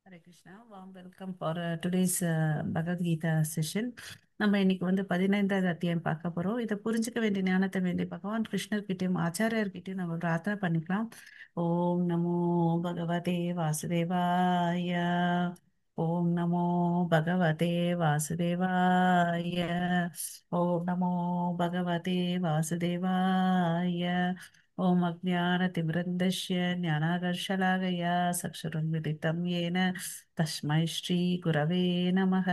Hare Krishna. Warm welcome for today's Bhagavad Gita session. நம்ம இன்னைக்கு வந்து 15வது அத்தியாயம் பார்க்க போறோம். இதை புரிஞ்சுக்க வேண்டிய ஞானத்தை வேண்டிய பகவான் கிருஷ்ணர்கிட்டயும் ஆச்சாரியர்கிட்டயும் நம்ம பிரார்த்தனை பண்ணிக்கலாம். ஓம் நமோ பகவதே வாசுதேவாய. ஓம் நமோ பகவதே வாசுதேவாய. ஓம் நமோ பகவதே வாசுதேவாய. ஓம் அஜ்ஞானதிமிரந்தஸ்ய ஞானாகர்ஷலாகயா சக்ஷுருன்மிலிதம் येन तस्मै श्रीगुरवे नमः.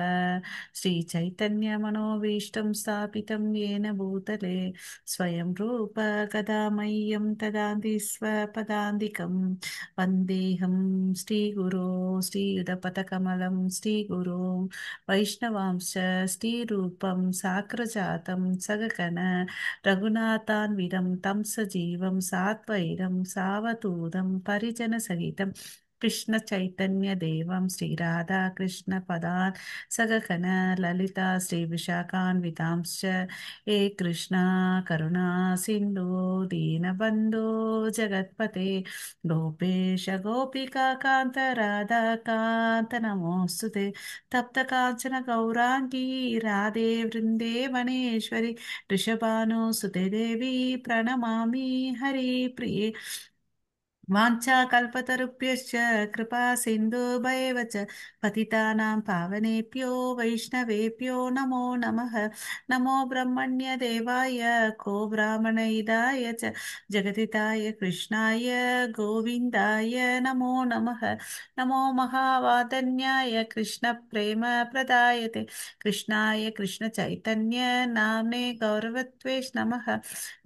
श्रीचैतन्यमनोभीष्टं स्थापितं येन भूतले स्वयं रूप कदा मह्यं ददाति स्वपदान्तिकं. वन्देऽहं श्रीगुरो श्रीयुतपथकमलं श्रीगुरुं वैष्णवांश्च श्रीरूपं साग्रजातं सगगण रघुनाथान्वितं तं सजीवं सात्वैरं सावधूतं परिजनसहितं कृष्ण चैतन्य देवं श्री राधा कृष्ण पदान् सगगण ललिता श्री विशाखान्वितांश्च. हे कृष्णा करुणा सिन्धु दीनबन्धो जगत्पते गोपेश गोपिका कान्त राधा कान्त नमोऽस्तु ते. तप्त काञ्चन गौराङ्गी राधे वृन्दे वनेश्वरि ऋषभानुसुते देवी प्रणमामि हरिप्रिये. वाञ्छाकल्पतरुभ्यश्च कृपा सिन्धुभैव च पतितानां पावनेभ्यो वैष्णवेभ्यो नमो नमः. नमो ब्रह्मण्य देवाय को ब्राह्मणहिताय च जगदिताय कृष्णाय गोविन्दाय नमो नमः. नमो महावादन्याय कृष्णप्रेम प्रदायते कृष्णाय कृष्णचैतन्य नाम्ने गौरवत्वेष नमः.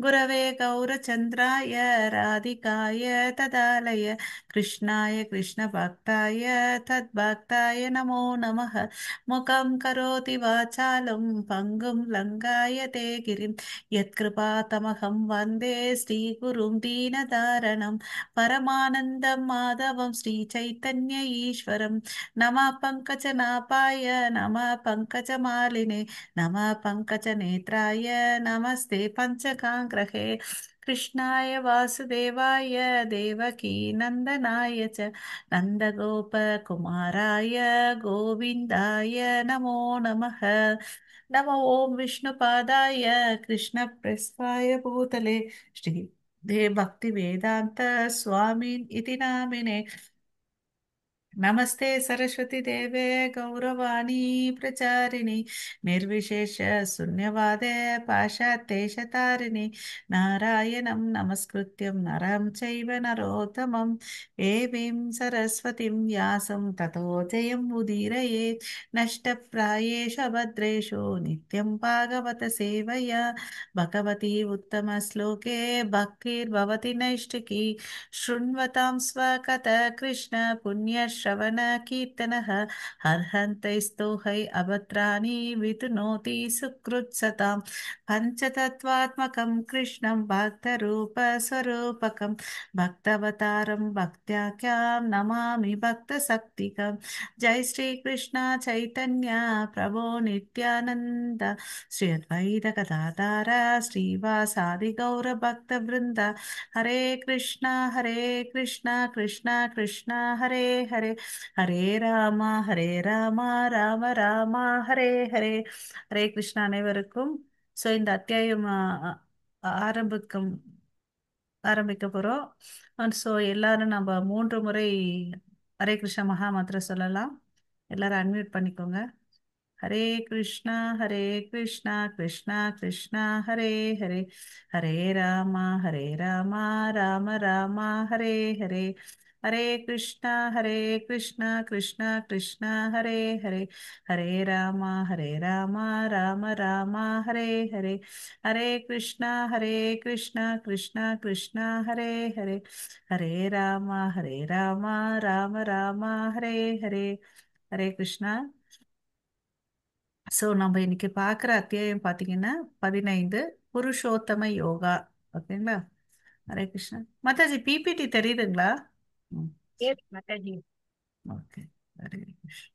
गुरवे गौरचन्द्राय राधिकाय तदालय कृष्णाय कृष्णभक्ताय तद्भक्ताय नमो नमः. मुखं करोति वाचालं पङ्गुं लङ्घायते गिरिं यत्कृपातमहं वन्दे श्रीगुरुं दीनतारणं परमानन्दं माधवं श्रीचैतन्य ईश्वरं. नमः पङ्कजनापाय नमः पङ्कजमालिने नमः पङ्कजनेत्राय नमस्ते पञ्चकाङ्ग्रहे. कृष्णाय वासुदेवाय देवकी नन्दनाय च नन्दगोपकुमाराय गोविन्दाय नमो नमः. नमो ॐ विष्णुपादाय कृष्णप्रेष्ठाय भूतले श्री दे भक्तिवेदान्त स्वामिन् इति नामिने. नमस्ते सरस्वती देवे गौरवाणी प्रचारिणि निर्विशेष शून्यवादे पाश्चात्येशतारिणि. नारायणं नमस्कृत्यं नरं चैव नरोत्तमं देवीं सरस्वतीं व्यासं ततो जयं उदीरयेत्. नष्टप्रायेषु अभद्रेषु नित्यं भागवत सेवया भगवती उत्तमश्लोके भक्तिर्भवति नैष्टिकी. शृण्वतां स्वकथ कृष्ण पुण्यश्रवण कीर्तनः हर्हन्तैस्तोहै अभद्राणि वितुनोति सुकृत्सतां. पञ्चतत्त्वात्मकं कृष्णं भक्तरूपस्वरूपकं भक्तवतारं भक्त्याख्यां नमामि भक्तशक्तिकं. जय श्रीकृष्ण चैतन्य प्रभो नित्यानन्द श्री अद्वैत गदाधार श्रीवासादि गौरभक्तवृन्द. हरे कृष्णा हरे कृष्णा कृष्णा कृष्णा हरे हरे ஹரே ராமா ஹரே ராமா ராம ராமா ஹரே ஹரே. ஹரே கிருஷ்ணா அனைவருக்கும். ஸோ இந்த அத்தியாயம் ஆரம்பிக்கும் ஆரம்பிக்க போறோம். ஸோ எல்லாரும் நம்ம 3 முறை ஹரே கிருஷ்ணா மகா மந்திரம் சொல்லலாம். எல்லாரும் அன்மியூட் பண்ணிக்கோங்க. ஹரே கிருஷ்ணா ஹரே கிருஷ்ணா கிருஷ்ணா கிருஷ்ணா ஹரே ஹரே ஹரே ராமா ஹரே ராமா ராம ராமா ஹரே ஹரே ஹரே கிருஷ்ணா ஹரே கிருஷ்ணா கிருஷ்ணா கிருஷ்ணா ஹரே ஹரே ஹரே ராமா ஹரே ராமா ராம ராமா ஹரே ஹரே ஹரே கிருஷ்ணா ஹரே கிருஷ்ணா கிருஷ்ணா கிருஷ்ணா ஹரே ஹரே ஹரே ராமா ஹரே ராமா ராம ராமா ஹரே ஹரே. ஹரே கிருஷ்ணா. ஸோ நம்ம இன்னைக்கு பார்க்குற அத்தியாயம் பார்த்தீங்கன்னா 15 புருஷோத்தம யோகா. ஓகேங்களா? ஹரே கிருஷ்ணா. மாதாஜி பிபிடி தெரியுதுங்களா? Yes, Mataji. Okay. Hare Krishna.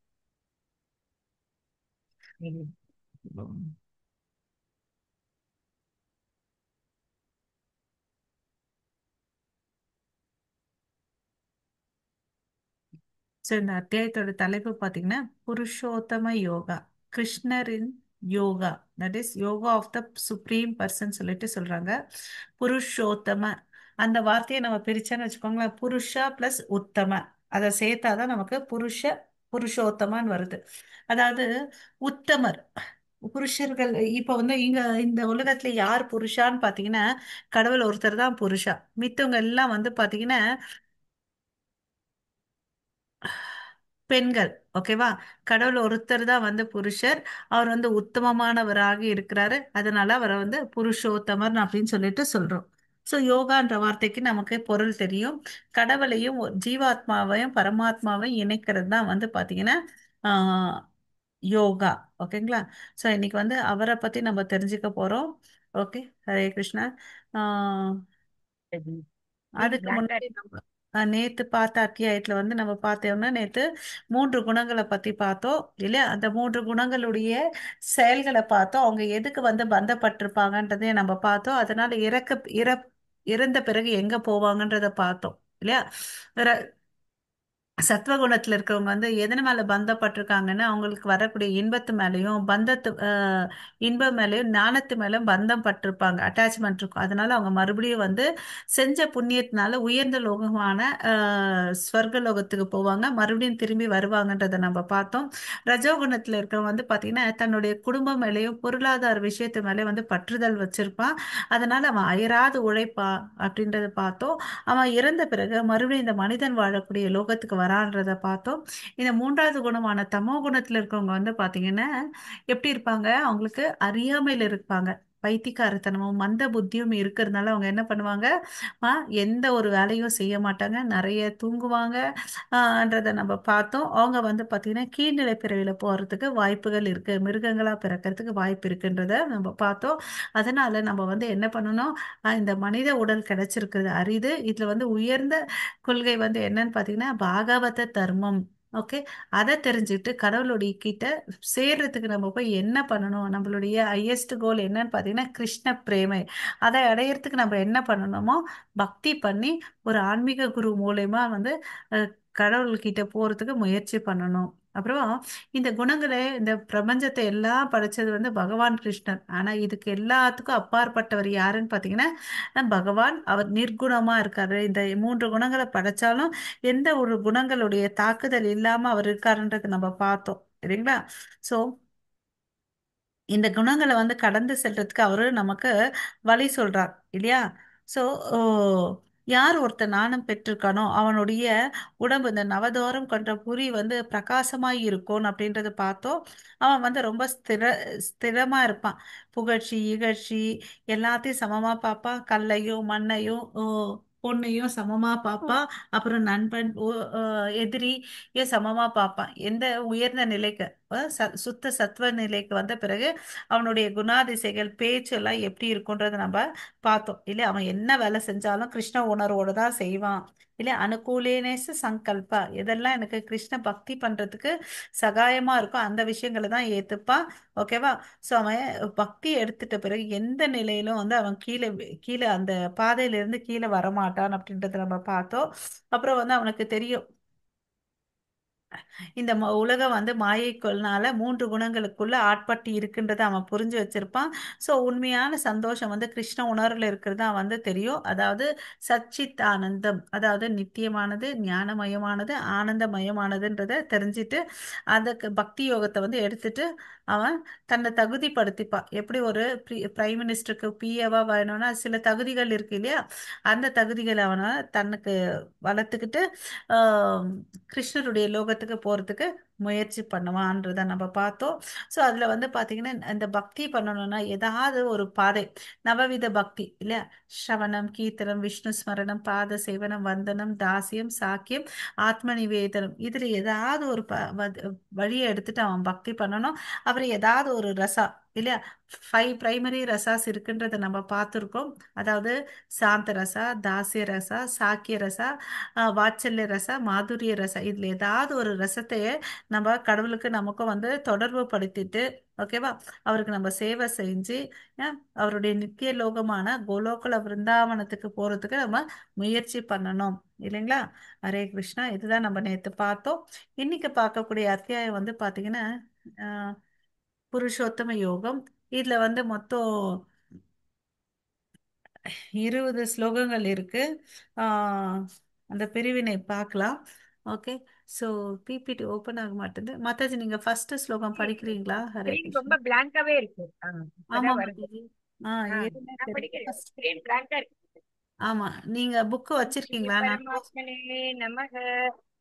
So இந்த அத்தியாயத்தோட தலைப்பு பார்த்தீங்கன்னா புருஷோத்தம யோகா, கிருஷ்ணரின் yoga, that is yoga of the supreme person சொல்லிட்டு சொல்றாங்க. புருஷோத்தம அந்த வார்த்தையை நம்ம பிரிச்சான்னு வச்சுக்கோங்களேன், புருஷா பிளஸ் உத்தம, அதை சேர்த்தாதான் நமக்கு புருஷோத்தமான்னு வருது. அதாவது உத்தமர் புருஷர்கள். இப்ப வந்து இங்க இந்த உலகத்துல யார் புருஷான்னு பாத்தீங்கன்னா கடவுள் ஒருத்தர் தான் புருஷா. மித்தவங்க எல்லாம் வந்து பாத்தீங்கன்னா பெண்கள். ஓகேவா? கடவுள் ஒருத்தர் தான் வந்து புருஷர். அவர் வந்து உத்தமமானவராக இருக்கிறாரு. அதனால அவரை வந்து புருஷோத்தமர் அப்படின்னு சொல்லிட்டு சொல்றோம். ஸோ யோகான்ற வார்த்தைக்கு நமக்கு பொருள் தெரியும். கடவுளையும் ஜீவாத்மாவையும் பரமாத்மாவையும் இணைக்கிறது தான் வந்து பாத்தீங்கன்னா ஆஹ் யோகா. ஓகேங்களா? ஸோ இன்னைக்கு வந்து அவரை பத்தி நம்ம தெரிஞ்சுக்க போறோம். ஓகே, ஹரே கிருஷ்ணா. ஆஹ் அதுக்கு முன்னாடி நம்ம நேத்து பார்த்த அத்தியாயத்துல வந்து நம்ம பார்த்தோம்னா, நேத்து 3 குணங்களை பத்தி பார்த்தோம் இல்லையா? அந்த 3 குணங்களுடைய செயல்களை பார்த்தோம். அவங்க எதுக்கு வந்து பந்தப்பட்டிருப்பாங்கன்றதையும் நம்ம பார்த்தோம். அதனால இறந்த பிறகு எங்க போவாங்கன்றதை பார்த்தோம் இல்லையா? சத்வகுணத்துல இருக்கிறவங்க வந்து எதன மேல பந்தப்பட்டிருக்காங்கன்னா அவங்களுக்கு வரக்கூடிய இன்பத்து மேலையும் இன்பம் மேலையும் ஞானத்து மேலையும் பந்தம் பட்டிருப்பாங்க, அட்டாச்மெண்ட் இருக்கும். அதனால அவங்க மறுபடியும் வந்து செஞ்ச புண்ணியத்தினால உயர்ந்த லோகமான ஸ்வர்க லோகத்துக்கு போவாங்க, மறுபடியும் திரும்பி வருவாங்கன்றதை நம்ம பார்த்தோம். ரஜோகுணத்துல இருக்கிறவங்க வந்து பாத்தீங்கன்னா தன்னுடைய குடும்பம் மேலையும் பொருளாதார விஷயத்து மேலேயும் வந்து பற்றுதல் வச்சிருப்பான். அதனால அவன் அயராது உழைப்பா அப்படின்றத பார்த்தோம். அவன் இறந்த பிறகு மறுபடியும் இந்த மனிதன் வாழக்கூடிய லோகத்துக்கு வரான்றதை பார்த்தோம். இந்த 3வது குணமான தமோ குணத்துல இருக்கவங்க வந்து பாத்தீங்கன்னா எப்படி இருப்பாங்க, அவங்களுக்கு அறியாமையில இருப்பாங்க, பைத்தியக்காரத்தனமும் மந்த புத்தியும் இருக்கிறதுனால அவங்க என்ன பண்ணுவாங்க, எந்த ஒரு வேலையும் செய்ய மாட்டாங்க, நிறைய தூங்குவாங்க ன்றதை நம்ம பார்த்தோம். அவங்க வந்து பாத்தீங்கன்னா கீழ்நிலை பிறவியில போறதுக்கு வாய்ப்புகள் இருக்கு, மிருகங்களா பிறக்கிறதுக்கு வாய்ப்பு இருக்குன்றதை நம்ம பார்த்தோம். அதனால நம்ம வந்து என்ன பண்ணணும், இந்த மனித உடல் கிடைச்சிருக்கிறது அரிது. இதுல வந்து உயர்ந்த கொள்கை வந்து என்னன்னு பாத்தீங்கன்னா பாகவத தர்மம். ஓகே, அதை தெரிஞ்சுக்கிட்டு கடவுளுடைய கிட்ட சேர்றதுக்கு நம்ம போய் என்ன பண்ணணும், நம்மளுடைய ஹையஸ்ட் கோல் என்னன்னு பாத்தீங்கன்னா கிருஷ்ண பிரேமை. அதை அடையிறதுக்கு நம்ம என்ன பண்ணணுமோ பக்தி பண்ணி ஒரு ஆன்மீக குரு மூலயமா வந்து கடவுள்கிட்ட போறதுக்கு முயற்சி பண்ணணும். அப்புறம் இந்த குணங்களை இந்த பிரபஞ்சத்தை எல்லாம் படைச்சது வந்து பகவான் கிருஷ்ணர். ஆனா இதுக்கு எல்லாத்துக்கும் அப்பாற்பட்டவர் யாருன்னு பாத்தீங்கன்னா பகவான். அவர் நிர்குணமா இருக்காரு. இந்த 3 குணங்களை படைச்சாலும் எந்த ஒரு குணங்களுடைய தாக்குதல் இல்லாம அவர் இருக்காருன்றதை நம்ம பார்த்தோம் சரிங்களா? இந்த குணங்களை வந்து கடந்து செல்றதுக்கு அவரு நமக்கு வழி சொல்றார் இல்லையா? யார் ஒருத்தன் ஞானம் பெற்றிருக்கானோ அவனுடைய உடம்பு இந்த நவதோரம் கொண்ட புரி வந்து பிரகாசமாய் இருக்கும் அப்படின்றத பார்த்தோம். அவன் வந்து ரொம்ப ஸ்திரமா இருப்பான். புகழ்ச்சி இகழ்ச்சி எல்லாத்தையும் சமமா பார்ப்பான். கல்லையும் மண்ணையும் பொண்ணையும் சமமா பார்ப்பான். அப்புறம் நண்பன் எதிரி ஏன் சமமா பார்ப்பான். எந்த உயர்ந்த நிலைக்கு, சுத்த சத்துவ நிலைக்கு வந்த பிறகு அவனுடைய குணாதிசைகள் பேச்சு எல்லாம் எப்படி இருக்குன்றதை நம்ம பார்த்தோம் இல்லையா? அவன் என்ன வேலை செஞ்சாலும் கிருஷ்ண உணர்வோடு தான் செய்வான் இல்லையா? அனுகூலேனேச சங்கல்பா, எதெல்லாம் எனக்கு கிருஷ்ண பக்தி பண்றதுக்கு சகாயமா இருக்கோ அந்த விஷயங்களை தான் ஏத்துப்பான். ஓகேவா? அவன் பக்தி எடுத்துட்ட பிறகு எந்த நிலையிலும் வந்து அவன் கீழே அந்த பாதையிலிருந்து கீழே வரமாட்டான் அப்படின்றத நம்ம பார்த்தோம். அப்புறம் வந்து அவனுக்கு தெரியும் இந்த உலகம் வந்து மாயைக்குள்னால 3 குணங்களுக்குள்ள ஆட்பட்டு இருக்குன்றதை அவன் புரிஞ்சு வச்சிருப்பான். உண்மையான சந்தோஷம் வந்து கிருஷ்ண உணர்வுல இருக்கிறதா வந்து தெரியும். அதாவது சச்சித் ஆனந்தம், அதாவது நித்தியமானது, ஞானமயமானது, ஆனந்தமயமானதுன்றதை தெரிஞ்சுட்டு அதுக்கு பக்தி யோகத்தை வந்து எடுத்துட்டு அவன் தன்னை தகுதிப்படுத்திப்பான். எப்படி ஒரு பிரைம் மினிஸ்டருக்கு பிஏவா வேணும்னா சில தகுதிகள் இருக்கு இல்லையா? அந்த தகுதிகளை அவனை தனக்கு வளர்த்துக்கிட்டு, கிருஷ்ணருடைய லோகத்துக்கு போறதுக்கு முயற்சி பண்ணுவான்றதை நம்ம பார்த்தோம். அதுல வந்து பாத்தீங்கன்னா இந்த பக்தி பண்ணணும்னா ஏதாவது ஒரு பாதை, நவவித பக்தி இல்லையா? ஸ்ரவணம், கீர்த்தனம், விஷ்ணு ஸ்மரணம், பாத சேவனம், வந்தனம், தாசியம், சாக்கியம், ஆத்ம நிவேதனம், இதுல ஏதாவது ஒரு வழியை எடுத்துட்டு அவன் பக்தி பண்ணணும். அப்புறம் ஏதாவது ஒரு ரசா இல்லையா? 5 பிரைமரி ரசாஸ் இருக்குன்றதை நம்ம பார்த்துருக்கோம். அதாவது சாந்த ரசா, தாசிய ரசா, சாக்கிய ரசா, வாட்சல்ய ரசா, மாதுரிய ரசா. இதுல ஏதாவது ஒரு ரசத்தையே நம்ம கடவுளுக்கு நமக்கும் வந்து தொடர்பு படுத்திட்டு, ஓகேவா, அவருக்கு நம்ம சேவை செஞ்சு அவருடைய நித்திய லோகமான கோலோகுல விருந்தாவனத்துக்கு போறதுக்கு நம்ம முயற்சி பண்ணணும் இல்லைங்களா? ஹரே கிருஷ்ணா. இதுதான் நம்ம நேற்று பார்த்தோம். இன்னைக்கு பார்க்கக்கூடிய அத்தியாயம் வந்து பார்த்தீங்கன்னா புருஷோத்தம யோகம். இதுல வந்து மொத்தம் 20 ஸ்லோகங்கள் இருக்கு. அந்த பிரிவினை பார்க்கலாம். ஓகே, ஸோ பிபிடி ஓப்பன் ஆக மாட்டேது. மாதாஜி நீங்க ஃபர்ஸ்ட் ஸ்லோகம் படிக்கிறீங்களா? ஹரே ஸ்கிரீன் கிருஷ்ணா. ரொம்ப பிளாங்காவே இருக்கு. ஆமா இப்பதான் வருது. மாதாஜி. எதுவுமே நான் தெரியல. படிக்கிறேன். ஸ்கிரீன் பிளாங்கா இருக்கு. ஆமா, நீங்க புக் ஓம் ஸ்ரீ வச்சிருக்கீங்களா? நான் பரமாத்மனே நமஹ.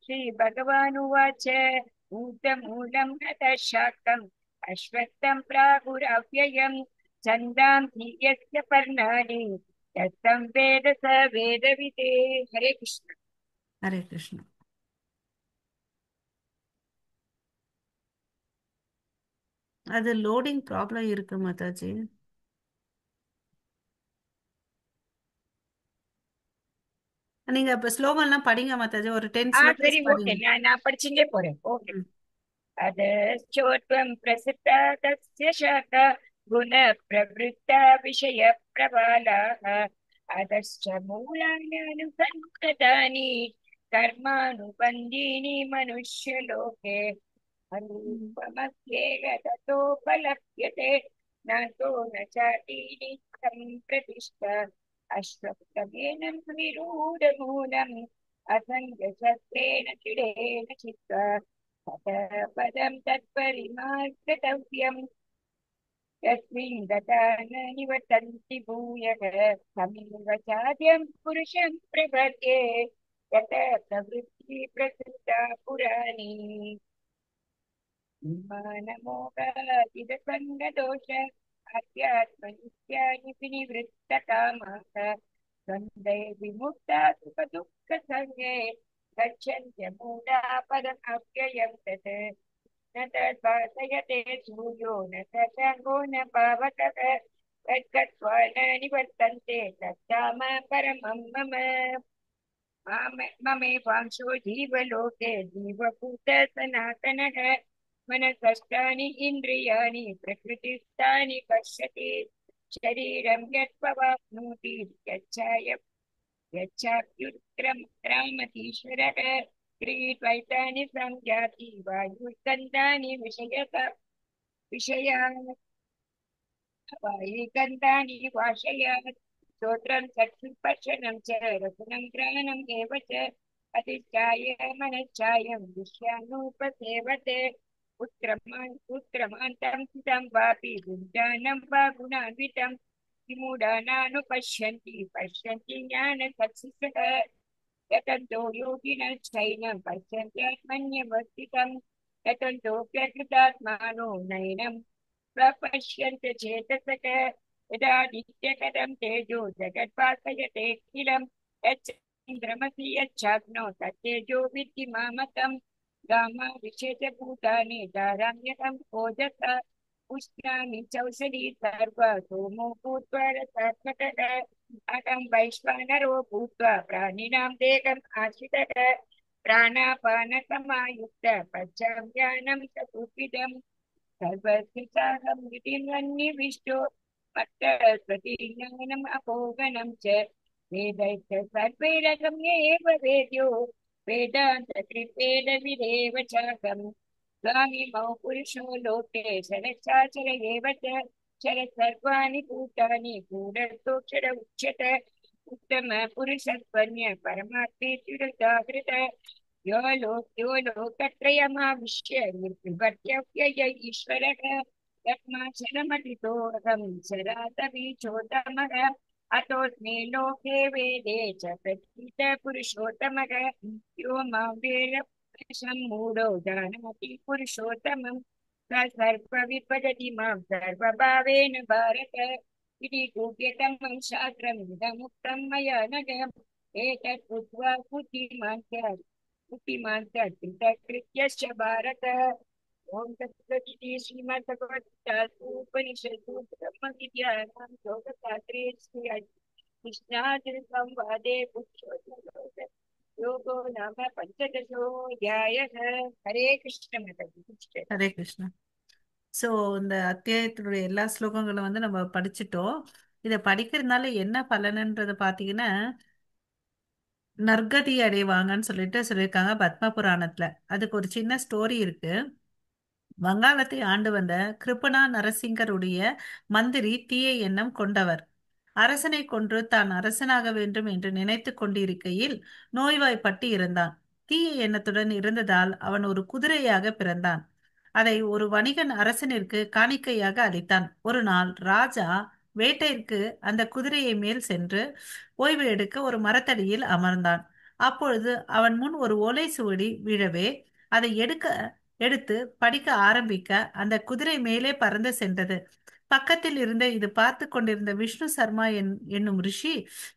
ஸ்ரீ பகவான் உவாச்ச. ஊதமூலம் சாக்கம் அஸ்வத்தம் பிராகுரவ்யயம் சந்தாம் யஸ்ய பர்ணானி தத்தம் வேத ச வேதவிதே. ஹரே கிருஷ்ணா. ஹரே கிருஷ்ணா. அது லோடிங் ப்ராப்ளம் இருக்கு மாதாஜி. நீங்க இப்ப ஸ்லோகம் எல்லாம் படிங்க மாதாஜி, ஒரு 10 ஸ்லோகம்ஸ் சரி, படிங்க. ஓகே, நான் படிச்சுட்டே போறேன். ஓகே. அதோத்வம் பிரசித்தா தஸ்ய சாகா குண பிரவருத்தா விஷய பிரபாலாஹ அதஸ்ச மூலான்யனுசந்ததானி கர்மானுபந்தீனி மனுஷ்யலோகே அனூபமஸ்யேக ததோபலப்யதே நாதோ ந சாதீனி சம்பிரதிஷ்டா அஸ்வக்தமேனம் விரூடமூலம் அசங்கசஸ்திரேண திடேன சித்வா ததः பதம் தத்பரிமார்க்கதவ்யம் யஸ்மின் கதா ந நிவர்த்தந்தி பூயக தமேவ சாத்யம் புருஷம் பிரபத்யே யத பிரவருத்தி பிரசுத்தா புராணி. மானமோகாதிதசங்கதோஷ அத்யாத்மநித்யானி வினிவிருத்தகாமாக துவந்தை விமுக்தா சுகதுக்கசங்கே கச்சந்த்ய மூடா பதம் அவ்யயம் தத். ந தத்பாசயதே சூர்யோ ந சசங்கோ ந பாவகः தத்கத்வா ந நிவர்த்தந்தே தத்தாம பரமம் மம. மமேவாம்சோ ஜீவலோகே ஜீவபூத சனாதனः மனசஷ்டானி இந்திரியாணி பிரகிருதிஸ்தானி பஷ்யதி शरीरं यत्पवाप्नोति यच्चाप्युत्क्रामतीश्वरः त्रीद्वैतानि संयाति वायुर्गन्धानि विषयात् वायुर्गन्धानि वाशयात् श्रोत्रं चक्षुस्पर्शनं च रसनं घ्राणम् एव च अधिष्ठाय मनश्चायं विषयानुपसेवते उत्क्रमान्तं स्थितं वापि भुञ्जानं वा गुणान्वितं विमूढानानुपश्यन्ति पश्यन्ति ज्ञानचक्षुषः यतन्तो योगिनश्चैनं पश्यन्त्यात्मन्यवस्थितं यतन्तोऽप्यकृतात्मानो नैनं प्रपश्यन्त चेतसः यदादित्यकरं तेजो जगद्भासयते किलं यच्चन्द्रमसि यच्चाग्नौ तत्तेजो विद्धि मामकम् गामा विशेषभूतानि दाराम्यहं ओजसा उष्णामि चौषधी सर्व सोमो भूत्वा रसात्मकः अहं वैश्वानरो भूत्वा प्राणिनां देहम् आश्रितः प्राणापानसमायुक्त पञ्चज्ञानं चतुर्विधं सर्वस्य चाहं विधिन्वन्निविष्टो मत्तस्वतीज्ञानम् अपोहनं च वेदैश्च सर्वैरगम्येव वेद्यो वेदान्तकृद्वेदविदेव चाहं स्वामिमौ पुरुषो लोके शरच्चाचर एव च चर सर्वाणि भूतानि गूढस्थोऽक्षर उच्यते उत्तम पुरुषस्त्वन्य परमात्मेत्युदाहृत यो यो लोकत्रयमाविश्य विभर्त्यव्यय ईश्वरः तस्माच्छरमतितोऽहं शरातबीजोत्तमः अतोऽस्मि लोके वेदे च प्रथितः पुरुषोत्तमः यो मां वेदसम्मूढो जानाति पुरुषोत्तमं स सर्वविपदति मां सर्वभावेन भारत इति गुह्यतमं शास्त्रम् इदमुक्तं मया नघ एतत् श्रुत्वा बुद्धिमान् स्यात् बुद्धिमान् स्यात् कृतकृत्यश्च भारत। ॐ तत्सदिति श्रीमद्भगवद्गीतासु उपनिषत्सु ब्रह्मविद्यायां योगशास्त्रे श्री कृष्णार्जुनसंवादे पुरुषोत्तमयोगो योगो नाम पञ्चदशोऽध्यायः। हरे कृष्ण माताजि। ஹரே கிருஷ்ணா. ஸோ இந்த அத்தியாயத்தினுடைய எல்லா ஸ்லோகங்களும் வந்து நம்ம படிச்சுட்டோம். இதை படிக்கிறதுனால என்ன பலனுன்றதை பார்த்தீங்கன்னா, நற்கதி அடைவாங்கன்னு சொல்லிட்டு சொல்லியிருக்காங்க பத்ம புராணத்துல. அதுக்கு ஒரு சின்ன ஸ்டோரி இருக்கு. வங்காளத்தை ஆண்டு வந்த கிருபணா நரசிங்கருடைய மந்திரி தீய எண்ணம் கொண்டவர். அரசனை கொன்று தான் அரசனாக வேண்டும் என்று நினைத்து கொண்டிருக்கையில் நோய்வாய்ப்பட்டு இருந்தான். தீய எண்ணத்துடன் இருந்ததால் அவன் ஒரு குதிரையாக பிறந்தான். அதை ஒரு வணிகன் அரசனிற்கு காணிக்கையாக அளித்தான். ஒரு நாள் ராஜா வேட்டைக்கு அந்த குதிரையை மேல் சென்று ஓய்வு எடுக்க ஒரு மரத்தடியில் அமர்ந்தான். அப்பொழுது அவன் முன் ஒரு ஓலை சுவடி விழவே அதை எடுத்து படிக்க ஆரம்பிக்க அந்த குதிரை மேலே பறந்து சென்றது. பக்கத்தில் இருந்த இது பார்த்து கொண்டிருந்த விஷ்ணு சர்மா என்னும் ரிஷி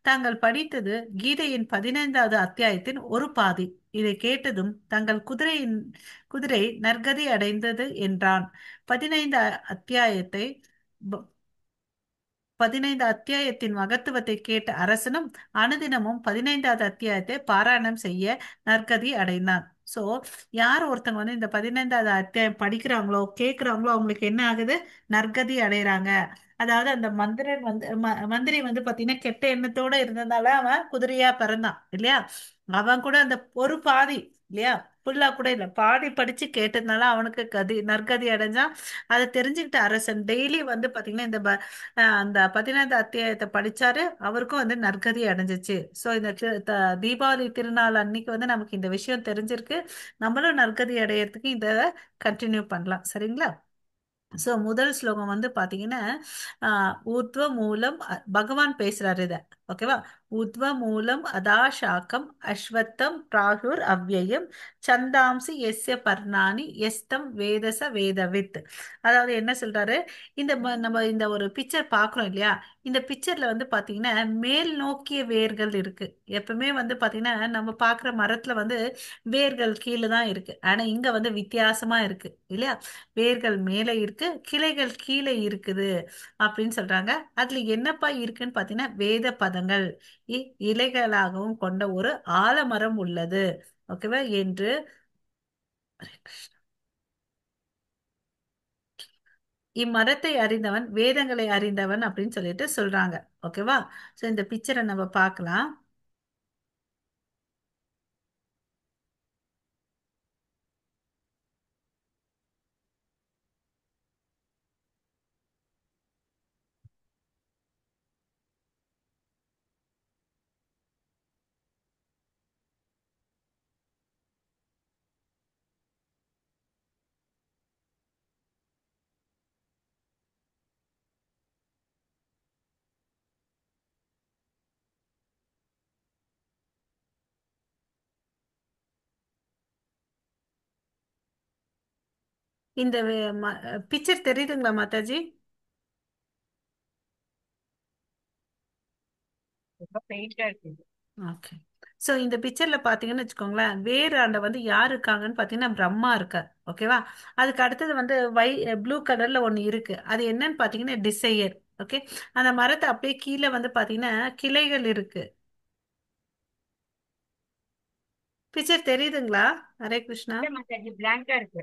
தாங்கள் படித்தது கீதையின் 15வது அத்தியாயத்தின் ஒரு பாதி. இதை கேட்டதும் தங்கள் குதிரை நற்கதி அடைந்தது என்றான். 15 அத்தியாயத்தை 15 அத்தியாயத்தின் மகத்துவத்தை கேட்ட அரசனும் அனுதினமும் 15வது அத்தியாயத்தை பாராயணம் செய்ய நற்கதி அடைந்தான். ஸோ யார் ஒருத்தவங்க வந்து இந்த 15வது அத்தியாயம் படிக்கிறாங்களோ கேட்குறாங்களோ அவங்களுக்கு என்ன ஆகுது? நற்கதி அடைகிறாங்க. அதாவது அந்த மந்திரன் வந்து மந்திரி வந்து பார்த்தீங்கன்னா கெட்ட எண்ணத்தோட இருந்ததால அவன் குதிரையா பிறந்தான் இல்லையா? அவன் கூட அந்த ஒரு பாதி இல்லையா, ஃபுல்லா கூட இல்லை, பாதி படிச்சு கேட்டதுனால அவனுக்கு நற்கதி அடைஞ்சான். அதை தெரிஞ்சுக்கிட்ட அரசன் டெய்லி வந்து பார்த்தீங்கன்னா இந்த அந்த 15வது அத்தியாயத்தை படிச்சாரு, அவருக்கும் வந்து நற்கதி அடைஞ்சிச்சு. ஸோ இந்த தீபாவளி திருநாள் அன்னைக்கு வந்து நமக்கு இந்த விஷயம் தெரிஞ்சிருக்கு. நம்மளும் நற்கதி அடையிறதுக்கு இதை கண்டினியூ பண்ணலாம், சரிங்களா? ஸோ முதல் ஸ்லோகம் வந்து பார்த்தீங்கன்னா, ஊர்த்வ மூலம், பகவான் பேசுறாரு இதை, ஓகேவா? ஊர்த்வ மூலம் அதாசாக்கம் அஸ்வத்தம் பிராகுர் அவ்யயம் சந்தாம்சி எஸ்ய பர்ணானி எஸ்தம் வேதச வேதவித். அதாவது என்ன சொல்றாரு, இந்த நம்ம இந்த ஒரு பிக்சர் பார்க்குறோம் இல்லையா? இந்த பிக்சர்ல வந்து பார்த்தீங்கன்னா மேல் நோக்கிய வேர்கள் இருக்கு. எப்பவுமே வந்து பார்த்தீங்கன்னா நம்ம பார்க்குற மரத்துல வந்து வேர்கள் கீழே தான் இருக்கு. ஆனா இங்க வந்து வித்தியாசமா இருக்கு இல்லையா? வேர்கள் மேலே இருக்கு, கிளைகள் கீழே இருக்குது அப்படின்னு சொல்றாங்க. அதுல என்னப்பா இருக்குன்னு பாத்தீங்கன்னா வேத பதங்கள் இலைகளாகவும் கொண்ட ஒரு ஆலமரம் உள்ளது, ஓகேவா? என்று இம்மரத்தை அறிந்தவன் வேதங்களை அறிந்தவன் அப்படின்னு சொல்லிட்டு சொல்றாங்க, ஓகேவா? ஸோ இந்த பிக்சரை நம்ம பார்க்கலாம். இந்த பிக்சர் தெரியுதுங்களா மாதாஜி? ரொம்ப பெயிண்டா இருக்கு. ஓகே. ஸோ இந்த பிக்சர்ல பாத்தீங்கன்னு வச்சுக்கோங்களேன், வேர் ஆண்ட வந்து யார் இருக்காங்கன்னு பாத்தீங்கன்னா பிரம்மா இருக்கார், ஓகேவா? அதுக்கு அடுத்தது வந்து ப்ளூ கலர்ல ஒண்ணு இருக்கு, அது என்னன்னு பாத்தீங்கன்னா டிசையர், ஓகே? அந்த மரத்தை அப்படியே கீழே வந்து பாத்தீங்கன்னா கிளைகள் இருக்கு. பிக்சர் தெரியுதுங்களா? ஹரே கிருஷ்ணா. இல்ல மாதாஜி, பிளாங்கா இருக்கு.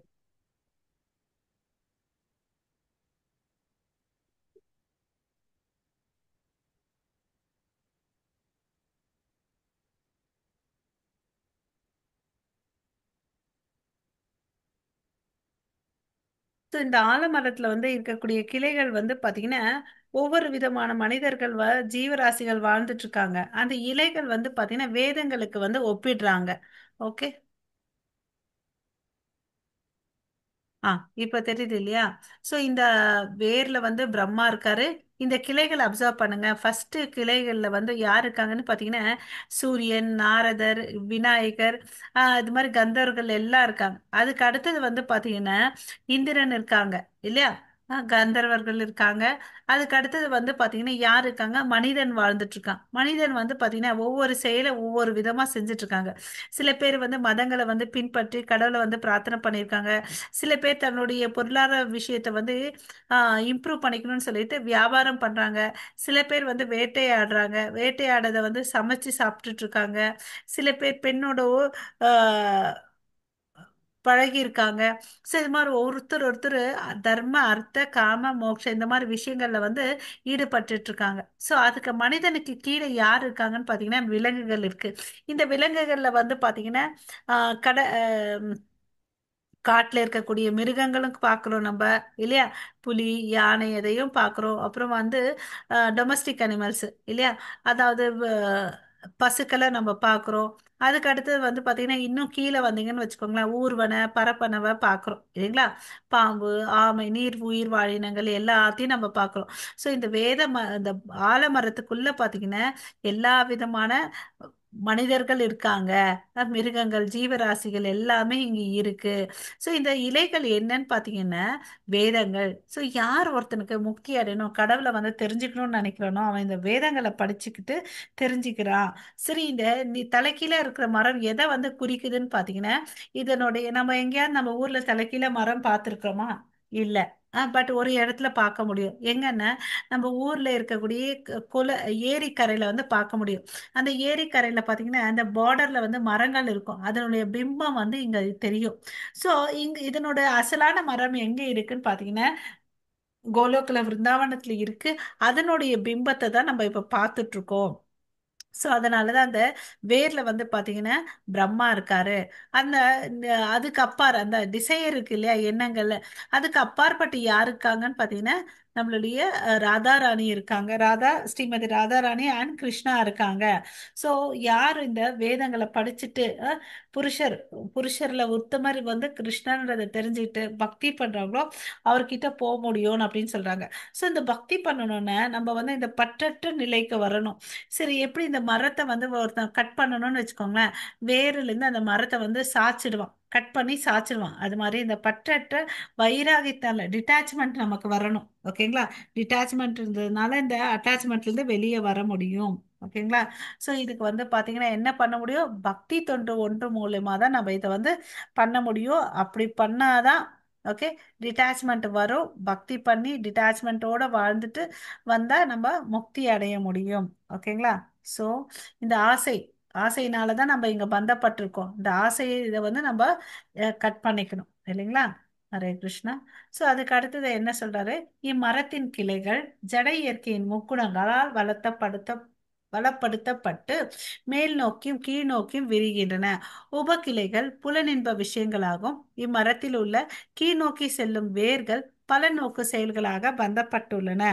ஸோ இந்த ஆலமரத்துல வந்து இருக்கக்கூடிய கிளைகள் வந்து பாத்தீங்கன்னா ஒவ்வொரு விதமான மனிதர்கள் ஜீவராசிகள் வாழ்ந்துட்டு இருக்காங்க. அந்த இலைகள் வந்து பாத்தீங்கன்னா வேதங்களுக்கு வந்து ஒப்பிடுறாங்க, ஓகே? இப்ப தெரியுது இல்லையா? ஸோ இந்த வேர்ல வந்து பிரம்மா இருக்காரு. இந்த கிளைகளை அப்சர்வ் பண்ணுங்க. ஃபர்ஸ்ட் கிளைகள்ல வந்து யார் இருக்காங்கன்னு பாத்தீங்கன்னா சூரியன், நாரதர், விநாயகர், இது மாதிரி கந்தர்கள் எல்லாம் இருக்காங்க. அதுக்கு அடுத்தது வந்து பாத்தீங்கன்னா இந்திரன் இருக்காங்க இல்லையா? கந்தர்வர்கள் இருக்காங்க. அதுக்கு அடுத்தது வந்து பாத்தீங்கன்னா யார் இருக்காங்க? மனிதன் வாழ்ந்துட்டு இருக்கான். மனிதன் வந்து பாத்தீங்கன்னா ஒவ்வொரு செயலை ஒவ்வொரு விதமா செஞ்சுட்டு இருக்காங்க. சில பேர் வந்து மதங்களை வந்து பின்பற்றி கடவுளை வந்து பிரார்த்தனை பண்ணியிருக்காங்க. சில பேர் தன்னுடைய பொருளாதார விஷயத்தை வந்து இம்ப்ரூவ் பண்ணிக்கணும்னு சொல்லிட்டு வியாபாரம் பண்றாங்க. சில பேர் வந்து வேட்டையாடுறாங்க, வேட்டையாடதை வந்து சமைச்சு சாப்பிட்டுட்டு இருக்காங்க. சில பேர் பெண்ணோட ஆஹ், பழகி இருக்காங்க. ஸோ இது மாதிரி ஒருத்தர் ஒருத்தர் தர்ம அர்த்த காம மோட்ச இந்த மாதிரி விஷயங்கள்ல வந்து ஈடுபட்டுட்டு இருக்காங்க. ஸோ அதுக்கு மனிதனுக்கு கீழே யார் இருக்காங்கன்னு பார்த்தீங்கன்னா விலங்குகள் இருக்கு. இந்த விலங்குகள்ல வந்து பார்த்தீங்கன்னா ஆஹ் கட ஆஹ் காட்டில் இருக்கக்கூடிய மிருகங்களும் பார்க்குறோம் நம்ம, இல்லையா? புலி, யானை எதையும் பார்க்குறோம். அப்புறம் வந்து டொமஸ்டிக் அனிமல்ஸ் இல்லையா, அதாவது பசுக்களை நம்ம பார்க்குறோம். அதுக்கு அடுத்தது வந்து பார்த்தீங்கன்னா இன்னும் கீழே வந்தீங்கன்னு வச்சுக்கோங்களேன், ஊர்வன பரப்பனவை பார்க்குறோம் இல்லைங்களா? பாம்பு, ஆமை, நீர் உயிர் வாழினங்கள் எல்லாத்தையும் நம்ம பார்க்குறோம். ஸோ இந்த இந்த ஆலமரத்துக்குள்ளே பார்த்தீங்கன்னா எல்லா விதமான மனிதர்கள் இருக்காங்க, மிருகங்கள், ஜீவராசிகள் எல்லாமே இங்க இருக்கு. ஸோ இந்த இலைகள் என்னன்னு பார்த்தீங்கன்னா வேதங்கள். ஸோ யார் ஒருத்தனுக்கு முக்தி அடையணும், கடவுளை வந்து தெரிஞ்சுக்கணும்னு நினைக்கிறானோ அவன் இந்த வேதங்களை படிச்சுக்கிட்டு தெரிஞ்சுக்கிறான். சரி, இந்த நீ தலைக்கீழ இருக்கிற மரம் எதை வந்து குறிக்குதுன்னு பார்த்தீங்கன்னா, இதனுடைய நம்ம எங்கேயாவது நம்ம ஊர்ல தலைக்கீழ மரம் பார்த்துருக்கோமா? இல்லை. பட் ஒரு இடத்துல பார்க்க முடியும். எங்கன்னா நம்ம ஊர்ல இருக்கக்கூடிய குல ஏரிக்கரையில வந்து பார்க்க முடியும். அந்த ஏரிக்கரையில பார்த்தீங்கன்னா அந்த பார்டர்ல வந்து மரங்கள் இருக்கும், அதனுடைய பிம்பம் வந்து இங்க தெரியும். ஸோ இங்க இதனோட அசலான மரம் எங்க இருக்குன்னு பார்த்தீங்கன்னா கோலோக்குல விருந்தாவனத்துல இருக்கு. அதனுடைய பிம்பத்தை தான் நம்ம இப்ப பார்த்துட்டு இருக்கோம். ஸோ அதனால தான் அந்த வேர்ல வந்து பார்த்தீங்கன்னா பிரம்மா இருக்காரு. அந்த அதுக்கு அப்பார் அந்த டிசையர் இருக்கு இல்லையா, எண்ணங்கள்ல, அதுக்கு அப்பாற்பட்டு யார் இருக்காங்கன்னு பார்த்தீங்கன்னா நம்மளுடைய ராதாராணி இருக்காங்க. ஸ்ரீமதி ராதாராணி அண்ட் கிருஷ்ணா இருக்காங்க. ஸோ யார் இந்த வேதங்களை படிச்சுட்டு புருஷர், புருஷர்ல உத்தமர் வந்து கிருஷ்ணன்றதை தெரிஞ்சுக்கிட்டு பக்தி பண்றாங்களோ அவர்கிட்ட போக முடியும்னு அப்படின்னு சொல்றாங்க. ஸோ இந்த பக்தி பண்ணணும்னா நம்ம வந்து இந்த பற்றற்ற நிலைக்கு வரணும். சரி, எப்படி இந்த மரத்தை வந்து ஒருத்தன் கட் பண்ணணும்னு வச்சுக்கோங்களேன், வேருலேருந்து அந்த மரத்தை வந்து சாய்ச்சிடுவான், கட் பண்ணி சாய்ச்சிடுவான். அது மாதிரி இந்த பற்றற்ற வைராகியத்தால டிட்டாச்மெண்ட் நமக்கு வரணும். ஓகேங்களா? டிட்டாச்மெண்ட் இருந்ததுனால இந்த அட்டாச்மெண்ட்லேருந்து வெளியே வர முடியும். ஓகேங்களா? ஸோ இதுக்கு வந்து பார்த்தீங்கன்னா என்ன பண்ண முடியும்? பக்தி தொண்டு ஒன்று மூலயமா தான் நம்ம இதை வந்து பண்ண முடியும். அப்படி பண்ணாதான் ஓகே டிட்டாச்மெண்ட் வரும். பக்தி பண்ணி டிட்டாச்மெண்ட்டோட வாழ்ந்துட்டு வந்தா நம்ம முக்தி அடைய முடியும். ஓகேங்களா? ஸோ இந்த ஆசை, ஆசையினால தான் நம்ம இங்க பந்தப்பட்டிருக்கோம். இந்த ஆசையை இதை வந்து நம்ம கட் பண்ணிக்கணும் இல்லைங்களா? ஹரே கிருஷ்ணா. ஸோ அதுக்கு அடுத்தது என்ன சொல்றாரு? இம்மரத்தின் கிளைகள் ஜட இயற்கையின் முக்குணங்களால் வளப்படுத்தப்பட்டு மேல் நோக்கியும் கீழ் நோக்கியும் விரிகின்றன. உபகிளைகள் புலனின்ப விஷயங்களாகும். இம்மரத்தில் உள்ள கீழ் நோக்கி செல்லும் வேர்கள் பல நோக்கு செயல்களாக பந்தப்பட்டுள்ளன.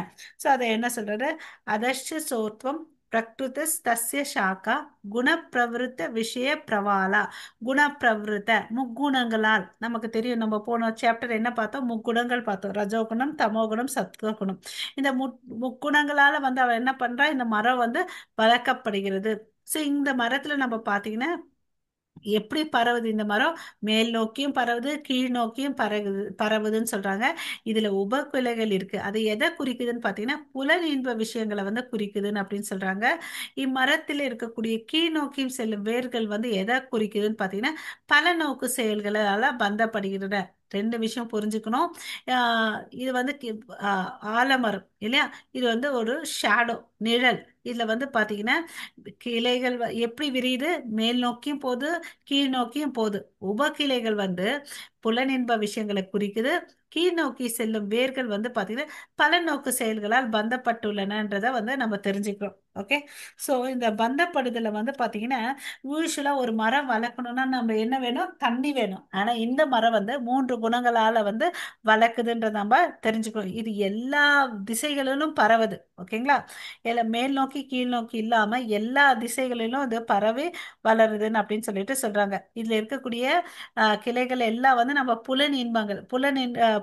ஸோ அதை என்ன சொல்றாரு? அதர்ஷ சோத்வம் பிரகிருதிஸ் தஸ்ய சாக்கா குணப்பிரவிருத்த விஷய பிரவாலா. குணப்பிரவிருத்த முக்குணங்களால் நமக்கு தெரியும். நம்ம போன சாப்டர் என்ன பார்த்தோம்? முக்குணங்கள் பார்த்தோம். ரஜோகுணம், தமோகுணம், சத்வகுணம். இந்த முக்குணங்களால வந்து அவன் என்ன பண்றா? இந்த மரம் வந்து வளர்க்கப்படுகிறது. ஸோ இந்த மரத்துல நம்ம பார்த்தீங்கன்னா எப்படி பரவுது இந்த மரம்? மேல் நோக்கியும் பரவுது, கீழ் நோக்கியும் பரவுதுன்னு சொல்றாங்க. இதுல உபகிளைகள் இருக்கு. அது எதை குறிக்குதுன்னு பாத்தீங்கன்னா புலன் இன்ப விஷயங்களை வந்து குறிக்குதுன்னு அப்படின்னு சொல்றாங்க. இம்மரத்தில் இருக்கக்கூடிய கீழ் நோக்கியும் செல்லும் வேர்கள் வந்து எதை குறிக்குதுன்னு பாத்தீங்கன்னா பல நோக்கு செயல்களால பந்தப்படுகின்றன. ரெண்டு விஷயம் புரிஞ்சுக்கணும். இது வந்து ஆலமரம் இல்லையா, இது வந்து ஒரு ஷேடோ, நிழல். இதுல வந்து பாத்தீங்கன்னா கிளைகள் எப்படி விரியுது? மேல் நோக்கியும் போகுது, கீழ் நோக்கியும் போகுது. உபகிளைகள் வந்து புலனின்ப விஷயங்களை குறிக்குது. கீழ் நோக்கி செல்லும் வேர்கள் வந்து பாத்தீங்கன்னா பல நோக்கு செயல்களால் பந்தப்பட்டுள்ளனன்றதை வந்து நம்ம தெரிஞ்சுக்கிறோம். ஓகே, ஸோ இந்த பந்தப்படுதலை வந்து பாத்தீங்கன்னா யூஸ்வலா ஒரு மரம் வளர்க்கணும்னா நம்ம என்ன வேணும்? தண்ணி வேணும். ஆனா இந்த மரம் வந்து 3 குணங்களால வந்து வளர்க்குதுன்றத நம்ம தெரிஞ்சுக்கிறோம். இது எல்லா திசைகளிலும் பரவுது. ஓகேங்களா? மேல் நோக்கி கீழ் நோக்கி இல்லாம எல்லா திசைகளிலும் இது பரவி வளருதுன்னு அப்படின்னு சொல்லிட்டு சொல்றாங்க. இதுல இருக்கக்கூடிய கிளைகள் எல்லாம் வந்து நம்ம புலன் இன்பங்கள்,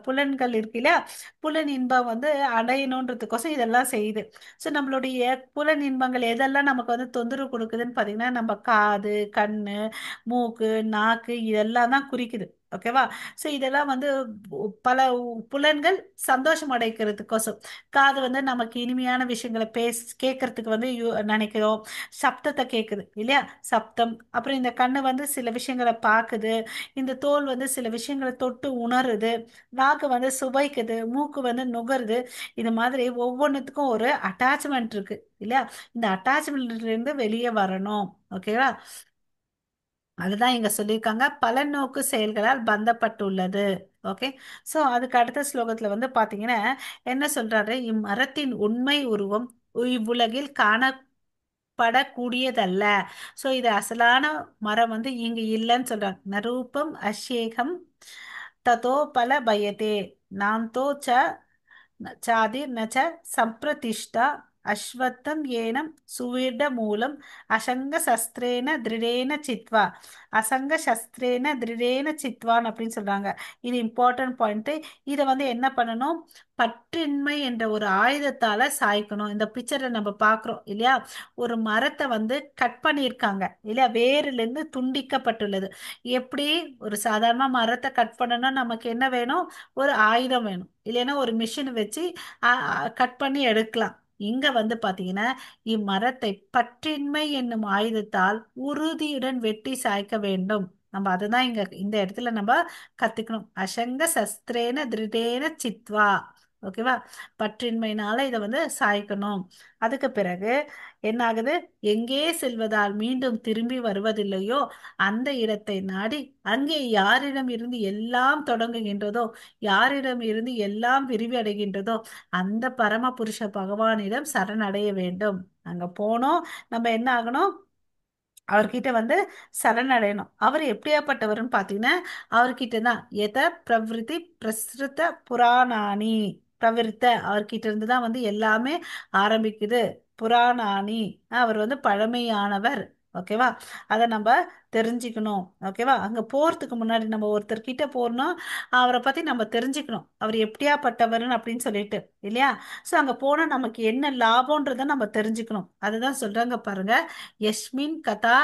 புலன்கள் இருக்கு இல்லையா, புலன் இன்பம் வந்து அடையணுன்றதுக்கோசம் இதெல்லாம் செய்யுது. ஸோ நம்மளுடைய புலன் இன்பங்கள் எதெல்லாம் நமக்கு வந்து தொந்தரவு கொடுக்குதுன்னு பார்த்தீங்கன்னா நம்ம காது, கண்ணு, மூக்கு, நாக்கு இதெல்லாம் தான் குறிக்குது. ஓகேவா? ஸோ இதெல்லாம் வந்து பல புலன்கள் சந்தோஷம் அடைக்கிறதுக்கோசம். காது வந்து நமக்கு இனிமையான விஷயங்களை கேட்கறதுக்கு வந்து நினைக்கிறோம். சப்தத்தை கேட்குது இல்லையா, சப்தம். அப்புறம் இந்த கண்ணு வந்து சில விஷயங்களை பார்க்குது, இந்த தோல் வந்து சில விஷயங்களை தொட்டு உணருது, நாக்கு வந்து சுவைக்குது, மூக்கு வந்து நுகருது. இது மாதிரி ஒவ்வொன்றுத்துக்கும் ஒரு அட்டாச்மெண்ட் இருக்கு இல்லையா? இந்த அட்டாச்மெண்ட்லேருந்து வெளியே வரணும். ஓகேவா? அதுதான் இங்க சொல்லியிருக்காங்க, பலநோக்கு செயல்களால் பந்தப்பட்டுள்ளது. ஓகே, ஸோ அதுக்கு அடுத்த ஸ்லோகத்துல வந்து பாத்தீங்கன்னா என்ன சொல்றாரு, இம்மரத்தின் உண்மை உருவம் இவ்வுலகில் காணப்படக்கூடியதல்ல. ஸோ இது அசலான மரம் வந்து இங்கு இல்லைன்னு சொல்றாங்க. நரூபம் அஷேகம் ததோ பல பயதே நாம் தோ ச சாதி நச்ச சம்பிரதிஷ்டா அஸ்வத்தம் ஏனம் சுவீட மூலம் அசங்க சஸ்திரேன திருடேன சித்வா. அசங்க சஸ்திரேன திருடேன சித்வான் அப்படின்னு சொல்றாங்க. இது இம்பார்ட்டன்ட் பாயிண்ட். இதை வந்து என்ன பண்ணணும், பற்றின்மை என்ற ஒரு ஆயுதத்தால சாய்க்கணும். இந்த பிக்சரை நம்ம பாக்குறோம் இல்லையா, ஒரு மரத்தை வந்து கட் பண்ணியிருக்காங்க இல்லையா, வேரிலிருந்து துண்டிக்கப்பட்டுள்ளது. எப்படி ஒரு சாதாரண மரத்தை கட் பண்ணணும்னா நமக்கு என்ன வேணும், ஒரு ஆயுதம் வேணும், இல்லைன்னா ஒரு மிஷின் வச்சு கட் பண்ணி எடுக்கலாம். இங்க வந்து பாத்தீங்கன்னா இம்மரத்தை பற்றின்மை என்னும் ஆயுதத்தால் உறுதியுடன் வெட்டி சாய்க்க வேண்டும். நம்ம அதுதான் இங்க இந்த இடத்துல நம்ம கத்துக்கணும். அசங்க சஸ்திரேன திருடேன சித்வா. ஓகேவா? பற்றின்மையினால இதை வந்து சாய்க்கணும். அதுக்கு பிறகு என்ன ஆகுது, எங்கே செல்வதால் மீண்டும் திரும்பி வருவதில்லையோ அந்த இடத்தை நாடி அங்கே யாரிடம் இருந்து எல்லாம் தொடங்குகின்றதோ, யாரிடம் இருந்து எல்லாம் விரிவு அடைகின்றதோ அந்த பரம புருஷ பகவானிடம் சரணடைய வேண்டும். அங்க போனோம் நம்ம என்ன ஆகணும், அவர்கிட்ட வந்து சரணடையணும். அவர் எப்படியாப்பட்டவர்னு பார்த்தீங்கன்னா அவர்கிட்ட தான் எத பிரவிற்த்தி பிரசுத்த புராணானி பிரவிற்த்த, அவர்கிட்ட இருந்து தான் வந்து எல்லாமே ஆரம்பிக்குது. புராணானி, அவர் வந்து பழமையானவர். ஓகேவா? அதை நம்ம தெரிஞ்சுக்கணும். ஓகேவா? அங்க போறதுக்கு முன்னாடி நம்ம ஒருத்தர்கிட்ட போறோம்னா அவரை பத்தி நம்ம தெரிஞ்சுக்கணும், அவர் எப்படியாப்பட்டவர்னு அப்படின்னு சொல்லிட்டு இல்லையா? ஸோ அங்க போனா நமக்கு என்ன லாபம்ன்றதை நம்ம தெரிஞ்சுக்கணும். அதுதான் சொல்றாங்க பாருங்க, யஸ்மின் கதா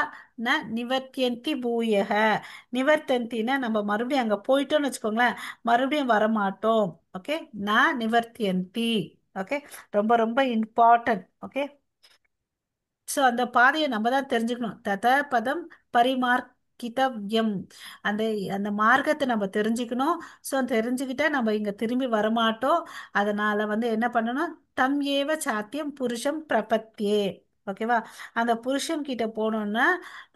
ந நிவர்த்தியந்தி பூயக. நிவர்த்தந்தின்னா நம்ம மறுபடியும் அங்க போயிட்டோம்னு வச்சுக்கோங்களேன், மறுபடியும் வரமாட்டோம். ஓகே, ந நிவர்த்தியந்தி. ஓகே, ரொம்ப ரொம்ப இம்பார்ட்டன்ட். ஓகே, ஸோ அந்த பாதையை நம்ம தான் தெரிஞ்சுக்கணும். தத பதம் பரிமார்க்கிதவ்யம், அந்த அந்த மார்க்கத்தை நம்ம தெரிஞ்சுக்கணும். ஸோ தெரிஞ்சுக்கிட்டா நம்ம இங்க திரும்பி வரமாட்டோம். அதனால வந்து என்ன பண்ணணும், தம் ஏவ சாத்தியம் புருஷம் பிரபத்தியே. ஓகேவா? அந்த புருஷன் கிட்ட போனோம்னா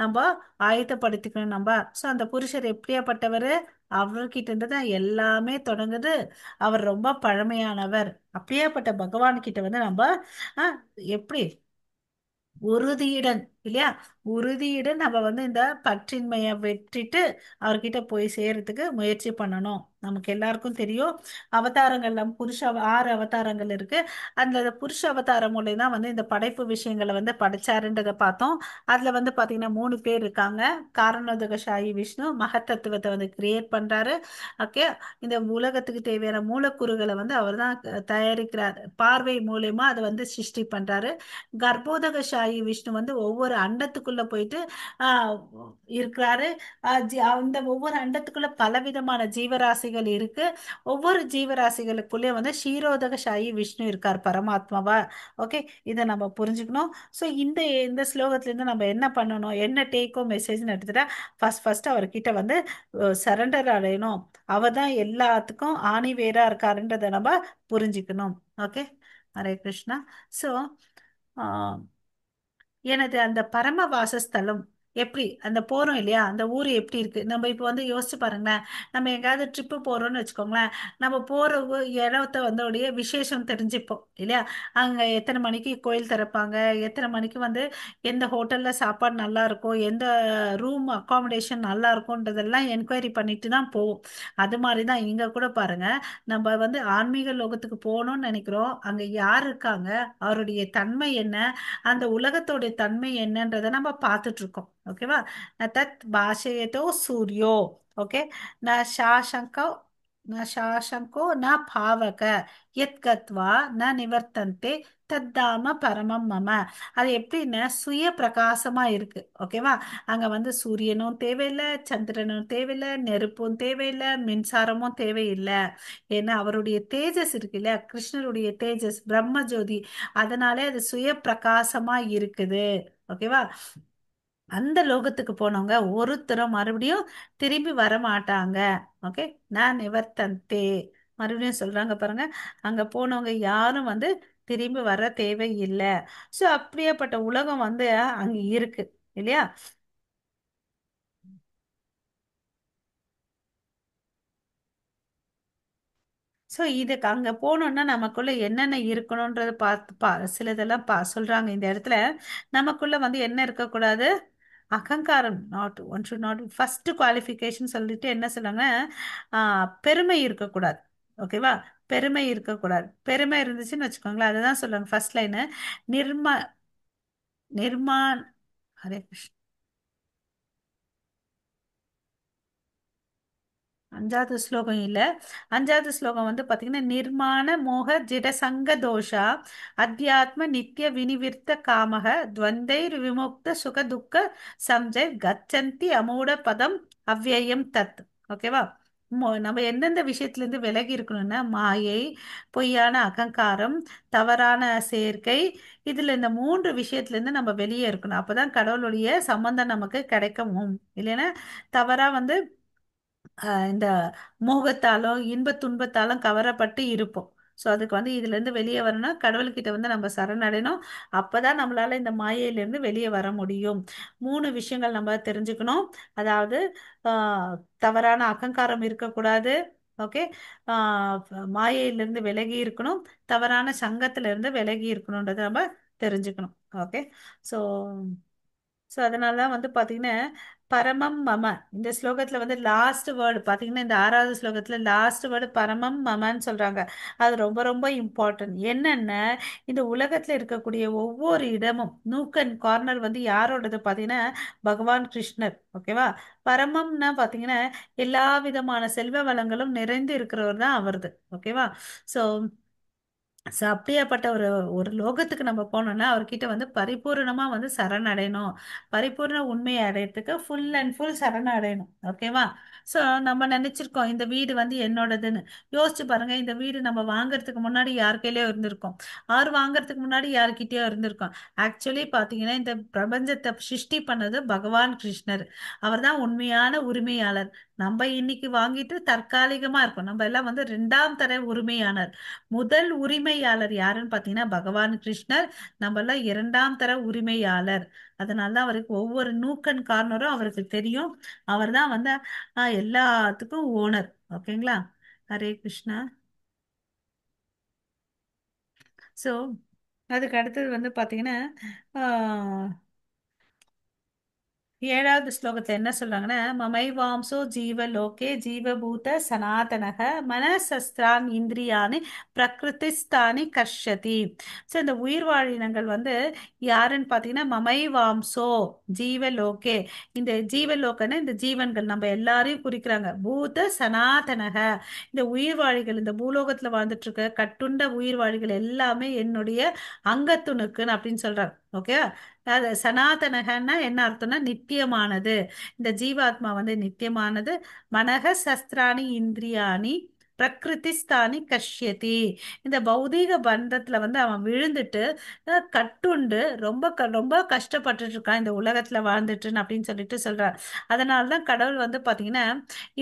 நம்ம ஆயத்தப்படுத்திக்கணும் நம்ம. ஸோ அந்த புருஷர் எப்படியாப்பட்டவர், அவர்கிட்ட இருந்து தான் எல்லாமே தொடங்குது. அவர் ரொம்ப பழமையானவர். அப்படியாப்பட்ட பகவான் கிட்ட வந்து நம்ம, எப்படி உறுதியுடன் இல்லையா, உறுதியுடன் நம்ம வந்து இந்த பற்றின்மையை வெற்றிட்டு அவர்கிட்ட போய் சேர்றதுக்கு முயற்சி பண்ணணும். நமக்கு எல்லாருக்கும் தெரியும் அவதாரங்கள்ல புருஷ 6 அவதாரங்கள் இருக்கு. அந்த புருஷ அவதாரம் மூலியம் தான் வந்து இந்த படைப்பு விஷயங்களை வந்து படைச்சாருன்றதை பார்த்தோம். அதுல வந்து பாத்தீங்கன்னா 3 பேர் இருக்காங்க. காரணோதகசாயி விஷ்ணு மகத்தத்துவத்தை வந்து கிரியேட் பண்றாரு. ஓகே, இந்த உலகத்துக்கு தேவையான மூலக்கூறுகளை வந்து அவர் தான் தயாரிக்கிறார். பார்வை மூலியமா அதை வந்து சிருஷ்டி பண்றாரு. கர்ப்போதகசாயி விஷ்ணு வந்து ஒவ்வொரு அண்டத்துக்குள்ள போயிட்டு, இருக்கிறாரு. அந்த ஒவ்வொரு அண்டத்துக்குள்ள பலவிதமான ஜீவராசிகள் இருக்கு. ஒவ்வொரு ஜீவராசிகளுக்குள்ளே வந்து க்ஷீரோதகசாயி விஷ்ணு இருக்கார் பரமாத்மாவா. ஓகே, இதை நம்ம புரிஞ்சுக்கணும். ஸோ இந்த ஸ்லோகத்துல இருந்து நம்ம என்ன பண்ணணும், என்ன டேக் ஹோம் மெசேஜ்னு எடுத்துட்டா, ஃபர்ஸ்ட் அவர்கிட்ட வந்து சரண்டர் அடையணும். அவர் தான் எல்லாத்துக்கும் ஆணி வேரா இருக்காருன்றதை நம்ம புரிஞ்சுக்கணும். ஓகே, ஹரே கிருஷ்ணா. ஸோ எனது அந்த பரம வாசஸ்தலம் எப்படி அந்த போறோம் இல்லையா, அந்த ஊரு எப்படி இருக்கு நம்ம இப்போ வந்து யோசிச்சு பாருங்களேன். நம்ம எங்காவது ட்ரிப்பு போறோம்னு வச்சுக்கோங்களேன், நம்ம போற இடத்த வந்தோடைய விசேஷம் தெரிஞ்சுப்போம் இல்லையா. அங்க எத்தனை மணிக்கு கோயில் திறப்பாங்க, எத்தனை மணிக்கு வந்து எந்த ஹோட்டல்ல சாப்பாடு நல்லா இருக்கும், எந்த ரூம் அக்காமடேஷன் நல்லா இருக்கும்ன்றதெல்லாம் என்கொயரி பண்ணிட்டு தான் போவோம். அது மாதிரிதான் இங்க கூட பாருங்க, நம்ம வந்து ஆன்மீக லோகத்துக்கு போகணும்னு நினைக்கிறோம். அங்க யார் இருக்காங்க, அவருடைய தன்மை என்ன, அந்த உலகத்தோடைய தன்மை என்னன்றதை நம்ம பார்த்துட்டு இருக்கோம். ஓகேவா? ந தத் பாஷயதோ சூரியோ, ஓகே, ந சாசங்கோ ந சாசங்கோ ந பாவக யத்கத்வா ந நிவர்த்தந்தே தத்தாம பரமம் மம. அது எப்படின்னா சுய பிரகாசமா இருக்கு. ஓகேவா? அங்க வந்து சூரியனும் தேவையில்லை, சந்திரனும் தேவையில்லை, நெருப்பும் தேவையில்லை, மின்சாரமும் தேவையில்லை. ஏன்னா அவருடைய தேஜஸ் இருக்கு இல்லையா, கிருஷ்ணருடைய தேஜஸ் பிரம்ம ஜோதி, அதனாலே அது சுய பிரகாசமா இருக்குது. ஓகேவா? அந்த லோகத்துக்கு போனவங்க ஒருத்தரும் மறுபடியும் திரும்பி வர மாட்டாங்க. ஓகே, நான் நிவர்த்தந்தே மறுபடியும் சொல்றாங்க பாருங்க, அங்க போனவங்க யாரும் வந்து திரும்பி வர தேவையில்லை. ஸோ அப்படியேப்பட்ட உலகம் வந்து அங்க இருக்கு இல்லையா? ஸோ இதுக்கு அங்க போனோம்னா நமக்குள்ள என்னென்ன இருக்கணும்ன்றத பார்த்து சிலதெல்லாம் சொல்றாங்க இந்த இடத்துல. நமக்குள்ள வந்து என்ன இருக்கக்கூடாது? அகங்காரம், not one should not. First qualification சொல்லிட்டு என்ன சொல்றாங்க, பெருமை இருக்கக்கூடாது. ஓகேவா? பெருமை இருக்கக்கூடாது. பெருமை இருந்துச்சுன்னு வச்சுக்கோங்களேன், அதுதான் சொல்றாங்க ஃபர்ஸ்ட் லைனு. நிர்மா நிர்மான் ஹரே கிருஷ்ணா. அஞ்சாவது ஸ்லோகம் இல்ல, அஞ்சாவது ஸ்லோகம் வந்து பாத்தீங்கன்னா நிர்மாண மோக ஜிடசங்க தோஷா அத்தியாத்ம நித்திய வினிவிர்த்த காமக துவந்தைர் விமுக்த சுக துக்க சம்ஜய் கச்சந்தி அமூட பதம் அவ்யயம் தத். ஓகேவா? நம்ம எந்தெந்த விஷயத்துல இருந்து விலகி இருக்கணும்னா மாயை, பொய்யான அகங்காரம், தவறான சேர்க்கை, இதுல இந்த 3 விஷயத்துல இருந்து நம்ம வெளியே இருக்கணும். அப்பதான் கடவுளுடைய சம்பந்தம் நமக்கு கிடைக்கும். இல்லைன்னா தவறா வந்து இந்த மோகத்தாலும் இன்ப துன்பத்தாலும் கவரப்பட்டு இருப்போம். ஸோ அதுக்கு வந்து இதுல இருந்து வெளியே வரணும்னா கடவுள்கிட்ட வந்து நம்ம சரணடையணும். அப்பதான் நம்மளால இந்த மாயையிலிருந்து வெளியே வர முடியும். 3 விஷயங்கள் நம்ம தெரிஞ்சுக்கணும். அதாவது, தவறான அகங்காரம் இருக்கக்கூடாது. ஓகே, மாயையிலிருந்து விலகி இருக்கணும், தவறான சங்கத்திலிருந்து விலகி இருக்கணுன்றதை நம்ம தெரிஞ்சுக்கணும். ஓகே, ஸோ அதனால தான் வந்து பாத்தீங்கன்னா பரமம் மம இந்த ஸ்லோகத்துல வந்து லாஸ்ட் வேர்டு பாத்தீங்கன்னா இந்த 6வது ஸ்லோகத்துல லாஸ்ட் வேர்டு பரமம் மமன்னு சொல்றாங்க. அது ரொம்ப ரொம்ப இம்பார்ட்டன்ட். என்னென்ன இந்த உலகத்துல இருக்கக்கூடிய ஒவ்வொரு இடமும் நூக் அண்ட் கார்னர் வந்து யாரோடது பாத்தீங்கன்னா பகவான் கிருஷ்ணர். ஓகேவா? பரமம்னா பாத்தீங்கன்னா எல்லா விதமான செல்வ வளங்களும் நிறைந்து இருக்கிறவர் தான் அவரது. ஓகேவா? ஸோ அப்படியாப்பட்ட ஒரு லோகத்துக்கு நம்ம போனோம்னா அவர்கிட்ட வந்து பரிபூர்ணமா வந்து சரணடையணும். பரிபூர்ண உண்மையை அடையிறதுக்கு ஃபுல் அண்ட் ஃபுல் சரணடையணும். ஓகேவா? ஸோ நம்ம நினைச்சிருக்கோம் இந்த வீடு வந்து என்னோடதுன்னு. யோசிச்சு பாருங்க, இந்த வீடு நம்ம வாங்குறதுக்கு முன்னாடி யார் கையிலயோ இருந்திருக்கோம், ஆறு வாங்குறதுக்கு முன்னாடி யார்கிட்டயோ இருந்திருக்கோம். ஆக்சுவலி பாத்தீங்கன்னா இந்த பிரபஞ்சத்தை சிருஷ்டி பண்ணது பகவான் கிருஷ்ணர். அவர் தான் உண்மையான உரிமையாளர். நம்ம இன்னைக்கு வாங்கிட்டு தற்காலிகமா இருக்கோம். நம்ம எல்லாம் வந்து 2ஆம் தர உரிமையாளர். முதல் உரிமையாளர் யாருன்னு பாத்தீங்கன்னா பகவான் கிருஷ்ணர். நம்ம எல்லாம் 2ஆம் தர உரிமையாளர். அதனாலதான் அவருக்கு ஒவ்வொரு நூக்கன் கார்னரும் அவருக்கு தெரியும். அவர் தான் வந்து, எல்லாத்துக்கும் ஓனர். ஓகேங்களா? ஹரே கிருஷ்ணா. ஸோ அதுக்கு அடுத்தது வந்து பாத்தீங்கன்னா, 7வது ஸ்லோகத்துல என்ன சொல்றாங்கன்னா, மமைவாம்சோ ஜீவலோகே ஜீவபூத சனாதனக மனசஸ்திரான் இந்திரியாணி பிரகிருதிஸ்தானி கர்ஷதி. ஸோ இந்த உயிர் வாழினங்கள் வந்து யாருன்னு பார்த்தீங்கன்னா மமைவாம்சோ ஜீவலோகே, இந்த ஜீவலோகன்னா இந்த ஜீவன்கள் நம்ம எல்லாரையும் குறிக்கிறாங்க. பூத சனாதனக, இந்த உயிர் வாழிகள், இந்த பூலோகத்துல வாழ்ந்துட்டு இருக்க கட்டுண்ட உயிர் வாழிகள் எல்லாமே என்னுடைய அங்கத்துணுக்குன்னு அப்படின்னு சொல்றாங்க. ஓகே, அது சனாதனகன்னா என்ன அர்த்தம்னா நித்தியமானது. இந்த ஜீவாத்மா வந்து நித்தியமானது. மனக சஸ்திராணி இந்திரியாணி பிரகிருதிஸ்தானி கஷ்யதி. இந்த பௌதீக பந்தத்துல வந்து அவன் விழுந்துட்டு, கட்டுண்டு ரொம்ப ரொம்ப கஷ்டப்பட்டுட்டு இருக்கான் இந்த உலகத்துல வாழ்ந்துட்டுன்னு அப்படின்னு சொல்லிட்டு சொல்றார். அதனாலதான் கடவுள் வந்து பாத்தீங்கன்னா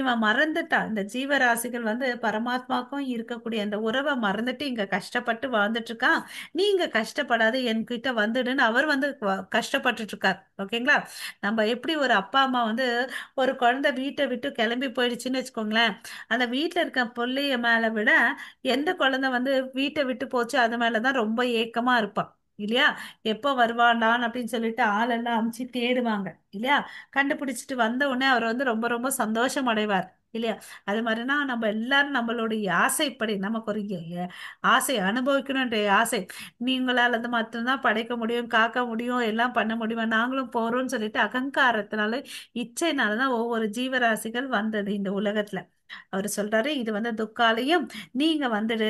இவன் மறந்துட்டான். இந்த ஜீவராசிகள் வந்து பரமாத்மாக்கும் இருக்கக்கூடிய அந்த உறவை மறந்துட்டு இங்க கஷ்டப்பட்டு வாழ்ந்துட்டு இருக்கான். நீ இங்க கஷ்டப்படாத, என்கிட்ட வந்துடுன்னு அவர் வந்து கஷ்டப்பட்டுட்டு இருக்கார். ஓகேங்களா? நம்ம எப்படி ஒரு அப்பா அம்மா வந்து ஒரு குழந்தை வீட்டை விட்டு கிளம்பி போயிடுச்சுன்னு வச்சுக்கோங்களேன், அந்த வீட்டுல இருக்க பிள்ளைய மேல விட எந்த குழந்தை வந்து வீட்டை விட்டு போச்சு அது மேலதான் ரொம்ப ஏக்கமா இருப்பான் இல்லையா? எப்போ வருவான்டான் அப்படின்னு சொல்லிட்டு ஆளெல்லாம் அமுச்சு தேடுவாங்க இல்லையா? கண்டுபிடிச்சிட்டு வந்த உடனே அவர் வந்து ரொம்ப ரொம்ப சந்தோஷம் அடைவார் இல்லையா? அது மாதிரினா நம்ம எல்லாரும் நம்மளுடைய ஆசைப்படி நமக்கு ஒரு ஆசை அனுபவிக்கணுன்ற ஆசை, நீங்களால் அது மட்டும்தான் படைக்க முடியும், காக்க முடியும், எல்லாம் பண்ண முடியும், நாங்களும் போறோம்னு சொல்லிட்டு அகங்காரத்தினால இச்சைனாலதான் ஒவ்வொரு ஜீவராசிகள் வந்தது இந்த உலகத்துல. அவர் சொல்றாரு, இது வந்து துக்காலையும் நீங்க வந்துடு,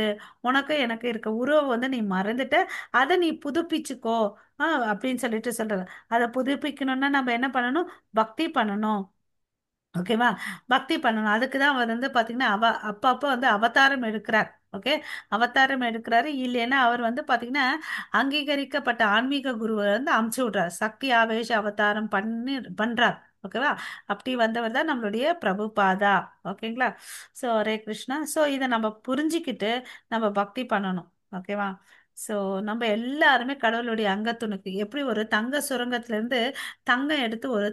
உனக்கு எனக்கு இருக்க உறவை வந்து நீ மறந்துட்ட, அதை நீ புதுப்பிச்சுக்கோ அப்படின்னு சொல்லிட்டு சொல்றாரு. அதை புதுப்பிக்கணும்னா நம்ம என்ன பண்ணணும்? பக்தி பண்ணணும். ஓகேவா? பக்தி பண்ணணும். அதுக்குதான் அவர் வந்து பாத்தீங்கன்னா அப்பப்ப வந்து அவதாரம் எடுக்கிறார். ஓகே, அவதாரம் எடுக்கிறாரு. இல்லைன்னா அவர் வந்து பாத்தீங்கன்னா அங்கீகரிக்கப்பட்ட ஆன்மீக குருவை வந்து அமுச்சு விடுறார். சக்தி ஆவேச அவதாரம் பண்றார். ஓகேவா? அப்படி வந்தவர் தான் நம்மளுடைய பிரபுபாதா. ஓகேங்களா? ஸோ ஹரே கிருஷ்ணா. ஸோ இதை நம்ம புரிஞ்சுக்கிட்டு நம்ம பக்தி பண்ணணும். ஓகேவா? ஸோ நம்ம எல்லாருமே கடவுளுடைய அங்கத்துணுக்கு எப்படி ஒரு தங்க சுரங்கத்திலேருந்து தங்கம் எடுத்து ஒரு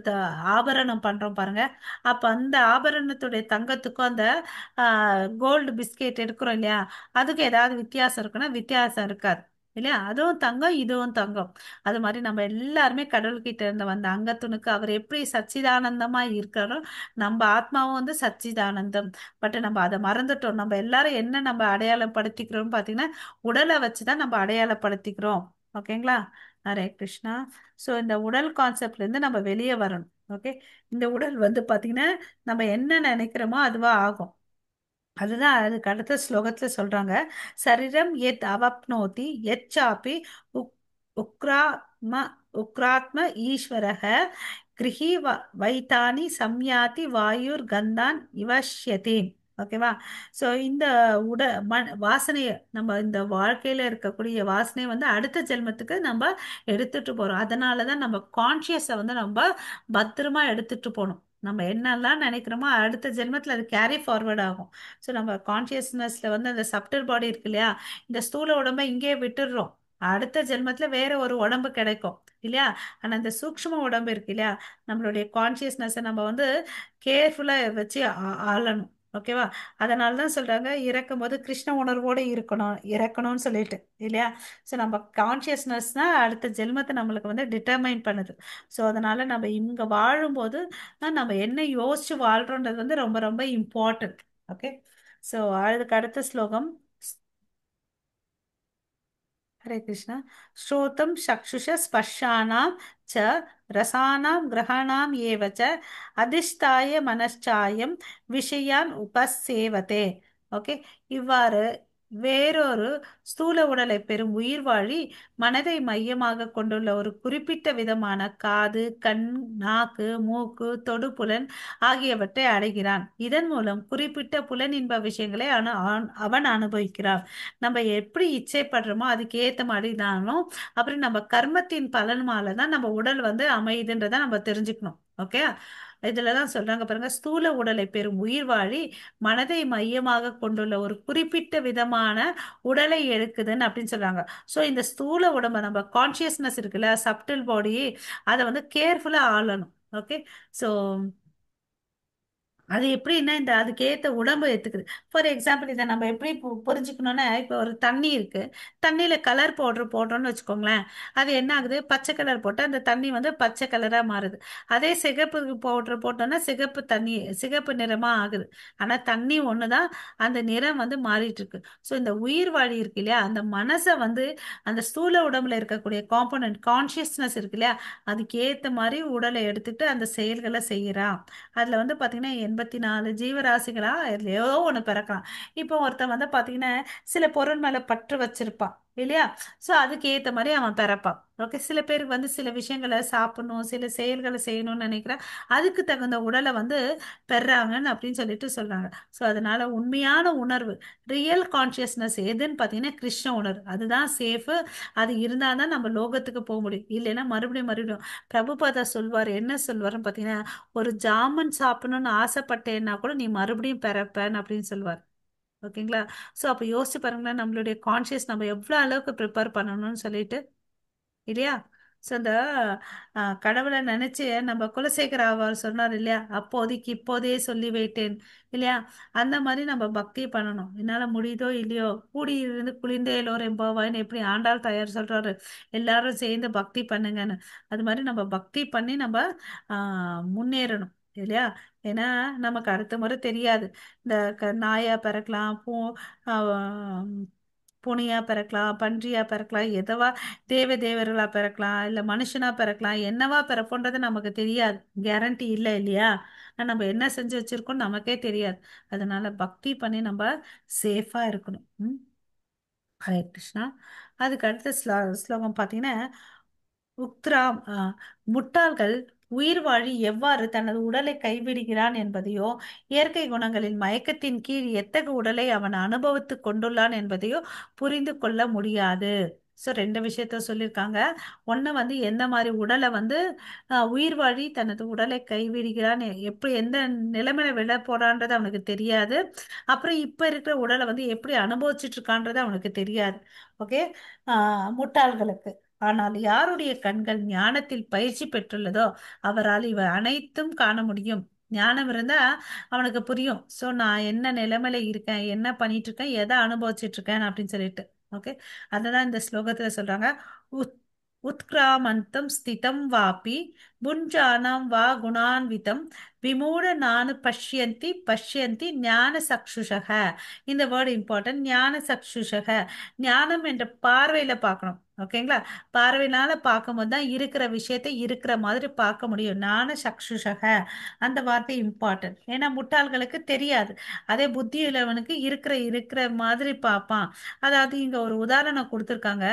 ஆபரணம் பண்றோம் பாருங்க. அப்ப அந்த ஆபரணத்துடைய தங்கத்துக்கும் அந்த கோல்டு பிஸ்கெட் எடுக்கிறோம் இல்லையா, அதுக்கு ஏதாவது வித்தியாசம் இருக்குன்னா வித்தியாசம் இருக்காது இல்லையா? அதுவும் தங்கம், இதுவும் தங்கம். அது மாதிரி நம்ம எல்லாருமே கடவுள்கிட்ட இருந்து வந்த அங்கத்துணுக்கு அவர் எப்படி சச்சிதானந்தமா இருக்காரோ நம்ம ஆத்மாவும் வந்து சச்சிதானந்தம். பட் நம்ம அதை மறந்துட்டோம். நம்ம எல்லாரும் என்ன நம்ம அடையாளப்படுத்திக்கிறோம்னு பாத்தீங்கன்னா உடலை வச்சுதான் நம்ம அடையாளப்படுத்திக்கிறோம். ஓகேங்களா? ஹரே கிருஷ்ணா. ஸோ இந்த உடல் கான்செப்ட்ல இருந்து நம்ம வெளியே வரணும். ஓகே, இந்த உடல் வந்து பாத்தீங்கன்னா நம்ம என்ன நினைக்கிறோமோ அதுவா ஆகும். அதுதான் அதுக்கு அடுத்த ஸ்லோகத்துல சொல்றாங்க. சரீரம் எத் அவப்னோதி எச்சாப்பி உக்ராத்ம ஈஸ்வரக கிரகி வைத்தானி சம்யாதி வாயுர் கந்தான் இவஷ்யதி. ஓகேவா? ஸோ இந்த வாசனையை நம்ம இந்த வாழ்க்கையில இருக்கக்கூடிய வாசனையை வந்து அடுத்த ஜென்மத்துக்கு நம்ம எடுத்துட்டு போறோம். அதனாலதான் நம்ம கான்சியஸை வந்து நம்ம பத்திரமா எடுத்துட்டு போகணும். நம்ம என்னெல்லாம் நினைக்கிறோமோ அடுத்த ஜென்மத்துல அது கேரி ஃபார்வர்ட் ஆகும். ஸோ நம்ம கான்சியஸ்னஸ்ல வந்து அந்த சப்டர் பாடி இருக்கு இல்லையா, இந்த ஸ்தூல உடம்பை இங்கேயே விட்டுடுறோம். அடுத்த ஜென்மத்துல வேற ஒரு உடம்பு கிடைக்கும் இல்லையா? ஆனா இந்த சூக்ஷ்ம உடம்பு இருக்கு இல்லையா, நம்மளுடைய கான்சியஸ்னஸை நம்ம வந்து கேர்ஃபுல்லா வச்சு ஆளணும். ஓகேவா? அதனாலதான் சொல்றாங்க இறக்கும் போது கிருஷ்ண உணர்வோடு இருக்கணும், இறக்கணும்னு சொல்லிட்டு இல்லையா? ஸோ நம்ம கான்சியஸ்னஸ்னா அடுத்த ஜென்மத்தை நம்மளுக்கு வந்து டிட்டர்மைன் பண்ணுது. ஸோ அதனால நம்ம இங்க வாழும்போது தான் நம்ம என்ன யோசிச்சு வாழ்றோன்றது வந்து ரொம்ப ரொம்ப இம்பார்ட்டன்ட். ஓகே, ஸோ அதுக்கு அடுத்த ஸ்லோகம். ஹரே கிருஷ்ணா. ஸ்ரோதம் சக்ஷுஷ ஸ்பர்ஷானாம் ச ரசானாம் கிரகாணாம் ஏவ ச அதிஷ்டாய மனச்சாயம் விஷயான் உபசேவதே. ஓகே, இவ்வாறு வேறொரு ஸ்தூல உடலை பெறும் உயிர் வாழி மனதை மையமாக கொண்டுள்ள ஒரு குறிப்பிட்ட விதமான காது, கண், நாக்கு, மூக்கு, தொடுபுலன் ஆகியவற்றை அடைகிறான். இதன் மூலம் குறிப்பிட்ட புலன் இன்ப விஷயங்களை அவன் அனுபவிக்கிறான். நம்ம எப்படி இச்சைப்படுறோமோ அதுக்கு ஏத்த மாதிரி தானும். அப்புறம் நம்ம கர்மத்தின் பலனாலதான் நம்ம உடல் வந்து அமையுதுன்றதை நம்ம தெரிஞ்சுக்கணும். ஓகே, இதுலதான் சொல்றாங்க பாருங்க, ஸ்தூல உடலை பெறும் உயிர் வாழி மனதை மையமாக கொண்டுள்ள ஒரு குறிப்பிட்ட விதமான உடலை எடுக்குதுன்னு அப்படின்னு சொல்றாங்க. ஸோ இந்த ஸ்தூல உடம்பை நம்ம கான்சியஸ்னஸ் இருக்குல்ல, சப்டில் பாடி, அதை வந்து கேர்ஃபுல்லா ஆளணும். ஓகே, ஸோ அது எப்படின்னா இந்த அதுக்கேத்த உடம்பு ஏத்துக்குது. ஃபார் எக்ஸாம்பிள் இதை நம்ம எப்படி புரிஞ்சுக்கணும்னா, இப்போ ஒரு தண்ணி இருக்கு, தண்ணியில கலர் பவுடர் போடுறோம்னு வச்சுக்கோங்களேன், அது என்ன ஆகுது, பச்சை கலர் போட்டா அந்த தண்ணி வந்து பச்சை கலரா மாறுது. அதே சிகப்பு பவுடர் போட்டோம்னா சிகப்பு தண்ணி சிகப்பு நிறமா ஆகுது. ஆனா தண்ணி ஒண்ணுதான், அந்த நிறம் வந்து மாறிட்டு இருக்கு. ஸோ இந்த உயிர் வாழி இருக்கு இல்லையா, அந்த மனசை வந்து அந்த ஸ்தூல உடம்புல இருக்கக்கூடிய காம்போனன்ட் கான்சியஸ்னஸ் இருக்கு இல்லையா, அதுக்கு ஏத்த மாதிரி உடலை எடுத்துட்டு அந்த செயல்களை செய்யறான். அதுல வந்து பாத்தீங்கன்னா 84 ஜீவராசிகளா எதுலயோ ஒண்ணு பிறக்கலாம். இப்போ ஒருத்தன் வந்து பாத்தீங்கன்னா சில பொருள் மேல பற்று வச்சிருப்பான் இல்லையா, ஸோ அதுக்கு ஏத்த மாதிரி அவன் பிறப்பான். ஓகே, சில பேருக்கு வந்து சில விஷயங்களை சாப்பிடணும், சில செயல்களை செய்யணும்னு நினைக்கிறேன், அதுக்கு தகுந்த உடலை வந்து பெறாங்கன்னு அப்படின்னு சொல்லிட்டு சொல்றாங்க. ஸோ அதனால உண்மையான உணர்வு, ரியல் கான்சியஸ்னஸ் எதுன்னு பாத்தீங்கன்னா கிருஷ்ண உணர்வு, அதுதான் சேஃபு. அது இருந்தாதான் நம்ம லோகத்துக்கு போக முடியும். இல்லைன்னா மறுபடியும் மறுபடியும் பிரபுபாதா சொல்வார், என்ன சொல்வாருன்னு பாத்தீங்கன்னா, ஒரு ஜாமன் சாப்பிடணும்னு ஆசைப்பட்டேன்னா கூட நீ மறுபடியும் பிறப்பேன்னு அப்படின்னு சொல்வார். ஓகேங்களா? ஸோ அப்போ யோசிச்சு பாருங்களேன், நம்மளுடைய கான்சியஸ் நம்ம எவ்வளோ அளவுக்கு ப்ரிப்பேர் பண்ணணும்னு சொல்லிட்டு இல்லையா? ஸோ அந்த கடவுளை நினைச்சு நம்ம குலசேகர ஆவார் சொன்னார் இல்லையா, அப்போதைக்கு இப்போதே சொல்லி வைத்தேன் இல்லையா, அந்த மாதிரி நம்ம பக்தி பண்ணணும். என்னால முடியுதோ இல்லையோ, கூடி இருந்து குளிர்ந்தே எல்லோரும் எம்பாவாயின்னு எப்படி ஆண்டாள் தாயார் சொல்றாரு, எல்லாரும் சேர்ந்து பக்தி பண்ணுங்கன்னு, அது மாதிரி நம்ம பக்தி பண்ணி நம்ம முன்னேறணும். இல்லையா? ஏன்னா நமக்கு அடுத்த முறை தெரியாது. இந்த நாயா பிறக்கலாம், ஆஹ் பூனையா பிறக்கலாம், பன்றியா பிறக்கலாம், எதவா தேவ தேவர்களா பிறக்கலாம், இல்ல மனுஷனா பிறக்கலாம், என்னவா பிறப்போன்றது நமக்கு தெரியாது, கேரண்டி இல்லை இல்லையா? ஆனா, நம்ம என்ன செஞ்சு வச்சிருக்கோம் நமக்கே தெரியாது. அதனால பக்தி பண்ணி நம்ம சேஃபா இருக்கணும். ஹரே கிருஷ்ணா. அதுக்கு அடுத்த ஸ்லோகம் பார்த்தீங்கன்னா, உக்திராம் முட்டாள்கள் உயிர் வாழி எவ்வாறு தனது உடலை கைவிடுகிறான் என்பதையோ, இயற்கை குணங்களின் மயக்கத்தின் கீழ் எத்தகு உடலை அவன் அனுபவித்துக் கொண்டுள்ளான் என்பதையோ புரிந்து கொள்ள முடியாது. ஸோ 2 விஷயத்த சொல்லியிருக்காங்க. ஒண்ணு வந்து எந்த மாதிரி உடலை வந்து, உயிர் வாழி தனது உடலை கைவிடுகிறான், எப்படி எந்த நிலைமையில விட போறான்றது அவனுக்கு தெரியாது. அப்புறம் இப்ப இருக்கிற உடலை வந்து எப்படி அனுபவிச்சுட்டு இருக்கான்றது அவனுக்கு தெரியாது. ஓகே, முட்டாள்களுக்கு. ஆனால் யாருடைய கண்கள் ஞானத்தில் பயிற்சி பெற்றுள்ளதோ அவரால் இவை அனைத்தும் காண முடியும். ஞானம் இருந்தா அவனுக்கு புரியும். ஸோ நான் என்ன நிலைமையில இருக்கேன், என்ன பண்ணிட்டு இருக்கேன், எதை அனுபவிச்சுட்டு இருக்கேன் அப்படின்னு சொல்லிட்டு. ஓகே, அததான் இந்த ஸ்லோகத்துல சொல்றாங்க. உத்கிராமந்தம் ஸ்திதம் வாபி புஞ்சானம் வா குணான்விதம் விமூட நானு பஷ்யந்தி பஷ்யந்தி ஞான சக்ஷுஷக. இந்த வேர்டு இம்பார்ட்டன்ட். ஞான சக்ஷுஷக, ஞானம் என்ற பார்வையில பார்க்கணும். ஓகேங்களா? பார்வையினால பார்க்கும்போது தான் இருக்கிற விஷயத்தை இருக்கிற மாதிரி பார்க்க முடியும். ஞான சக்ஷுஷக அந்த வார்த்தை இம்பார்ட்டன்ட். ஏன்னா முட்டாள்களுக்கு தெரியாது. அதே புத்தி உள்ளவனுக்கு இருக்கிற இருக்கிற மாதிரி பார்ப்பான். அதாவது இங்க ஒரு உதாரணம் கொடுத்துருக்காங்க.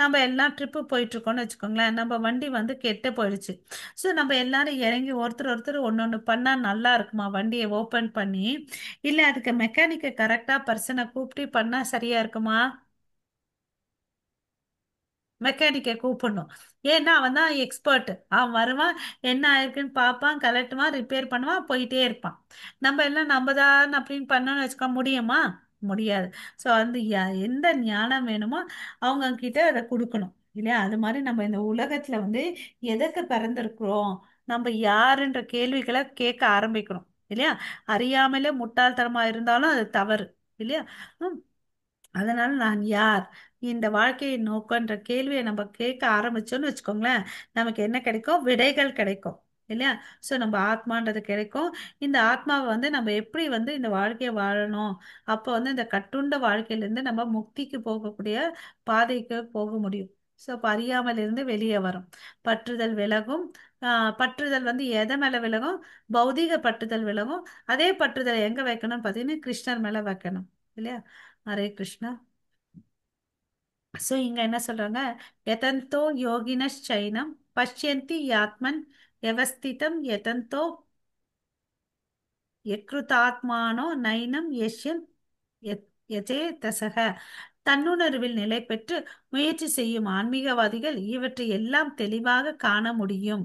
நம்ம எல்லாம் ட்ரிப்பு போயிட்டு இருக்கோம்னு வச்சுக்கோங்களேன். நம்ம வண்டி வந்து கெட்டு போயிடுச்சு. ஸோ நம்ம எல்லாரும் இறங்கி ஒருத்தர் ஒருத்தர் ஒன்னொன்னு பண்ணா நல்லா இருக்குமா? வண்டியை ஓப்பன் பண்ணி, இல்ல அதுக்கு மெக்கானிக்கை கரெக்டா பர்சனை கூப்பிட்டு பண்ணா சரியா இருக்குமா? மெக்கானிக்கை கூப்பிடணும். ஏன்னா அவன் தான் எக்ஸ்பர்ட். அவன் வருவான், என்ன ஆயிருக்குன்னு பார்ப்பான், கலட்டுவான், ரிப்பேர் பண்ணுவான், போயிட்டே இருப்பான். நம்ம எல்லாம் நம்ம தான் அப்படின்னு பண்ணோம்னு வச்சுக்க முடியுமா? முடியாது. ஸோ வந்து எந்த ஞானம் வேணுமோ அவங்க கிட்ட அதை கொடுக்கணும் இல்லையா? அது மாதிரி நம்ம இந்த உலகத்துல வந்து எதற்கு பிறந்திருக்கிறோம், நம்ம யாருன்ற கேள்விகளை கேட்க ஆரம்பிக்கணும் இல்லையா? அறியாமலே முட்டாள்தனமா இருந்தாலும் அது தவறு இல்லையா? அதனால நான் யார், இந்த வாழ்க்கையை நோக்கன்ற கேள்வியை நம்ம கேட்க ஆரம்பிச்சோன்னு வச்சுக்கோங்களேன், நமக்கு என்ன கிடைக்கும்? விடைகள் கிடைக்கும் இல்லையா? ஸோ நம்ம ஆத்மான்றது கிடைக்கும். இந்த ஆத்மாவை வந்து நம்ம எப்படி வந்து இந்த வாழ்க்கையை வாழணும், அப்போ வந்து இந்த கட்டுண்ட வாழ்க்கையிலேருந்து நம்ம முக்திக்கு போகக்கூடிய பாதைக்கு போக முடியும். ஸோ அப்போ அறியாமலிருந்து வெளியே வரும், பற்றுதல் விலகும். பற்றுதல் வந்து எதை மேலே விலகும்? பௌதீக பற்றுதல் விலகும். அதே பற்றுதல் எங்கே வைக்கணும்னு பார்த்தீங்கன்னா கிருஷ்ணர் மேலே வைக்கணும் இல்லையா? ஹரே கிருஷ்ணா. ஸோ இங்க என்ன சொல்றாங்க? யதந்தோ யோகினశ్చைனம் பஷ்யந்தி யாத்மன் யவஸ்திதம் யதந்தோ யக்ருதாத்மானோ நைனம் யஷ்யன் யஜேதசக. தன்னுணர்வில் நிலை பெற்று முயற்சி செய்யும் ஆன்மீகவாதிகள் இவற்றை எல்லாம் தெளிவாக காண முடியும்.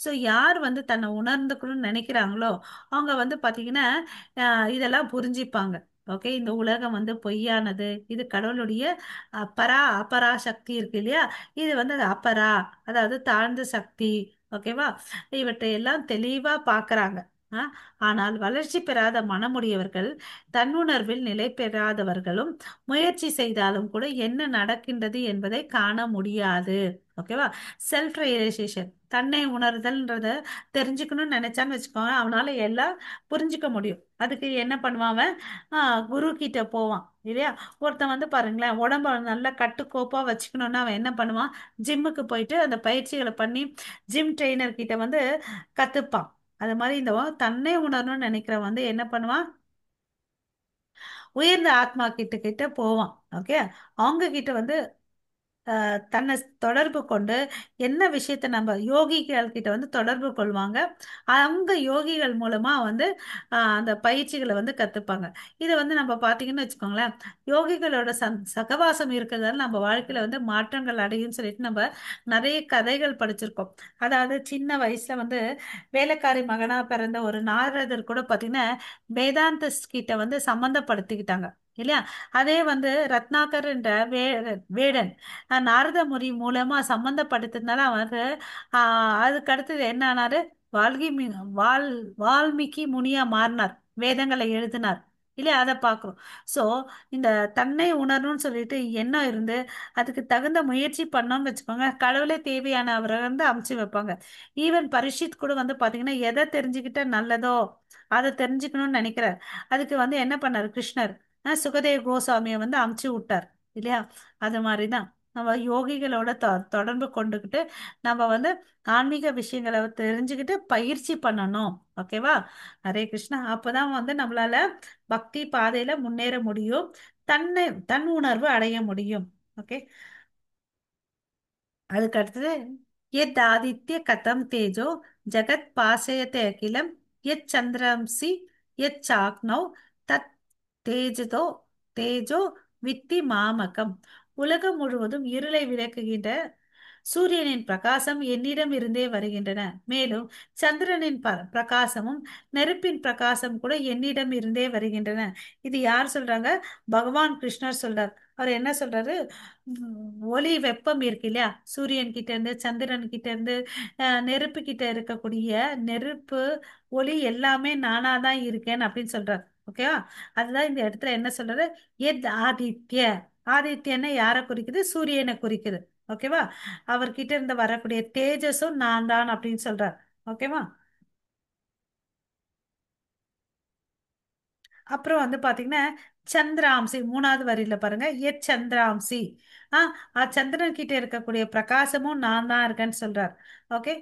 ஸோ யார் வந்து தன்னை உணர்ந்துக்கணும்னு நினைக்கிறாங்களோ அவங்க வந்து பார்த்தீங்கன்னா, இதெல்லாம் புரிஞ்சிப்பாங்க. ஓகே, இந்த உலகம் வந்து பொய்யானது, இது கடவுளுடைய அப்பரா அபரா சக்தி இருக்கு இல்லையா, இது வந்து அது அப்பரா, அதாவது தாழ்ந்த சக்தி. ஓகேவா, இவற்றை எல்லாம் தெளிவா பார்க்கறாங்க. ஆனால் வளர்ச்சி பெறாத மனமுடையவர்கள், தன்னுணர்வில் நிலை பெறாதவர்களும் முயற்சி செய்தாலும் கூட என்ன நடக்கின்றது என்பதை காண முடியாது. ஓகேவா, செல்ஃப் ரியலைசேஷன், தன்னை உணர்தல்ன்றத தெரிஞ்சுக்கணும்னு நினைச்சான்னு வச்சுக்கோங்க, அவனால எல்லாம் புரிஞ்சுக்க முடியும். அதுக்கு என்ன பண்ணுவான் அவன்? குரு கிட்ட போவான் இல்லையா? ஒருத்தன் வந்து பாருங்களேன், உடம்ப நல்லா கட்டுக்கோப்பா வச்சுக்கணும்னா அவன் என்ன பண்ணுவான்? ஜிம்முக்கு போயிட்டு அந்த பயிற்சிகளை பண்ணி ஜிம் ட்ரெயினர் கிட்ட வந்து கத்துப்பான். அது மாதிரி இந்த தன்னை உணரணும்னு நினைக்கிறவன் வந்து என்ன பண்ணுவான்? உயர்ந்த ஆத்மா கிட்ட கிட்ட போவான். ஓகே, அவங்க கிட்ட வந்து தன்னை தொடர்பு கொண்டு என்ன விஷயத்தை நம்ம யோகிகள் கிட்ட வந்து தொடர்பு கொள்வாங்க. அவங்க யோகிகள் மூலமா வந்து, அந்த பயிற்சிகளை வந்து கத்துப்பாங்க. இதை வந்து நம்ம பார்த்தீங்கன்னு வச்சுக்கோங்களேன், யோகிகளோட சகவாசம் இருக்கிறதால நம்ம வாழ்க்கையில வந்து மாற்றங்கள் அடையும்னு சொல்லிட்டு நம்ம நிறைய கதைகள் படிச்சிருக்கோம். அதாவது சின்ன வயசுல வந்து வேலைக்காரி மகனா பிறந்த ஒரு நாரதர் கூட பார்த்தீங்கன்னா வேதாந்தஸ் கிட்ட வந்து சம்பந்தப்படுத்திக்கிட்டாங்க இல்லையா? அதே வந்து ரத்னாகர் என்ற வேடன், நாரத முனி மூலமா சம்பந்தப்படுத்தினால அவரு, அதுக்கு அடுத்தது என்ன ஆனாரு? வால்மீகி முனியா மாறினார், வேதங்களை எழுதினார் இல்லையா? அதை பார்க்குறோம். ஸோ இந்த தன்னை உணரணும்னு சொல்லிட்டு எண்ணம் இருந்து அதுக்கு தகுந்த முயற்சி பண்ணோம்னு வச்சுக்கோங்க, கடவுளே தேவையான அவரை வந்து அமுச்சு வைப்பாங்க. ஈவன் பரிஷித் கூட வந்து பார்த்தீங்கன்னா எதை தெரிஞ்சுக்கிட்டா நல்லதோ அதை தெரிஞ்சுக்கணும்னு நினைக்கிறார். அதுக்கு வந்து என்ன பண்ணார் கிருஷ்ணர், சுகதேவ் கோசாமியை வந்து அமுச்சு விட்டார் இல்லையா? அது மாதிரிதான் நம்ம யோகிகளோட தொடர்பு கொண்டுக்கிட்டு நம்ம வந்து ஆன்மீக விஷயங்களை தெரிஞ்சுக்கிட்டு பயிற்சி பண்ணணும். ஓகேவா? ஹரே கிருஷ்ணா. அப்பதான் வந்து நம்மளால பக்தி பாதையில முன்னேற முடியும், தன் உணர்வு அடைய முடியும். ஓகே, அதுக்கு அடுத்தது எத் ஆதித்ய கதம் தேஜோ ஜகத் பாசயத்தை அகிலம் எத் சந்திரம்சி எத் சாக்னௌ தத் தேஜதோ தேஜோ வித்தி மாமகம். உலகம் முழுவதும் இருளை விளக்குகின்ற சூரியனின் பிரகாசம் என்னிடம் இருந்தே வருகின்றன. மேலும் சந்திரனின் பிரகாசமும் நெருப்பின் பிரகாசம் கூட என்னிடம் இருந்தே வருகின்றன. இது யார் சொல்றாங்க? பகவான் கிருஷ்ணர் சொல்றார். அவர் என்ன சொல்றாரு? ஒளி வெப்பம் இருக்கு இல்லையா, சூரியன் கிட்ட இருந்து, சந்திரன் கிட்ட இருந்து, நெருப்பு கிட்ட இருக்கக்கூடிய நெருப்பு ஒளி எல்லாமே நானாதான் இருக்கேன் அப்படின்னு சொல்றாரு. ஓகேவா? அதுதான் இந்த இடத்துல என்ன சொல்றாரு? எத் ஆதித்ய. ஆதித்யன்னு யாரை குறிக்குது? சூரியனை குறிக்குது. ஓகேவா? அவர்கிட்ட இருந்து வரக்கூடிய தேஜஸும் நான் தான் அப்படின்னு சொல்றார். ஓகேவா? அப்புறம் வந்து பாத்தீங்கன்னா சந்திராம்சி, மூணாவது வரியில பாருங்க, எத் சந்திராம்சி. சந்திரன் கிட்ட இருக்கக்கூடிய பிரகாசமும் நான் தான் இருக்கேன்னு சொல்றார். ஓகே,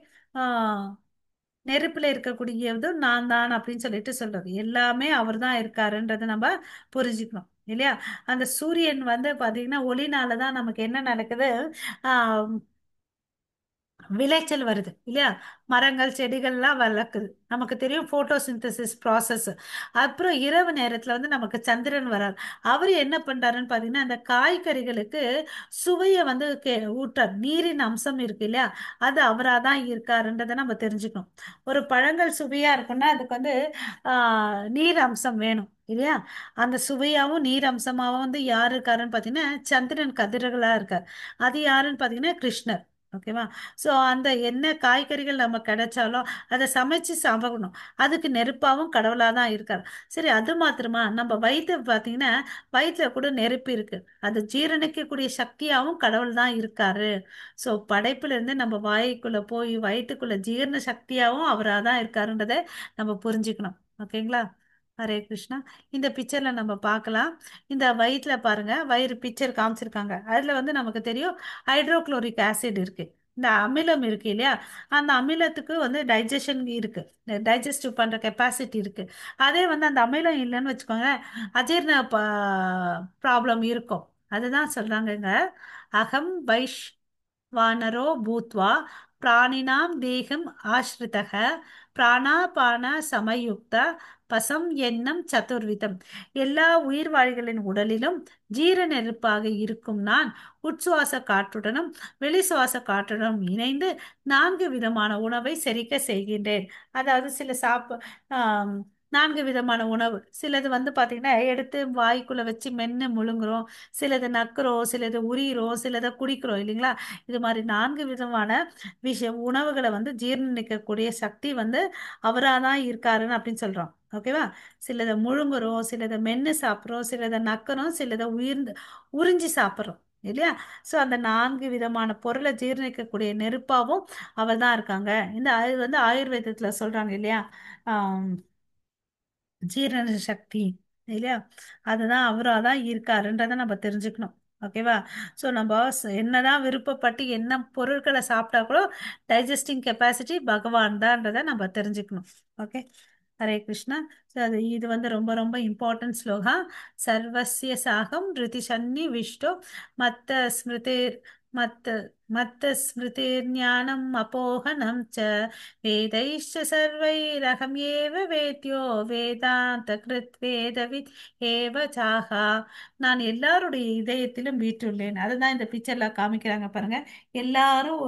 நெருப்புல இருக்கக்கூடியதும் நான் தான் அப்படின்னு சொல்லிட்டு சொல்றாரு. எல்லாமே அவர் தான் இருக்காருன்றதை நம்ம புரிஞ்சுக்கணும் இல்லையா? அந்த சூரியன் வந்து பாத்தீங்கன்னா ஒளினாலதான் நமக்கு என்ன நடக்குது? விளைச்சல் வருது இல்லையா? மரங்கள் செடிகள்லாம் வளர்க்குது, நமக்கு தெரியும் போட்டோசிந்தசிஸ் ப்ராசஸ். அப்புறம் இரவு நேரத்துல வந்து நமக்கு சந்திரன் வரார். அவரு என்ன பண்றாருன்னு பாத்தீங்கன்னா அந்த காய்கறிகளுக்கு சுவையை வந்து ஊட்டுறார். நீரின் அம்சம் இருக்கு இல்லையா, அது அவராதான் இருக்காருன்றதை நம்ம தெரிஞ்சுக்கணும். ஒரு பழங்கள் சுவையா இருக்குன்னா அதுக்கு வந்து நீர் அம்சம் வேணும் இல்லையா? அந்த சுவையாவும் நீர் அம்சமாவும் வந்து யார் இருக்காருன்னு பாத்தீங்கன்னா சந்திரன் கதிர்களா இருக்கார். அது யாருன்னு பாத்தீங்கன்னா கிருஷ்ணர். ஓகேவா? ஸோ அந்த என்ன காய்கறிகள் நம்ம கிடைச்சாலும் அதை சமைச்சு சாப்பிடணும். அதுக்கு நெருப்பாவும் கடவுளாதான் இருக்காரு. சரி, அது மாத்திரமா நம்ம வயிற்று பார்த்தீங்கன்னா வயிற்றுல கூட நெருப்பு இருக்கு, அது ஜீரணிக்கக்கூடிய சக்தியாவும் கடவுள் தான் இருக்காரு. ஸோ படைப்புல இருந்து நம்ம வாய்க்குள்ள போய் வயிற்றுக்குள்ள ஜீரண சக்தியாவும் அவராக தான் இருக்காருன்றதை நம்ம புரிஞ்சுக்கணும். ஓகேங்களா? ஹரே கிருஷ்ணா. இந்த பிக்சர்ல நம்ம பார்க்கலாம். இந்த வயிற்றுல பாருங்க, வயிறு பிக்சர் காமிச்சிருக்காங்க. அதுல வந்து நமக்கு தெரியும் ஹைட்ரோகுளோரிக் ஆசிட் இருக்கு, இந்த அமிலம் இருக்கு இல்லையா, அந்த அமிலத்துக்கு வந்து டைஜஷன் இருக்கு, டைஜஸ்டிவ் பண்ற கெப்பாசிட்டி இருக்கு. அதே வந்து அந்த அமிலம் இல்லைன்னு வச்சுக்கோங்க, அஜீரண ப்ராப்ளம் இருக்கும். அதுதான் சொல்றாங்கங்க, அகம் வைஷ் வானரோ பூத்வா பிராணினாம் தேகம் ஆஸ்ரிதக பிராணாபான சமயுக்த பசம் எண்ணம் சதுர்விதம். எல்லா உயிர்வாழிகளின் உடலிலும் ஜீர நெருப்பாக இருக்கும் நான் உட்சுவாச காற்றுடனும் வெளி சுவாச காற்றுடனும் இணைந்து 4 விதமான உணவை செரிக்க செய்கின்றேன். அதாவது சில 4 விதமான உணவு, சிலது வந்து பாத்தீங்கன்னா எடுத்து வாய்க்குள்ள வச்சு மென்னு முழுங்குறோம், சிலது நக்குறோம், சிலது உரியிறோம், சிலதை குடிக்கிறோம் இல்லைங்களா? இது மாதிரி 4 விதமான உணவுகளை வந்து ஜீரணிக்கக்கூடிய சக்தி வந்து அவராதான் இருக்காருன்னு அப்படின்னு சொல்றோம். ஓகேவா? சிலதை முழுங்குறோம், சிலதை மென்னு சாப்பிட்றோம், சிலதை நக்குறோம், சிலதை உறிஞ்சி சாப்பிட்றோம் இல்லையா? ஸோ அந்த 4 விதமான பொருளை ஜீரணிக்கக்கூடிய நெருப்பாவும் அவர் தான் இருக்காங்க. இந்த வந்து ஆயுர்வேதத்துல சொல்றாங்க இல்லையா, ஜீரண சக்தி இல்லையா, அதுதான் அவராக தான் இருக்காருன்றதை நம்ம தெரிஞ்சுக்கணும். ஓகேவா? ஸோ நம்ம என்னதான் விருப்பப்பட்டு என்ன பொருட்களை சாப்பிட்டா கூட டைஜஸ்டிங் கெப்பாசிட்டி பகவான் தான்றதை நம்ம தெரிஞ்சுக்கணும். ஓகே, ஹரே கிருஷ்ணா. ஸோ இது வந்து ரொம்ப ரொம்ப இம்பார்ட்டன்ட் ஸ்லோகா. சர்வசிய சாகம் ரிதி சன்னி விஷ்ணு மத்த ஸ்மிருதேர் மத்த மத்த ஸ்மிருதேர் ஞானம் அபோகனம் ச வேதைஷ்ச சர்வைரகம் ஏவ வேத்யோ வேதாந்த கிருத் வேதவித் ஏவ சாகா. நான் எல்லாருடைய இதயத்திலும் வீற்றுள்ளேன். அதுதான் இந்த பிக்சர்ல காமிக்கிறாங்க பாருங்க. எல்லாரும்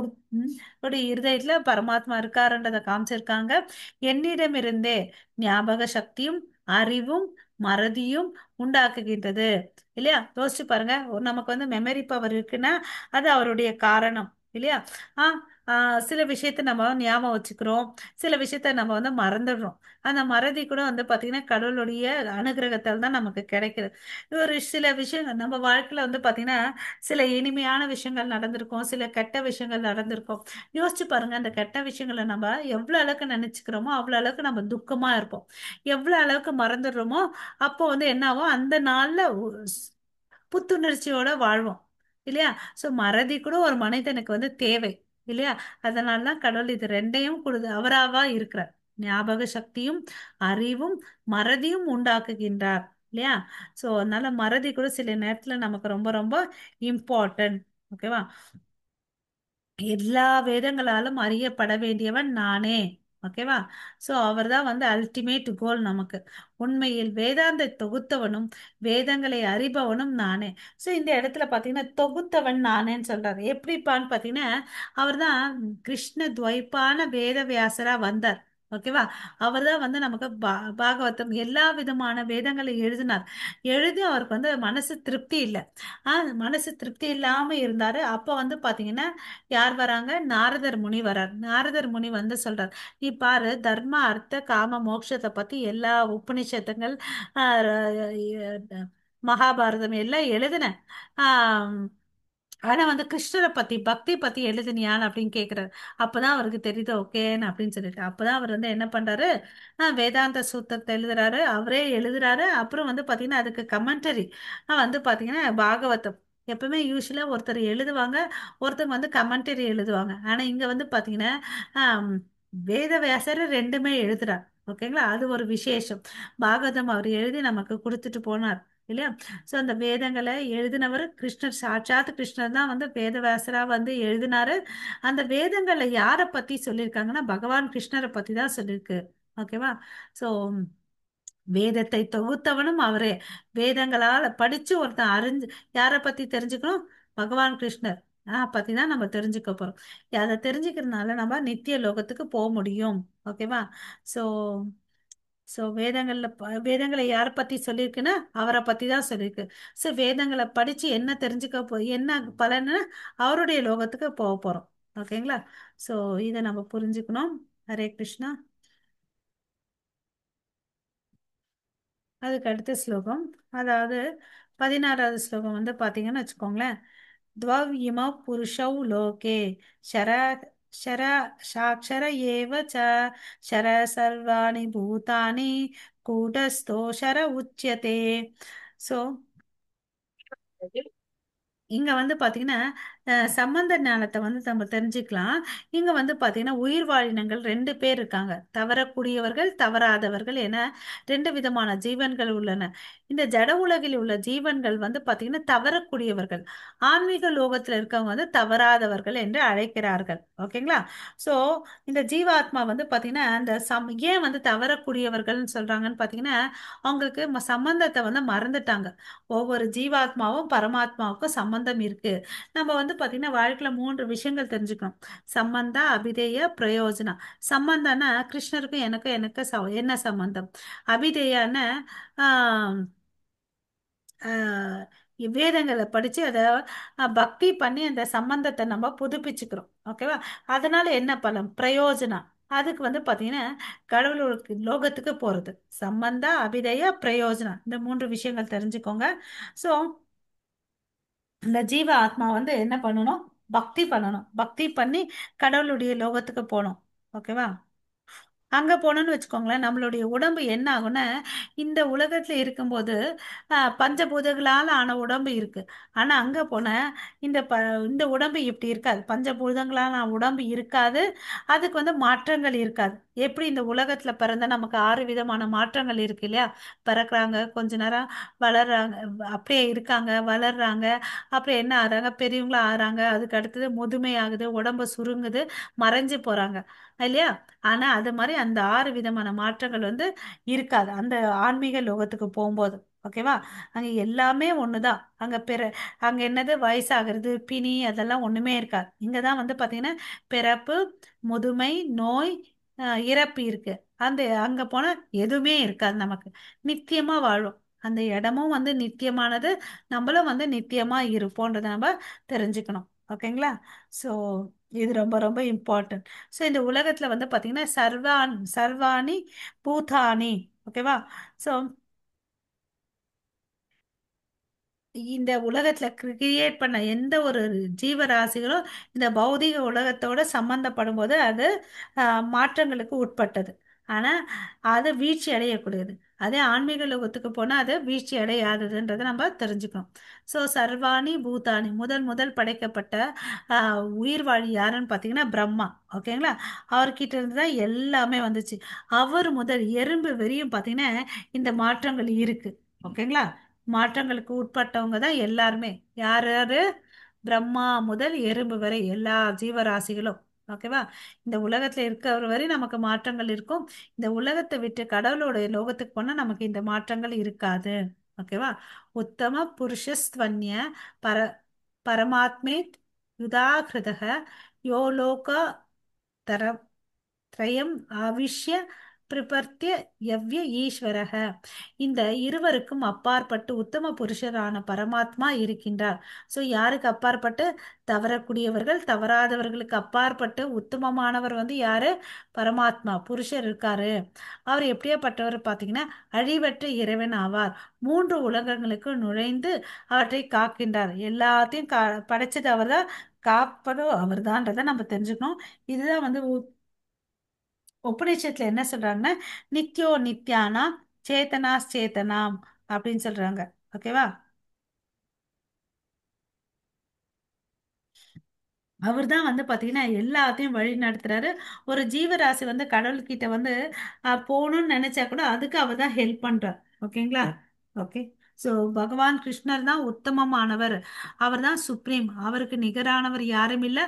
ஒரு இருதயத்துல பரமாத்மா இருக்காருன்றதை காமிச்சிருக்காங்க. என்னிடமிருந்தே ஞாபக சக்தியும் அறிவும் மறதியும் உண்டாக்குகின்றது இல்லையா? யோசிச்சு பாருங்க, நமக்கு வந்து மெமரி பவர் இருக்குன்னா அது அவருடைய காரணம் இல்லையா? சில விஷயத்த நம்ம ஞாபகம் வச்சுக்கிறோம், சில விஷயத்த நம்ம வந்து மறந்துடுறோம். அந்த மறதி கூட வந்து பார்த்தீங்கன்னா கடவுளுடைய அனுகிரகத்தால் தான் நமக்கு கிடைக்குது. ஒரு சில விஷயங்கள் நம்ம வாழ்க்கையில வந்து பார்த்தீங்கன்னா சில இனிமையான விஷயங்கள் நடந்திருக்கும், சில கெட்ட விஷயங்கள் நடந்திருக்கும். யோசிச்சு பாருங்க, அந்த கெட்ட விஷயங்களை நம்ம எவ்வளவு அளவுக்கு நினைச்சுக்கிறோமோ அவ்வளவு அளவுக்கு நம்ம துக்கமா இருப்போம். எவ்வளவு அளவுக்கு மறந்துடுறோமோ அப்போ வந்து என்ன ஆகும், அந்த நாள்ல புத்துணர்ச்சியோட வாழ்வோம் இல்லையா? ஸோ மறதி கூட ஒரு மனிதனுக்கு வந்து தேவை இல்லையா? அதனாலதான் கடவுள் இது ரெண்டையும் கொடுது அவராவா இருக்கிறார். ஞாபக சக்தியும் அறிவும் மறதியும் உண்டாக்குகின்றார் இல்லையா? ஸோ அதனால மறதி கூட சில நேரத்துல நமக்கு ரொம்ப ரொம்ப இம்பார்ட்டன்ட். ஓகேவா? எல்லா வேதங்களாலும் அறியப்பட வேண்டியவன் நானே. ஓகேவா? ஸோ அவர் தான் வந்து அல்டிமேட் கோல் நமக்கு. உண்மையில் வேதாந்த தொகுத்தவனும் வேதங்களை அறிபவனும் நானே. ஸோ இந்த இடத்துல பார்த்தீங்கன்னா தொகுத்தவன் நானேன்னு சொல்றாரு. எப்படிப்பான்னு பார்த்தீங்கன்னா அவர் தான் கிருஷ்ண துவைப்பான வேதவியாசரா வந்தார். ஓகேவா? அவர் தான் வந்து நமக்கு பாகவதம் எல்லா விதமான வேதங்களை எழுதினார். எழுதி அவருக்கு வந்து மனசு திருப்தி இல்லை. மனசு திருப்தி இல்லாம இருந்தாரு. அப்போ வந்து பாத்தீங்கன்னா யார் வராங்க, நாரதர் முனி வரார். நாரதர் முனி வந்து சொல்றார், நீ பாரு தர்ம அர்த்த காம மோட்சத்தை பத்தி எல்லா உபநிஷத்துங்கள், மகாபாரதம் எல்லாம் எழுதின, ஆஹ் ஆனா வந்து கிருஷ்ணரை பத்தி பக்தி பத்தி எழுதுனியான்னு அப்படின்னு கேக்குறாரு. அப்பதான் அவருக்கு தெரியுது ஓகேன்னு அப்படின்னு சொல்லிட்டு. அப்பதான் அவர் வந்து என்ன பண்றாரு, வேதாந்த சூத்திரத்தை எழுதுறாரு, அவரே எழுதுறாரு. அப்புறம் வந்து பாத்தீங்கன்னா அதுக்கு கமெண்டரி வந்து பாத்தீங்கன்னா பாகவதம். எப்பவுமே யூஸ்வலா ஒருத்தர் எழுதுவாங்க, ஒருத்தங்க வந்து கமெண்டரி எழுதுவாங்க. ஆனா இங்க வந்து பாத்தீங்கன்னா ஆஹ் வேதவியாசர் ரெண்டுமே எழுதுறார். ஓகேங்களா? அது ஒரு விசேஷம். பாகவதம் அவர் எழுதி நமக்கு கொடுத்துட்டு போனார் இல்லையா? ஸோ அந்த வேதங்களை எழுதினவர் கிருஷ்ணர், சாட்சாத் கிருஷ்ணர் தான் வந்து வேதவியாசரா வந்து எழுதினாரு. அந்த வேதங்களை யாரை பத்தி சொல்லியிருக்காங்கன்னா பகவான் கிருஷ்ணரை பத்தி தான் சொல்லியிருக்கு. ஓகேவா? ஸோ வேதத்தை தொகுத்தவனும் அவரே. வேதங்களால படிச்சு ஒருத்தன் அறிஞ்சு யாரை பத்தி தெரிஞ்சுக்கணும், பகவான் கிருஷ்ணர் பத்தி தான் நம்ம தெரிஞ்சுக்க போறோம். அதை தெரிஞ்சுக்கிறதுனால நம்ம நித்திய லோகத்துக்கு போக முடியும். ஓகேவா? ஸோ ஸோ வேதங்கள்ல வேதங்களை யாரை பத்தி சொல்லியிருக்குன்னா அவரை பத்தி தான் சொல்லியிருக்கு. ஸோ வேதங்களை படிச்சு என்ன தெரிஞ்சுக்க என்ன பலன்னு அவருடைய லோகத்துக்கு போக போறோம். ஓகேங்களா? ஸோ இதை நம்ம புரிஞ்சுக்கணும். ஹரே கிருஷ்ணா. அதுக்கு அடுத்த ஸ்லோகம், அதாவது 16வது ஸ்லோகம் வந்து பாத்தீங்கன்னு வச்சுக்கோங்களேன். துவவ் இம புருஷௌ லோகே ஷர ஷர சாட்சர ஏவ ச ஷர சர்வாணி பூதானி கூடஸ்தோ ஷர உச்யதே. ஸோ இங்க வந்து பாத்தீங்கன்னா சம்பந்த ஞானத்தை வந்து நம்ம தெரிஞ்சுக்கலாம். இங்க வந்து பாத்தீங்கன்னா உயிர் வாழினங்கள் 2 பேர் இருக்காங்க. தவறக்கூடியவர்கள், தவறாதவர்கள் என 2 விதமான ஜீவன்கள் உள்ளன. இந்த ஜட உலகில் உள்ள ஜீவன்கள் வந்து பாத்தீங்கன்னா தவறக்கூடியவர்கள், ஆன்மீக லோகத்துல இருக்கவங்க வந்து தவறாதவர்கள் என்று அழைக்கிறார்கள். ஓகேங்களா? ஸோ இந்த ஜீவாத்மா வந்து பாத்தீங்கன்னா அந்த ஏன் வந்து தவறக்கூடியவர்கள்னு சொல்றாங்கன்னு பாத்தீங்கன்னா அவங்களுக்கு சம்பந்தத்தை வந்து மறந்துட்டாங்க. ஒவ்வொரு ஜீவாத்மாவும் பரமாத்மாவுக்கும் சம்பந்தம் இருக்கு. நம்ம வந்து பாத்தீங்கன்னா வாழ்க்கையில 3 விஷயங்கள் தெரிஞ்சுக்கணும். சம்பந்தா, அபிதேய, பிரயோஜனம். சம்பந்தம்னா கிருஷ்ணருக்கும் எனக்கும் எனக்கு என்ன சம்பந்தம்? அபிதேயான, வேதங்களை படிச்சு அதை, பக்தி பண்ணி அந்த சம்பந்தத்தை நம்ம புதுப்பிச்சுக்கிறோம். ஓகேவா? அதனால என்ன பலன்? பிரயோஜனம். அதுக்கு வந்து பாத்தீங்கன்னா கடவுளுக்கு லோகத்துக்கு போறது. சம்பந்தா, அபிதேய, பிரயோஜனம், இந்த 3 விஷயங்கள் தெரிஞ்சுக்கோங்க. ஸோ இந்த ஜீவ ஆத்மா வந்து என்ன பண்ணணும்? பக்தி பண்ணணும். பக்தி பண்ணி கடவுளுடைய லோகத்துக்கு போகணும். ஓகேவா? அங்க போனோம்னு வச்சுக்கோங்களேன், நம்மளுடைய உடம்பு என்ன ஆகும்னா, இந்த உலகத்துல இருக்கும்போது, பஞ்சபூதங்களால ஆன உடம்பு இருக்கு. ஆனா அங்க போனா இந்த உடம்பு இப்படி இருக்காது. பஞ்சபூதங்களால ஆன உடம்பு இருக்காது. அதுக்கு வந்து மாற்றங்கள் இருக்காது. எப்படி இந்த உலகத்துல பிறந்தா நமக்கு 6 விதமான மாற்றங்கள் இருக்கு இல்லையா? பிறக்குறாங்க, கொஞ்ச நேரம் வளர்றாங்க, அப்படியே இருக்காங்க, வளர்றாங்க, அப்புறம் என்ன ஆகுறாங்க, பெரியவங்களா ஆகுறாங்க, அதுக்கு அடுத்தது முதுமை ஆகுது, உடம்பு சுருங்குது, மறைஞ்சு போறாங்க இல்லையா? ஆனா அது மாதிரி அந்த 6 விதமான மாற்றங்கள் வந்து இருக்காது அந்த ஆன்மீக லோகத்துக்கு போகும்போது. ஓகேவா? அங்க எல்லாமே ஒண்ணுதான். அங்க அங்க என்னது வயசாகிறது, பிணி, அதெல்லாம் ஒண்ணுமே இருக்காது. இங்கதான் வந்து பாத்தீங்கன்னா பிறப்பு, முதுமை, நோய், இறப்பு இருக்கு. அங்க போனா எதுவுமே இருக்காது. நமக்கு நித்தியமா வாழும். அந்த இடமும் வந்து நித்தியமானது, நம்மளும் வந்து நித்தியமா இருப்போன்றதை நம்ம தெரிஞ்சுக்கணும். ஓகேங்களா? ஸோ இது ரொம்ப ரொம்ப இம்பார்ட்டன்ட். ஸோ இந்த உலகத்தில் வந்து பார்த்தீங்கன்னா சர்வாணி பூதானி. ஓகேவா? ஸோ இந்த உலகத்தில் கிரியேட் பண்ண எந்த ஒரு ஜீவராசிகளும் இந்த பௌதிக உலகத்தோட சம்பந்தப்படும் போது அது மாற்றங்களுக்கு உட்பட்டது. ஆனால் அது வீழ்ச்சி அடையக்கூடியது. அதே ஆன்மீக லோகத்துக்கு போனால் அது வீழ்ச்சி அடையாததுன்றதை நம்ம தெரிஞ்சுக்கணும். ஸோ சர்வாணி பூதானி முதல் முதல் படைக்கப்பட்ட உயிர்வாழி யாருன்னு பார்த்தீங்கன்னா பிரம்மா. ஓகேங்களா? அவர்கிட்ட இருந்து தான் எல்லாமே வந்துச்சு. அவர் முதல் எறும்பு வெறியும் பார்த்தீங்கன்னா இந்த மாற்றங்கள் இருக்குது. ஓகேங்களா? மாற்றங்களுக்கு உட்பட்டவங்க தான் எல்லாருமே. யார் யாரு? பிரம்மா முதல் எறும்பு வரை எல்லா ஜீவராசிகளும். ஓகேவா? இந்த உலகத்துல இருக்கிற வரை நமக்கு மாற்றங்கள் இருக்கும். இந்த உலகத்தை விட்டு கடவுளோட லோகத்துக்கு போனா நமக்கு இந்த மாற்றங்கள் இருக்காது. ஓகேவா? உத்தம புருஷஸ்துவன்ய பர பரமாத்மே யுதாகிருதக யோலோக தர த்ரயம் ஆவிஷ்ய பிரபர்த்திய யவ்ய ஈஸ்வரக. இந்த இருவருக்கும் அப்பாற்பட்டு உத்தம புருஷரான பரமாத்மா இருக்கின்றார். ஸோ யாருக்கு அப்பாற்பட்டு? தவறக்கூடியவர்கள் தவறாதவர்களுக்கு அப்பாற்பட்டு உத்தமமானவர் வந்து யாரு? பரமாத்மா புருஷர் இருக்காரு. அவர் எப்படியாப்பட்டவர் பார்த்தீங்கன்னா அழிவற்ற இறைவன் ஆவார். மூன்று உலகங்களுக்கு நுழைந்து அவற்றை காக்கின்றார். எல்லாத்தையும் படைச்சது அவர் தான், காப்பதும் அவர் தான்றதை நம்ம தெரிஞ்சுக்கணும். இதுதான் வந்து உபநிஷத்துல என்ன சொல்றாங்கன்னா நித்யோ நித்யானா சேத்தனா சேத்தனாம் அப்படின்னு சொல்றாங்க. ஓகேவா? அவர் தான் வந்து பார்த்தீங்கன்னா எல்லாத்தையும் வழி நடத்துறாரு. ஒரு ஜீவராசி வந்து கடவுள்கிட்ட வந்து போகணும்னு நினைச்சா கூட அதுக்கு அவர் தான் ஹெல்ப் பண்றார். ஓகேங்களா? ஓகே. ஸோ பகவான் கிருஷ்ணர் தான் உத்தமமானவர். அவர் தான் சுப்ரீம். அவருக்கு நிகரானவர் யாரும் இல்லை,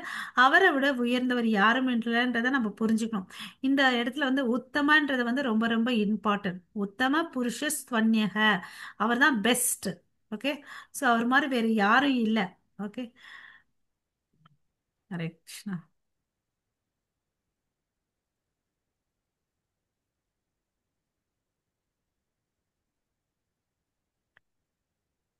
அவரை விட உயர்ந்தவர் யாரும் இல்லைன்றதை நம்ம புரிஞ்சுக்கணும். இந்த இடத்துல வந்து உத்தமன்றது வந்து ரொம்ப ரொம்ப இம்பார்ட்டன்ட். உத்தம புருஷ ஸ்வன்யக, அவர் தான் பெஸ்ட். ஓகே. ஸோ அவர் மாதிரி வேறு யாரும் இல்லை. ஓகே. ஹரே கிருஷ்ணா.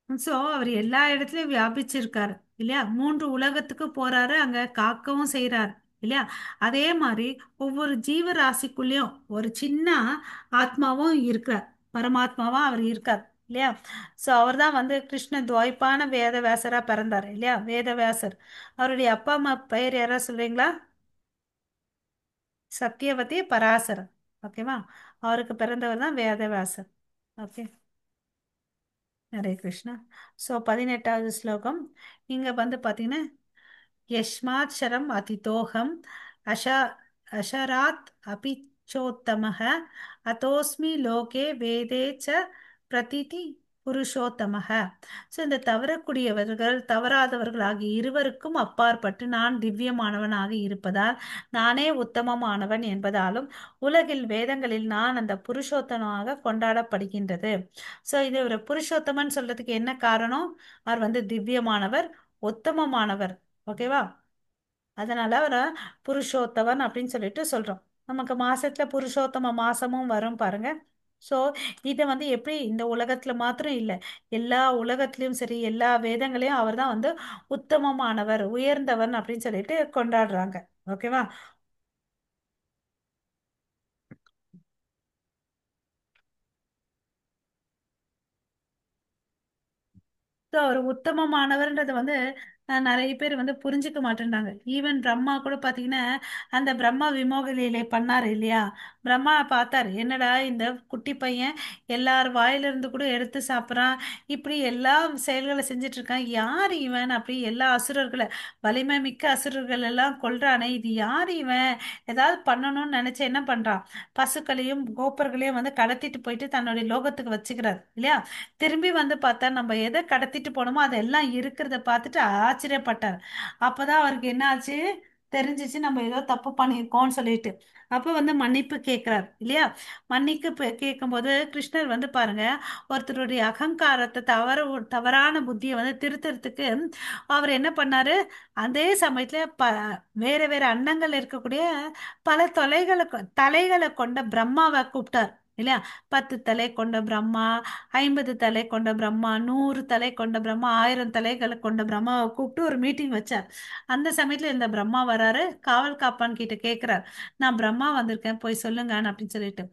ஸோ அவர் எல்லா இடத்துலையும் வியாபிச்சிருக்காரு இல்லையா? மூன்று உலகத்துக்கு போறாரு, அங்க காக்கவும் செய்றாரு இல்லையா? அதே மாதிரி ஒவ்வொரு ஜீவராசிக்குள்ளேயும் ஒரு சின்ன ஆத்மாவும் இருக்கிறார், பரமாத்மாவா அவர் இருக்கார் இல்லையா? ஸோ அவர் தான் வந்து கிருஷ்ண துவைப்பான வேதவியாசரா பிறந்தார் இல்லையா? வேதவியாசர். அவருடைய அப்பா அம்மா பெயர் யாராவது சொல்றீங்களா? சத்தியவதி பராசரர். ஓகேவா? அவருக்கு பிறந்தவர் தான் வேதவியாசர். ஓகே. ஹரே கிருஷ்ணா. ஸோ 18வது ஸ்லோகம் இங்க வந்து பார்த்தீங்கன்னா யஸ்மாத் அதிதோகம் அஷராத் அபிச்சோத்தமக அதோஸ்மி லோகே வேதே ச பிரதிதி புருஷோத்தமக. ஸோ இந்த தவறக்கூடியவர்கள் தவறாதவர்கள் ஆகிய இருவருக்கும் அப்பாற்பட்டு நான் திவ்யமானவனாக இருப்பதால் நானே உத்தமமானவன் என்பதாலும் உலகில் வேதங்களில் நான் அந்த புருஷோத்தமனாக கொண்டாடப்படுகின்றது. ஸோ இது ஒரு புருஷோத்தமன் சொல்றதுக்கு என்ன காரணம்? அவர் வந்து திவ்யமானவர், உத்தமமானவர். ஓகேவா? அதனால அவரை புருஷோத்தமன் அப்படின்னு சொல்லிட்டு சொல்றோம். நமக்கு மாசத்துல புருஷோத்தம மாசமும் வரும் பாருங்க. ஸோ இதை வந்து எப்படி இந்த உலகத்துல மாத்திரம் இல்லை, எல்லா உலகத்திலையும் சரி எல்லா வேதங்களையும் அவர் தான் வந்து உத்தமமானவர், உயர்ந்தவன் அப்படின்னு சொல்லிட்டு கொண்டாடுறாங்க. ஓகேவா? ஸோ அவர் உத்தமமானவர்ன்றதை வந்து நிறைய பேர் வந்து புரிஞ்சுக்க மாட்டேன்றாங்க. ஈவன் பிரம்மா கூட பார்த்தீங்கன்னா அந்த பிரம்மா விமோக லீலை பண்ணார் இல்லையா? பிரம்மா பார்த்தார், என்னடா இந்த குட்டி பையன் எல்லார் வாயிலிருந்து கூட எடுத்து சாப்பிட்றான், இப்படி எல்லா செயல்களை செஞ்சிட்ருக்கான், யார் இவன் அப்படி எல்லா அசுரர்களை வலிமை மிக்க அசுரர்கள் எல்லாம் கொல்றானே, இது யார் இவன், ஏதாவது பண்ணணும்னு நினச்சி என்ன பண்ணுறான், பசுக்களையும் கோப்பர்களையும் வந்து கடத்திட்டு போயிட்டு தன்னுடைய லோகத்துக்கு வச்சுக்கிறார் இல்லையா? திரும்பி வந்து பார்த்தா நம்ம எதை கடத்திட்டு போனோமோ அதெல்லாம் இருக்கிறத பார்த்துட்டு ஆச்சரியப்பட்டார். அப்பதான் அவருக்கு என்ன ஆச்சு தெரிஞ்சிச்சு, நம்ம ஏதோ தப்பு பண்ணியிருக்கோம்னு சொல்லிட்டு. அப்ப வந்து மன்னிப்பு கேட்கிறார் இல்லையா? மன்னிப்பு கேட்கும்போது கிருஷ்ணர் வந்து பாருங்க, ஒருத்தருடைய அகங்காரத்தை தவறான புத்தியை வந்து திருத்துறதுக்கு அவர் என்ன பண்ணாரு, அதே சமயத்துல வேற வேற அண்டங்கள் இருக்கக்கூடிய பல தலைகளை கொண்ட பிரம்மாவை கூப்பிட்டார் இல்லையா? 10 தலை கொண்ட பிரம்மா, 50 தலை கொண்ட பிரம்மா, 100 தலை கொண்ட பிரம்மா, 1000 தலைகளை கொண்ட பிரம்மாவை கூப்பிட்டு ஒரு மீட்டிங் வச்சார். அந்த சமயத்துல இந்த பிரம்மா வராரு. காவல் காப்பான் கிட்ட கேட்கிறார், நான் பிரம்மா வந்திருக்கேன், போய் சொல்லுங்கன்னு அப்படின்னு சொல்லிட்டு.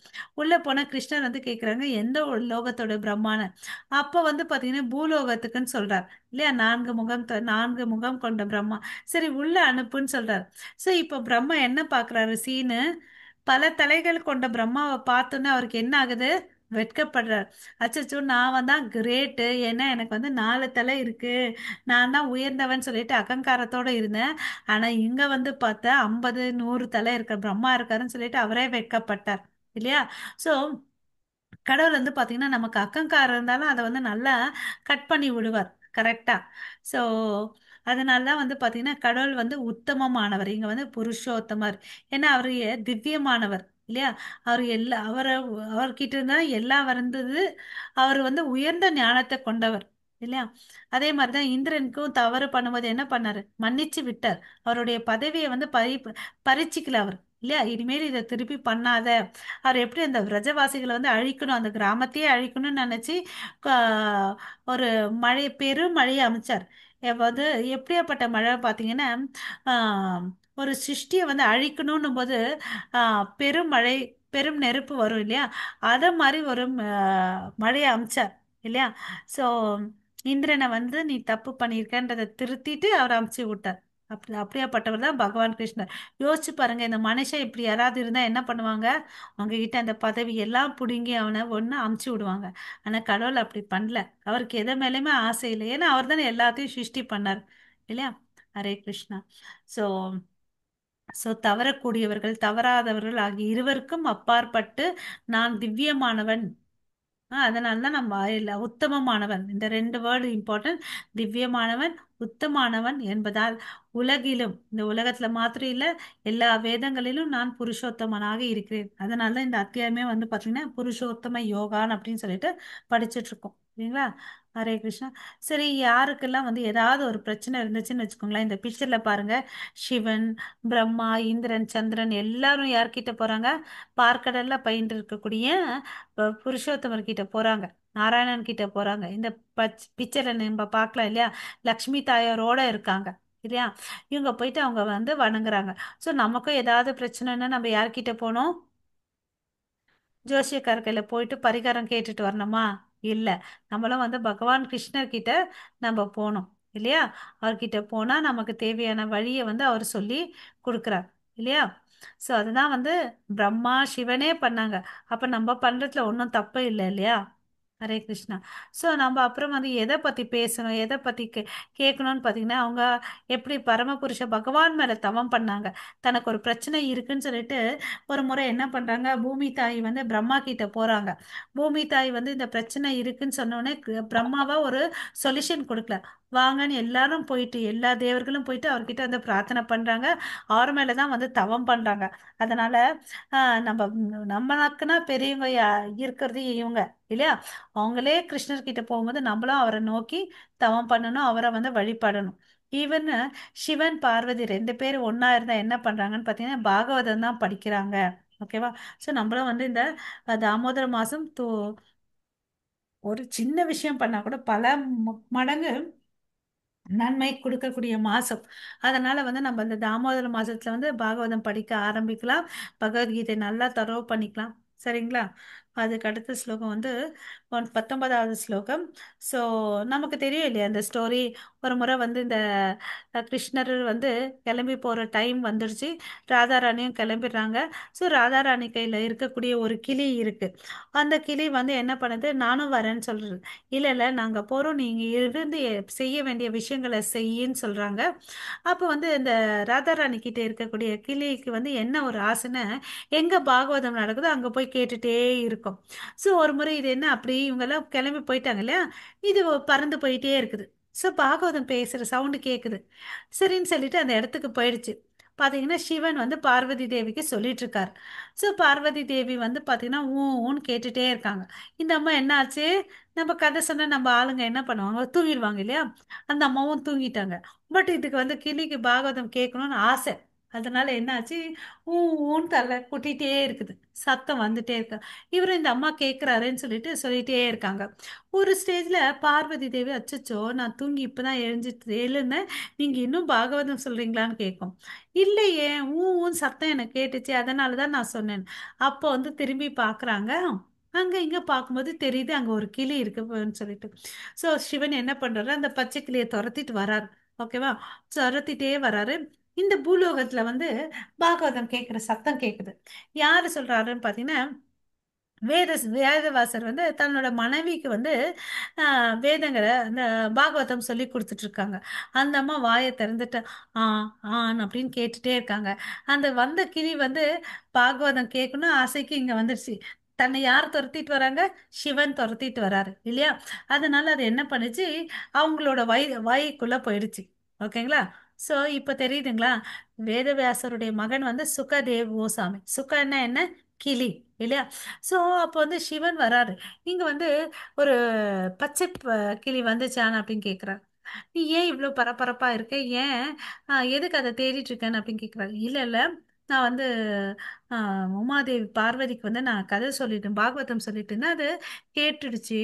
உள்ள போன கிருஷ்ணர் வந்து கேட்கிறாங்க, எந்த ஒரு லோகத்தோட பிரம்மான்னு. அப்ப வந்து பாத்தீங்கன்னா பூலோகத்துக்குன்னு சொல்றார் இல்லையா? 4 முகம் கொண்ட பிரம்மா. சரி, உள்ள அனுப்புன்னு சொல்றார். ஸோ இப்போ பிரம்மா என்ன பாக்குறாரு சீனு, பல தலைகள் கொண்ட பிரம்மாவை பார்த்தோன்னே அவருக்கு என்ன ஆகுது, வெட்கப்படுறார். அச்சச்சோ, நான் தான் கிரேட்டு, ஏன்னா எனக்கு வந்து 4 தலை இருக்கு, நான் தான் உயர்ந்தவன் சொல்லிட்டு அகங்காரத்தோட இருந்தேன். ஆனா இங்க வந்து பார்த்தா 50 100 தலை இருக்க பிரம்மா இருக்காருன்னு சொல்லிட்டு அவரே வெட்கப்பட்டார் இல்லையா? ஸோ கடவுள் வந்து பாத்தீங்கன்னா நமக்கு அகங்காரம் இருந்தாலும் அதை வந்து நல்லா கட் பண்ணி விடுவார் கரெக்டா. ஸோ அதனாலதான் வந்து பாத்தீங்கன்னா கடவுள் வந்து உத்தமமானவர், இங்க வந்து புருஷோத்தமர். ஏன்னா அவரு திவ்யமானவர் இல்லையா? அவர் எல்லா, அவரை, அவர்கிட்ட இருந்தா எல்லாம் வந்தது. அவர் வந்து உயர்ந்த ஞானத்தை கொண்டவர் இல்லையா? அதே மாதிரிதான் இந்திரனுக்கும் தவறு பண்ணும்போது என்ன பண்ணாரு, மன்னிச்சு விட்டார். அவருடைய பதவியை வந்து பறிச்சுக்கல அவர் இல்லையா? இனிமேல் இதை திருப்பி பண்ணாத. அவர் எப்படி அந்த விரஜவாசிகளை வந்து அழிக்கணும், அந்த கிராமத்தையே அழிக்கணும்னு நினைச்சு, ஒரு மழை, பெரும் மழையை அமைச்சார். வந்து எப்படியாப்பட்ட மழை பார்த்தீங்கன்னா, ஒரு சிருஷ்டியை வந்து அழிக்கணும்னும் போது, பெரும் மழை, பெரும் நெருப்பு வரும் இல்லையா? அதை மாதிரி ஒரு, மழையை அமைச்சார் இல்லையா? ஸோ இந்திரனை வந்து நீ தப்பு பண்ணியிருக்கன்றதை திருத்திட்டு அவர் அமைச்சு விட்டார். அப்படியாப்பட்டவர் தான் பகவான் கிருஷ்ணர். யோசிச்சு பாருங்க, இந்த மனுஷன் இப்படி யாராவது இருந்தா என்ன பண்ணுவாங்க, அவங்க கிட்ட அந்த பதவி எல்லாம் புடுங்கி அவனை ஒண்ணு அமுச்சு விடுவாங்க. ஆனா கடவுள் அப்படி பண்ணல. அவருக்கு எதை மேலேயுமே ஆசை இல்லை, ஏன்னா அவர் தானே எல்லாத்தையும் சிருஷ்டி பண்ணார் இல்லையா? ஹரே கிருஷ்ணா. ஸோ தவறக்கூடியவர்கள் தவறாதவர்கள் ஆகிய இருவருக்கும் அப்பாற்பட்டு நான் திவ்யமானவன். அதனால்தான் நம்ம இல்ல, உத்தமமானவன். இந்த 2 வேர்டு இம்பார்ட்டன்ட். திவ்யமானவன், உத்தமானவன் என்பதால் உலகிலும், இந்த உலகத்துல மாத்திரம் இல்ல, எல்லா வேதங்களிலும் நான் புருஷோத்தமனாக இருக்கிறேன். அதனாலதான் இந்த அத்தியாயமே வந்து பாத்தீங்கன்னா புருஷோத்தம யோகான் அப்படின்னு சொல்லிட்டு படிச்சுட்டு இருக்கோம் சரிங்களா? ஹரே கிருஷ்ணா. சரி, யாருக்கெல்லாம் வந்து ஏதாவது ஒரு பிரச்சனை இருந்துச்சுன்னு வச்சுக்கோங்களேன், இந்த பிக்சர்ல பாருங்க, சிவன், பிரம்மா, இந்திரன், சந்திரன் எல்லாரும் யார்கிட்ட போறாங்க, பார்க்கடல்ல பயின்று இருக்கக்கூடிய புருஷோத்தமர் கிட்ட போறாங்க, நாராயணன் கிட்ட போறாங்க. இந்த பிக்சர்ல நம்ம பார்க்கலாம் இல்லையா, லக்ஷ்மி தாயாரோட இருக்காங்க இல்லையா? இவங்க போயிட்டு அவங்க வந்து வணங்குறாங்க. ஸோ நமக்கும் ஏதாவது பிரச்சனைன்னா நம்ம யார்கிட்ட போனோம், ஜோசியக்கார கையில போயிட்டு பரிகாரம் கேட்டுட்டு வரணுமா? இல்ல, நம்மளும் வந்து பகவான் கிருஷ்ணர் கிட்ட நம்ம போனோம் இல்லையா? அவர்கிட்ட போனா நமக்கு தேவையான வழியை வந்து அவர் சொல்லி கொடுக்குறார் இல்லையா? ஸோ அதுதான் வந்து பிரம்மா சிவனே பண்ணாங்க. அப்ப நம்ம பண்றதுல ஒண்ணும் தப்பு இல்லை இல்லையா? ஹரே கிருஷ்ணா. ஸோ நம்ம அப்புறம் வந்து எதை பத்தி பேசணும், எதை பத்தி கேட்கணும்னு பார்த்தீங்கன்னா, அவங்க எப்படி பரமபுருஷ பகவான் மேல தவம் பண்ணாங்க. தனக்கு ஒரு பிரச்சனை இருக்குன்னு சொல்லிட்டு ஒரு முறை என்ன பண்றாங்க, பூமி தாய் வந்து பிரம்மா கிட்ட போறாங்க. பூமி தாய் வந்து இந்த பிரச்சனை இருக்குன்னு சொன்னோடனே பிரம்மாவா ஒரு சொல்யூஷன் கொடுக்கல. வாங்கன்னு எல்லாரும் போயிட்டு, எல்லா தேவர்களும் போயிட்டு அவர்கிட்ட வந்து பிரார்த்தனை பண்றாங்க. அவர் மேலதான் வந்து தவம் பண்றாங்க. அதனால, நம்ம, நம்மளுக்குன்னா பெரியவங்க இருக்கிறது இவங்க இல்லையா? அவங்களே கிருஷ்ணர்கிட்ட போகும்போது நம்மளும் அவரை நோக்கி தவம் பண்ணணும், அவரை வந்து வழிபடணும். ஈவன் சிவன் பார்வதி 2 பேரும் ஒன்னா இருந்தா என்ன பண்றாங்கன்னு பாத்தீங்கன்னா பாகவதம் தான் படிக்கிறாங்க. ஓகேவா? ஸோ நம்மளும் வந்து இந்த தாமோதர மாசம் ஒரு சின்ன விஷயம் பண்ணா கூட பல மடங்கு நன்மை கொடுக்கக்கூடிய மாசம். அதனால வந்து நம்ம இந்த தாமோதர மாசத்துல வந்து பாகவதம் படிக்க ஆரம்பிக்கலாம், பகவத்கீதை நல்லா தரவு பண்ணிக்கலாம். சரிங்களா? அதுக்கு அடுத்த ஸ்லோகம் வந்து 19வது ஸ்லோகம். ஸோ நமக்கு தெரியும் இல்லையா இந்த ஸ்டோரி. ஒரு முறை வந்து இந்த கிருஷ்ணர் வந்து கிளம்பி போற டைம் வந்துடுச்சு. ராதாராணியும் கிளம்பிடுறாங்க. ஸோ ராதாராணி கையில இருக்கக்கூடிய ஒரு கிளி இருக்கு. அந்த கிளி வந்து என்ன பண்ணுது, நானும் வரேன்னு சொல்றது. இல்ல இல்ல நாங்க போறோம், நீங்க இருந்து செய்ய வேண்டிய விஷயங்களை செய்யின்னு சொல்றாங்க. அப்ப வந்து இந்த ராதாராணி கிட்ட இருக்கக்கூடிய கிளிக்கு வந்து என்ன ஒரு ஆசைன்னா, எங்க பாகவதம் நடக்குதோ அங்க போய் கேட்டுட்டே இருக்கும். ஸோ ஒரு முறை இது என்ன அப்படி இவங்கெல்லாம் கிளம்பி போயிட்டாங்க இல்லையா, இது பறந்து போயிட்டே இருக்குது. ஸோ பாகவதம் பேசுற சவுண்டு கேக்குது. சரின்னு சொல்லிட்டு அந்த இடத்துக்கு போயிடுச்சு. பாத்தீங்கன்னா சிவன் வந்து பார்வதி தேவிக்கு சொல்லிட்டு இருக்காரு. ஸோ பார்வதி தேவி வந்து பாத்தீங்கன்னா ஊ ஊன்னு கேட்டுட்டே இருக்காங்க. இந்த அம்மா என்ன ஆச்சு, நம்ம கதை சொன்னா நம்ம ஆளுங்க என்ன பண்ணுவாங்க, தூங்கிடுவாங்க இல்லையா? அந்த அம்மாவும் தூங்கிட்டாங்க. பட் இதுக்கு வந்து கிளிக்கு பாகவதம் கேட்கணும்னு ஆசை. அதனால என்னாச்சு, ஊ ஊன்னு தலை கொட்டிகிட்டே இருக்குது, சத்தம் வந்துட்டே இருக்கு. இவரு இந்த அம்மா கேட்குறாருன்னு சொல்லிட்டு சொல்லிட்டே இருக்காங்க. ஒரு ஸ்டேஜில் பார்வதி தேவி, அச்சச்சோ நான் தூங்கி இப்போ தான் எழுந்தேன், நீங்கள் இன்னும் பாகவதம் சொல்கிறீங்களான்னு கேட்கும். இல்லையே, ஊ ஊன்னு சத்தம் எனக்கு கேட்டுச்சு, அதனால தான் நான் சொன்னேன். அப்போ வந்து திரும்பி பார்க்குறாங்க. அங்கே இங்கே பார்க்கும்போது தெரியுது அங்கே ஒரு கிளி இருக்குன்னு சொல்லிட்டு. ஸோ சிவன் என்ன பண்ணுறாரு, அந்த பச்சை கிளியை துரத்திட்டு வராரு. ஓகேவா, துரத்திட்டே வராரு. இந்த பூலோகத்தில் வந்து பாகவதம் கேட்குற சத்தம் கேட்குது. யார் சொல்கிறாருன்னு பார்த்தீங்கன்னா, வேதவாசர் வந்து தன்னோட மனைவிக்கு வந்து வேதங்களை அந்த பாகவதம் சொல்லி கொடுத்துட்ருக்காங்க. அந்த அம்மா வாயை திறந்துட்டு ஆ ஆன் அப்படின்னு கேட்டுட்டே இருக்காங்க. அந்த வந்த கிளி வந்து பாகவதம் கேட்கணும் ஆசைக்கு இங்கே வந்துடுச்சு. தன்னை யார் துரத்திட்டு வராங்க? சிவன் துரத்திட்டு வராரு இல்லையா? அதனால அது என்ன பண்ணுச்சு, அவங்களோட வாய்க்குள்ளே போயிடுச்சு. ஓகேங்களா? ஸோ இப்போ தெரியுதுங்களா, வேதவியாசருடைய மகன் வந்து சுகதேவ் கோசாமி. சுகன்னா என்ன? கிளி இல்லையா? ஸோ அப்போ வந்து சிவன் வராரு. இங்கே வந்து ஒரு பச்சை கிளி வந்துச்சான் அப்படின்னு கேட்குறாரு. நீ ஏன் இவ்வளோ பரபரப்பாக இருக்க, ஏன் எதுக்கு அதை தேடிட்டு இருக்கேன்னு அப்படின்னு கேட்குறாரு. இல்லை இல்லை, நான் வந்து உமாதேவி பார்வதிக்கு வந்து நான் கதை சொல்லிட்டேன், பாகவதம் சொல்லிட்டு இருந்தேன், அது கேட்டுடுச்சு.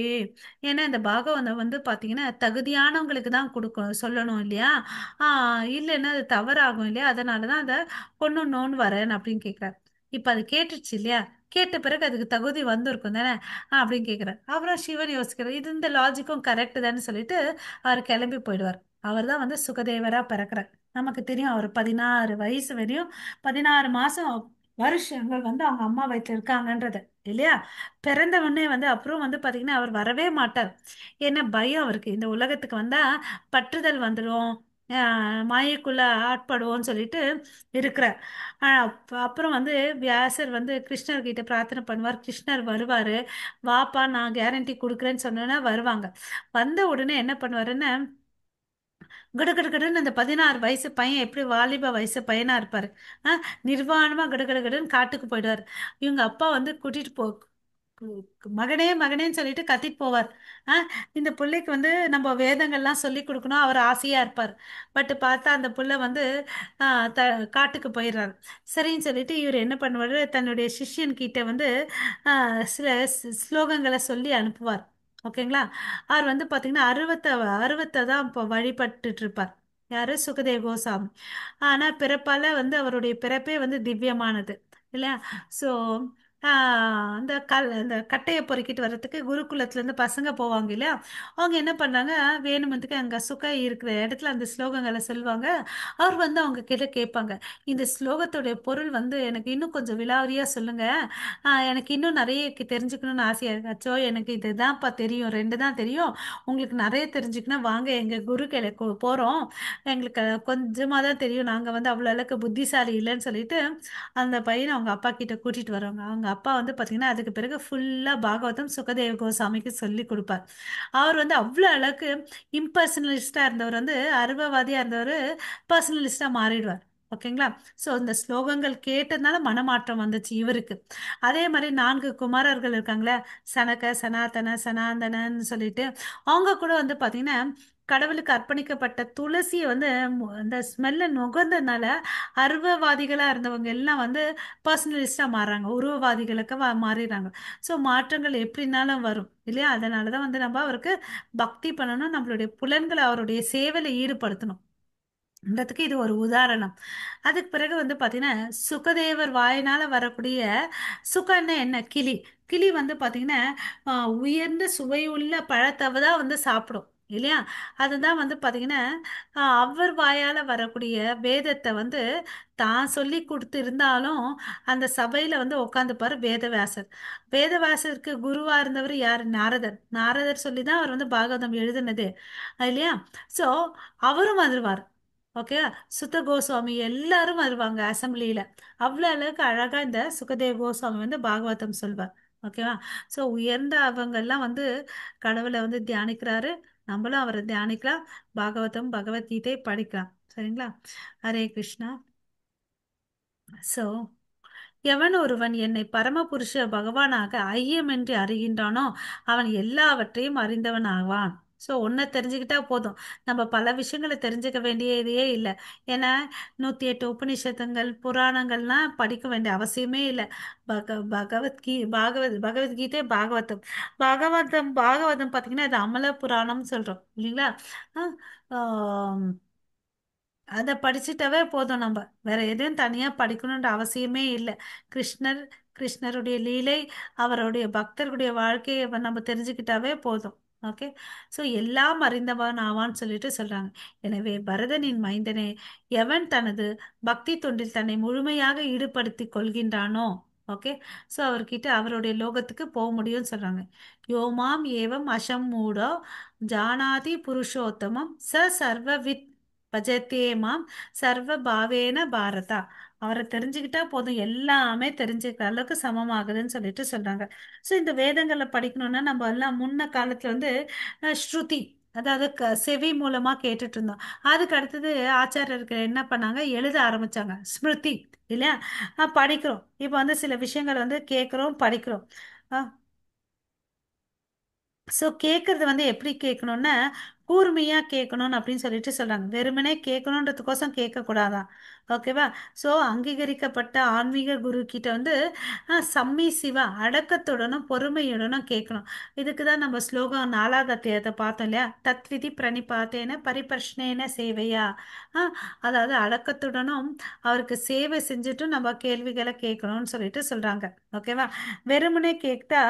ஏன்னா இந்த பாகவதம் வந்து பார்த்தீங்கன்னா தகுதியானவங்களுக்கு தான் கொடுக்கணும், சொல்லணும் இல்லையா? இல்லைன்னா அது தவறாகும் இல்லையா? அதனால தான் அதை கொண்டுணுன்னு வரேன் அப்படின்னு கேட்குறாரு. இப்போ அது கேட்டுடுச்சு இல்லையா, கேட்ட பிறகு அதுக்கு தகுதி வந்திருக்கும் தானே அப்படின்னு கேட்குறாரு. அப்புறம் சிவன் யோசிக்கிறார், இது இந்த லாஜிக்கும் கரெக்டு தானே சொல்லிட்டு அவர் கிளம்பி போயிடுவார். அவர் தான் வந்து சுகதேவராக பிறக்கிறார். நமக்கு தெரியும், அவர் 16 வயசு வரையும் 16 மாதம் வருஷங்கள் வந்து அவங்க அம்மா வயித்துல இருக்காங்கன்றது இல்லையா? பிறந்த உடனே வந்து அப்புறம் வந்து பார்த்தீங்கன்னா அவர் வரவே மாட்டார். ஏன்னா பயம் அவருக்கு, இந்த உலகத்துக்கு வந்தால் பற்றுதல் வந்துடும், மாயக்குள்ளே ஆட்படுவோன்னு சொல்லிட்டு இருக்கிறார். அப்புறம் வந்து வியாசர் வந்து கிருஷ்ணர்கிட்ட பிரார்த்தனை பண்ணுவார். கிருஷ்ணர் வருவார். வாப்பா நான் கேரண்டி கொடுக்குறேன்னு சொன்னோன்னா வருவாங்க. வந்த உடனே என்ன பண்ணுவாருன்னா, கிடுகிடுகிடுன்னு அந்த 16 வயசு பையன் எப்படி வாலிப வயசு பையனாக இருப்பார், நிர்வாணமாக கிடுகிடுகிடுன்னு காட்டுக்கு போயிடுவார். இவங்க அப்பா வந்து கூட்டிகிட்டு போ, மகனே மகனேன்னு சொல்லிட்டு கத்திட்டு போவார். இந்த பிள்ளைக்கு வந்து நம்ம வேதங்கள்லாம் சொல்லி கொடுக்கணும், அவர் ஆசையாக இருப்பார். பட் பார்த்தா அந்த பிள்ளை வந்து காட்டுக்கு போயிடுறாரு. சரின்னு சொல்லிட்டு இவர் என்ன பண்ணுவார், தன்னுடைய சிஷ்யன்கிட்ட வந்து சில ஸ்லோகங்களை சொல்லி அனுப்புவார். ஓகேங்களா? அவர் வந்து பார்த்தீங்கன்னா அறுபத்தை தான் இப்போ வழிபட்டுட்டு இருப்பார். யாரு? சுகதேவ் கோசாமி. ஆனால் பிறப்பால் வந்து அவருடைய பிறப்பே வந்து திவ்யமானது இல்லையா? ஸோ அந்த அந்த கட்டையை பொறுக்கிட்டு வர்றதுக்கு குருகுலத்துலேருந்து பசங்க போவாங்க இல்லையா? அவங்க என்ன பண்ணாங்க, வேணுமத்துக்கு அங்கே சுக இருக்கிற இடத்துல அந்த ஸ்லோகங்களை சொல்லுவாங்க. அவர் வந்து அவங்க கிட்ட கேட்பாங்க, இந்த ஸ்லோகத்துடைய பொருள் வந்து எனக்கு இன்னும் கொஞ்சம் விலாவரியாக சொல்லுங்கள், எனக்கு இன்னும் நிறைய தெரிஞ்சுக்கணும்னு ஆசையாக இருக்கு. அச்சோ எனக்கு இதுதான்ப்பா தெரியும், 2 தான் தெரியும், உங்களுக்கு நிறைய தெரிஞ்சுக்கணும், வாங்க எங்கள் குரு போகிறோம், எங்களுக்கு கொஞ்சமாக தான் தெரியும், நாங்கள் வந்து அவ்வளோ அளவுக்கு புத்திசாலி இல்லைன்னு சொல்லிட்டு அந்த பையனை அவங்க அப்பா கிட்ட கூட்டிகிட்டு வருவாங்க. அவங்க அப்பா வந்து பார்த்திங்கன்னா அதுக்கு பிறகு ஃபுல்லாக பாகவதம் சுகதேவ கோசாமிக்கு சொல்லி கொடுப்பார். அவர் வந்து அவ்வளோ அளவுக்கு இம்பர்சனலிஸ்டாக இருந்தவர் வந்து அருவவாதியாக இருந்தவர் பர்சனலிஸ்டாக மாறிடுவார். ஓகேங்களா? ஸோ இந்த ஸ்லோகங்கள் கேட்டதுனால மனமாற்றம் வந்துச்சு இவருக்கு. அதே மாதிரி 4 குமாரர்கள் இருக்காங்களே, சனக சனாதன சனாந்தனன்னு சொல்லிட்டு, அவங்க கூட வந்து பார்த்திங்கன்னா கடவுளுக்கு அர்ப்பணிக்கப்பட்ட துளசியை வந்து அந்த ஸ்மெல்லை நுகர்ந்ததுனால அருவவாதிகளாக இருந்தவங்க எல்லாம் வந்து பர்சனலிஸ்டாக மாறுறாங்க, உருவவாதிகளுக்கு மாறிடுறாங்க. ஸோ மாற்றங்கள் எப்படின்னாலும் வரும் இல்லையா? அதனால தான் வந்து நம்ம அவருக்கு பக்தி பண்ணணும், நம்மளுடைய புலன்களை அவருடைய சேவையில் ஈடுபடுத்தணும் ன்றதுக்கு இது ஒரு உதாரணம். அதுக்கு பிறகு வந்து பார்த்தீங்கன்னா சுகதேவர் வாயினால் வரக்கூடிய சுகன்னா என்ன? கிளி. கிளி வந்து பார்த்தீங்கன்னா உயர்ந்த சுவையுள்ள பழத்தை தான் வந்து சாப்பிடும் இல்லையா? அதுதான் வந்து பார்த்தீங்கன்னா அவர் வாயால் வரக்கூடிய வேதத்தை வந்து தான் சொல்லி கொடுத்து இருந்தாலும் அந்த சபையில் வந்து உட்காந்துப்பார் வேதவியாசர். வேதவியாசருக்கு குருவாக இருந்தவர் யார்? நாரதர். நாரதர் சொல்லி தான் அவர் வந்து பாகவதம் எழுதுனது இல்லையா? ஸோ அவரும் வந்துடுவார். ஓகே, சுத்த கோஸ்வாமி எல்லாரும் வருவாங்க அசம்பிளியில். அவ்வளோ அளவுக்கு அழகாக இந்த சுகதேவ் கோஸ்வாமி வந்து பாகவதம் சொல்வார். ஓகேவா? ஸோ உயர்ந்த அவங்கெல்லாம் வந்து கடவுளை வந்து தியானிக்கிறாரு, நம்மளும் அவரை தியானிக்கலாம், பாகவதம் பகவத்கீதை படிக்கலாம். சரிங்களா? ஹரே கிருஷ்ணா. ஸோ எவன் ஒருவன் என்னை பரமபுருஷ பகவானாக ஐயமின்றி அறிகின்றானோ அவன் எல்லாவற்றையும் அறிந்தவன் ஆவான். ஸோ ஒன்றை தெரிஞ்சுக்கிட்டா போதும், நம்ம பல விஷயங்களை தெரிஞ்சுக்க வேண்டியதே இல்லை. ஏன்னா 108 உபநிஷதங்கள் புராணங்கள்லாம் படிக்க வேண்டிய அவசியமே இல்லை. பகவத்கீதை, பாகவதம், பாகவதம் பாகவதம் பார்த்தீங்கன்னா அது அமல புராணம்னு சொல்கிறோம் இல்லைங்களா? ஆஹ் அதை படிச்சுட்டாவே போதும், நம்ம வேற எதையும் தனியாக படிக்கணுன்ற அவசியமே இல்லை. கிருஷ்ணர், கிருஷ்ணருடைய லீலை, அவருடைய பக்தர்களுடைய வாழ்க்கையை நம்ம தெரிஞ்சுக்கிட்டாவே போதும். ஓகே, ஸோ எல்லாம் அறிந்தவன் ஆவான்னு சொல்லிட்டு சொல்றாங்க. எனவே பரதனின் மைந்தனே, எவன் தனது பக்தி தொண்டில் தன்னை முழுமையாக ஈடுபடுத்தி கொள்கின்றானோ, ஓகே, ஸோ அவர்கிட்ட அவருடைய லோகத்துக்கு போக முடியும்னு சொல்றாங்க. யோமாம் ஏவம் அசம் மூடோ ஜானாதி புருஷோத்தமம் ச சர்வவித் பஜத்தே மாம் சர்வ பாவேன பாரதா. அவரை தெரிஞ்சுக்கிட்டா போதும், எல்லாமே தெரிஞ்சுக்கிற அளவுக்கு சமமாகுதுன்னு சொல்லிட்டு சொல்றாங்க. ஸோ இந்த வேதங்களை படிக்கணும்னா நம்ம எல்லாம் முன்ன காலத்துல வந்து ஸ்ருதி, அதாவது செவி மூலமா கேட்டுட்டு இருந்தோம். அதுக்கு அடுத்தது ஆச்சாரியர்கள் என்ன பண்ணாங்க, எழுத ஆரம்பிச்சாங்க, ஸ்மிருதி இல்லையா? படிக்கிறோம். இப்போ வந்து சில விஷயங்கள் வந்து கேட்குறோம், படிக்கிறோம். ஸோ கேட்குறது வந்து எப்படி கேட்கணும்னா கூர்மையாக கேட்கணும்னு அப்படின்னு சொல்லிட்டு சொல்றாங்க. வெறுமனே கேட்கணுன்றதுக்கோசம் கேட்கக்கூடாதான். ஓகேவா? ஸோ அங்கீகரிக்கப்பட்ட ஆன்மீக குரு கிட்ட வந்து சம்மி சிவா அடக்கத்துடனும் பொறுமையுடனும் கேட்கணும். இதுக்கு தான் நம்ம ஸ்லோகம் 4வது அத்தியாயத்தை பார்த்தோம் இல்லையா? தத்விதி பிரணிபாத்தேன பரிபர்ஷ்ணேன சேவையா. அதாவது அடக்கத்துடனும் அவருக்கு சேவை செஞ்சுட்டும் நம்ம கேள்விகளை கேட்கணும்னு சொல்லிட்டு சொல்றாங்க. ஓகேவா? வெறுமனே கேட்டா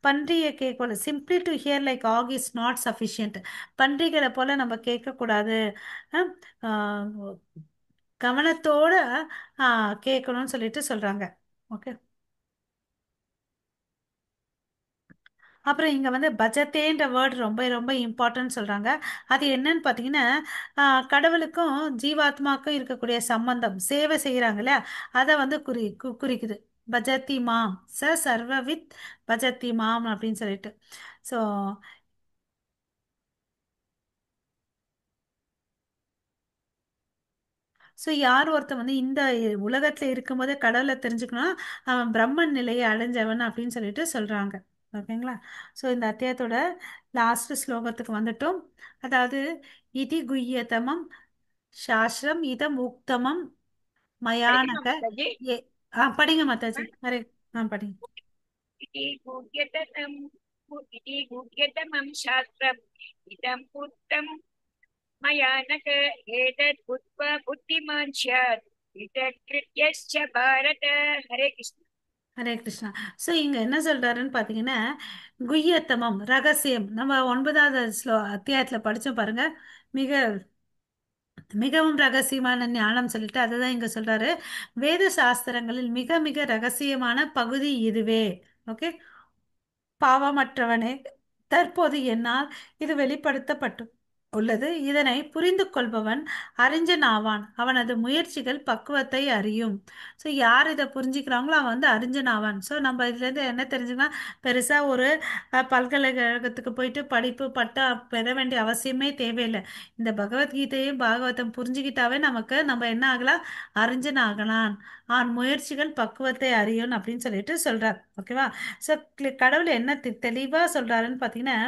பன்றியை கேட்கணும். Simply to hear like hog is not sufficient. பன்றிகளை போல நம்ம கேட்கக்கூடாது. ஆ, கவனத்தோட, கேட்கணும்னு சொல்லிட்டு சொல்றாங்க. ஓகே, அப்புறம் இங்க வந்து பஜத்தேன்ற வேர்டு ரொம்ப ரொம்ப இம்பார்ட்டன்ட் சொல்றாங்க. அது என்னன்னு பார்த்தீங்கன்னா, கடவுளுக்கும் ஜீவாத்மாக்கும் இருக்கக்கூடிய சம்பந்தம், சேவை செய்யறாங்கல்ல, அதை வந்து குறிக்குது. பஜத்தி மாம் ச சர்வவித் பஜத்தி மாம் அப்படின்னு சொல்லிட்டு. ஸோ ஸோ யார் ஒருத்தன் வந்து இந்த உலகத்துல இருக்கும்போதே கடவுளை தெரிஞ்சுக்கணும்னா அவன் பிரம்மன் நிலையை அடைஞ்சவன் அப்படின்னு சொல்லிட்டு சொல்றாங்க. ஓகேங்களா? ஸோ இந்த அத்தியாயத்தோட லாஸ்ட் ஸ்லோகத்துக்கு வந்துட்டோம். அதாவது இதி குய்யதமம் சாஸ்திரம் இதம் உக்தமம் மயானக படிக்கணுமா மாதாஜி? ஏ, படிங்க மாதாஜி. அரே, படிங்க. இதி குய்யதமம், இதி குய்யதமம் சாஸ்திரம் இதம் உக்தம் மயானக ஏதத் புத்வா புத்திமான் ஸ்யாத் இதகிருத்யஸ்ச பாரத. ஹரே கிருஷ்ணா. ஹரே கிருஷ்ணா. ஸோ இங்க என்ன சொல்றாருன்னு பாத்தீங்கன்னா, குய்யத்தமம் ரகசியம் நம்ம 9வது அத்தியாயத்துல படிச்சோம் பாருங்க, மிகவும் ரகசியமான ஞானம் சொல்லிட்டு அதுதான் இங்க சொல்றாரு. வேத சாஸ்திரங்களில் மிக மிக ரகசியமான பகுதி இதுவே. ஓகே, பாவமற்றவனே, தற்போது என்னால் இது வெளிப்படுத்தப்பட்டு உள்ளது. இதனை புரிந்து கொள்பவன் அறிஞன் ஆவான், அவனது முயற்சிகள் பக்குவத்தை அறியும். ஸோ யார் இதை புரிஞ்சுக்கிறாங்களோ அவன் வந்து அறிஞன் ஆவான். ஸோ நம்ம இதுலேருந்து என்ன தெரிஞ்சுக்கலாம், பெருசா ஒரு பல்கலைக்கழகத்துக்கு போயிட்டு படிப்பு பட்டா பெற வேண்டிய அவசியமே தேவையில்லை. இந்த பகவத்கீதையும் பாகவதம் புரிஞ்சுக்கிட்டாவே நமக்கு நம்ம என்ன ஆகலாம், அறிஞன் ஆகலாம். ஆண் முயற்சிகள் பக்குவத்தை அறியும் அப்படின்னு சொல்லிட்டு சொல்றார். ஓகேவா? ஸோ கடவுள் என்ன தெளிவா சொல்றாருன்னு பார்த்தீங்கன்னா,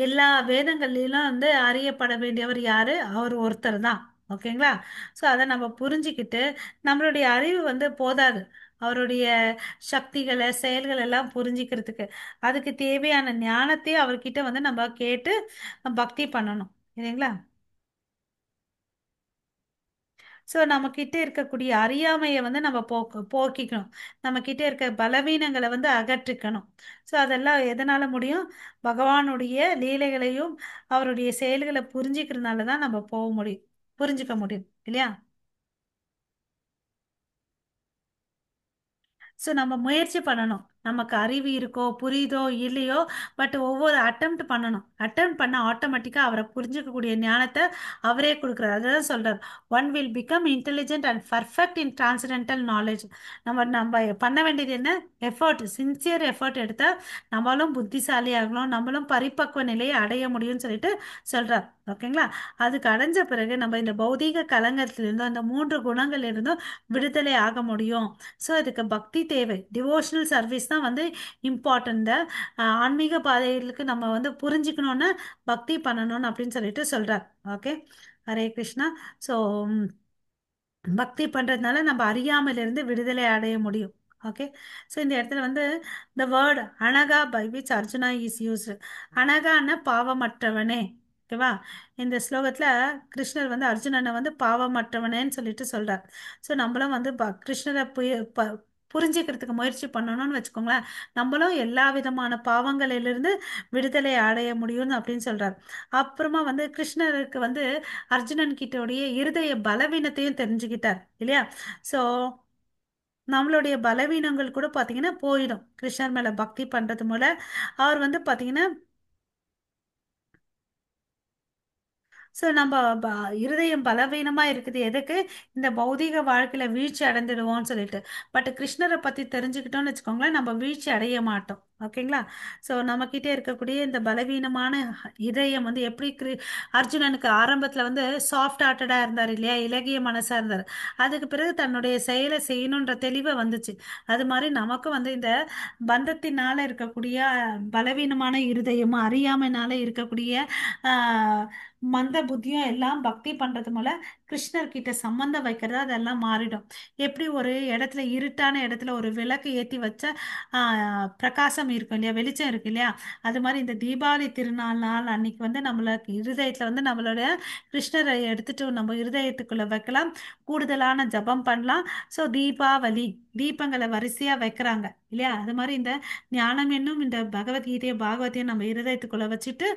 எல்லா வேதங்கள்லயும் வந்து அறியப்பட வேண்டியவர் யாரு, அவர் ஒருத்தர் தான். ஓகேங்களா? ஸோ அதை நம்ம புரிஞ்சுக்கிட்டு நம்மளுடைய அறிவு வந்து போதாது அவருடைய சக்திகளை செயல்களை எல்லாம் புரிஞ்சிக்கிறதுக்கு. அதுக்கு தேவையான ஞானத்தையும் அவர்கிட்ட வந்து நம்ம கேட்டு பக்தி பண்ணணும் இல்லைங்களா? ஸோ நம்ம கிட்ட இருக்கக்கூடிய அறியாமையை வந்து நம்ம போக்கிக்கணும். நம்ம கிட்ட இருக்க பலவீனங்களை வந்து அகற்றிக்கணும். ஸோ அதெல்லாம் எதனால முடியும், பகவானுடைய லீலைகளையும் அவருடைய செயல்களை புரிஞ்சிக்கிறதுனால தான் நம்ம போக முடியும், புரிஞ்சிக்க முடியும் இல்லையா? ஸோ நம்ம முயற்சி பண்ணணும். நமக்கு அறிவு இருக்கோ புரியுதோ இல்லையோ, பட் ஒவ்வொரு அட்டம்ப்ட் பண்ணணும். அட்டம்ப்ட் பண்ண ஆட்டோமேட்டிக்காக அவரை புரிஞ்சிக்கக்கூடிய ஞானத்தை அவரே கொடுக்குறாரு. அதுதான் சொல்றாரு, one will become intelligent and perfect in transcendental knowledge. நம்ம பண்ண வேண்டியது என்ன, எஃபர்ட், சின்சியர் எஃபர்ட் எடுத்தா நம்மளும் புத்திசாலியாகணும், நம்மளும் பரிபக்குவ நிலையை அடைய முடியும்னு சொல்லிட்டு சொல்றார். ஓகேங்களா? அதுக்கு அடைஞ்ச பிறகு நம்ம இந்த பௌதீக கலங்கத்திலிருந்தும் அந்த 3 குணங்களிலிருந்தும் விடுதலை ஆக முடியும். ஸோ இதுக்கு பக்தி தேவை, டிவோஷனல் சர்வீஸ் சாக்ரிஃபைஸ் தான் வந்து இம்பார்ட்டன்ட். ஆன்மீக பாதைகளுக்கு நம்ம வந்து புரிஞ்சுக்கணுன்னா பக்தி பண்ணணும்னு அப்படின்னு சொல்லிட்டு சொல்கிறார். ஓகே, ஹரே கிருஷ்ணா. ஸோ பக்தி பண்ணுறதுனால நம்ம அறியாமையிலிருந்து விடுதலை அடைய முடியும். ஓகே, ஸோ இந்த இடத்துல வந்து the word Anagha by which Arjuna is used. அனகான பாவமற்றவனே. ஓகேவா? இந்த ஸ்லோகத்தில் கிருஷ்ணர் வந்து அர்ஜுனனை வந்து பாவமற்றவனேன்னு சொல்லிட்டு சொல்கிறார். ஸோ நம்மளும் வந்து கிருஷ்ணரை புரிஞ்சுக்கிறதுக்கு முயற்சி பண்ணணும்னு வச்சுக்கோங்களேன். நம்மளும் எல்லா விதமான பாவங்களிலிருந்து விடுதலை அடைய முடியும்னு அப்படின்னு சொல்கிறார். அப்புறமா வந்து கிருஷ்ணருக்கு வந்து அர்ஜுனன் கிட்டோடைய இருதய பலவீனத்தையும் தெரிஞ்சுக்கிட்டார் இல்லையா? ஸோ நம்மளுடைய பலவீனங்கள் கூட பார்த்தீங்கன்னா போயிடும் கிருஷ்ணர் மேலே பக்தி பண்ணுறது மூலம். அவர் வந்து பார்த்தீங்கன்னா ஸோ நம்ம இருதயம் பலவீனமாக இருக்குது எதுக்கு, இந்த பௌதீக வாழ்க்கையில் வீழ்ச்சி அடைந்துடுவோம்னு சொல்லிட்டு. பட் கிருஷ்ணரை பற்றி தெரிஞ்சுக்கிட்டோம்னு வச்சுக்கோங்களேன், நம்ம வீழ்ச்சி அடைய மாட்டோம். ஓகேங்களா? ஸோ நம்மக்கிட்டே இருக்கக்கூடிய இந்த பலவீனமான இதயம் வந்து எப்படி அர்ஜுனனுக்கு ஆரம்பத்தில் வந்து சாஃப்ட் ஹார்ட்டடாக இருந்தார் இல்லையா, இலகிய மனசாக இருந்தார். அதுக்கு பிறகு தன்னுடைய செயலை செய்யணுன்ற தெளிவை வந்துச்சு. அது மாதிரி நமக்கும் வந்து இந்த பந்தத்தினால் இருக்கக்கூடிய பலவீனமான இருதயமும் அறியாமைனால இருக்கக்கூடிய மந்த புத்தியும் எல்லாம் பக்தி பண்ணுறது மூலம் கிருஷ்ணர்கிட்ட சம்பந்தம் வைக்கிறதா அதெல்லாம் மாறிடும். எப்படி ஒரு இடத்துல இருட்டான இடத்துல ஒரு விளக்கு ஏற்றி வச்சா பிரகாசம் இருக்கும் இல்லையா, வெளிச்சம் இருக்கு இல்லையா, அது மாதிரி இந்த தீபாவளி திருநாள் நாள் அன்னைக்கு வந்து நம்மளுக்கு இருதயத்தில் வந்து நம்மளோட கிருஷ்ணரை எடுத்துட்டு நம்ம இருதயத்துக்குள்ளே வைக்கலாம், கூடுதலான ஜபம் பண்ணலாம். ஸோ தீபாவளி தீபங்களை வரிசையாக வைக்கிறாங்க இல்லையா, அது மாதிரி இந்த ஞானம் என்னும் இந்த பகவத்கீதையை பாகவத்தையும் நம்ம இருதயத்துக்குள்ளே வச்சுட்டு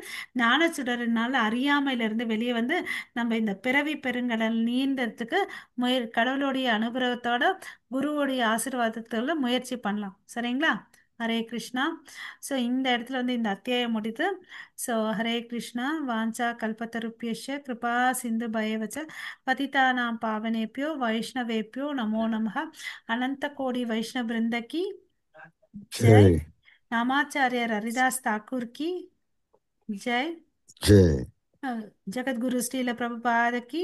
ஞான சுடரினால அறியாமையிலிருந்து வெளியே வந்து நம்ம இந்த பிறவி பெருங்கடல் நீந்தறதுக்கு கடவுளுடைய அனுகிரகத்தோட குருவுடைய ஆசீர்வாதத்தோட முயற்சி பண்ணலாம். சரிங்களா? ஹரே கிருஷ்ணா. ஸோ இந்த இடத்துல வந்து இந்த அத்தியாயம் முடித்து. ஸோ ஹரே கிருஷ்ணா. வாஞ்சா கல்பத்தருப்பியஷ கிருபா சிந்து பயவச்ச பதிதானாம் பாவனேபியோ வைஷ்ணவேபியோ நமோ நமஹ. அனந்த கோடி வைஷ்ணவ பிருந்தகி ஜெய். ஜெய். ராமாச்சாரியர் ஹரிதாஸ் தாக்கூர் கி ஜெய். ஜெய். ஜெகத்குரு ஸ்ரீல பிரபுபாத கி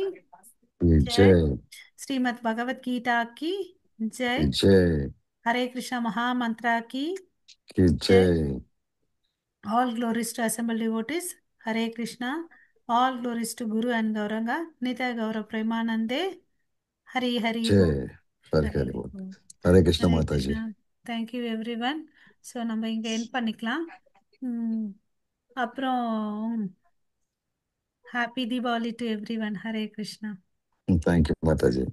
ஜெய். ஜெய். ஸ்ரீமத் பகவத் கீதா கி ஜெய். ஜெய். ஹரே கிருஷ்ணா மகாமந்த்ரா கி Jai. Jai. All glories to assembled devotees. Hare Krishna. All glories to Guru and Gauranga. Nitya Gaura Premanande. Hari Hari Bol. Jai. Hari Hari Hari Hari pole. Bol. Hare Krishna Hare Mataji. Krishna. Thank you everyone. So நம்ம இங்கே end பண்ணிக்கலாம். அப்புறம் happy Deepavali to everyone. Hare Krishna. Thank you Mataji.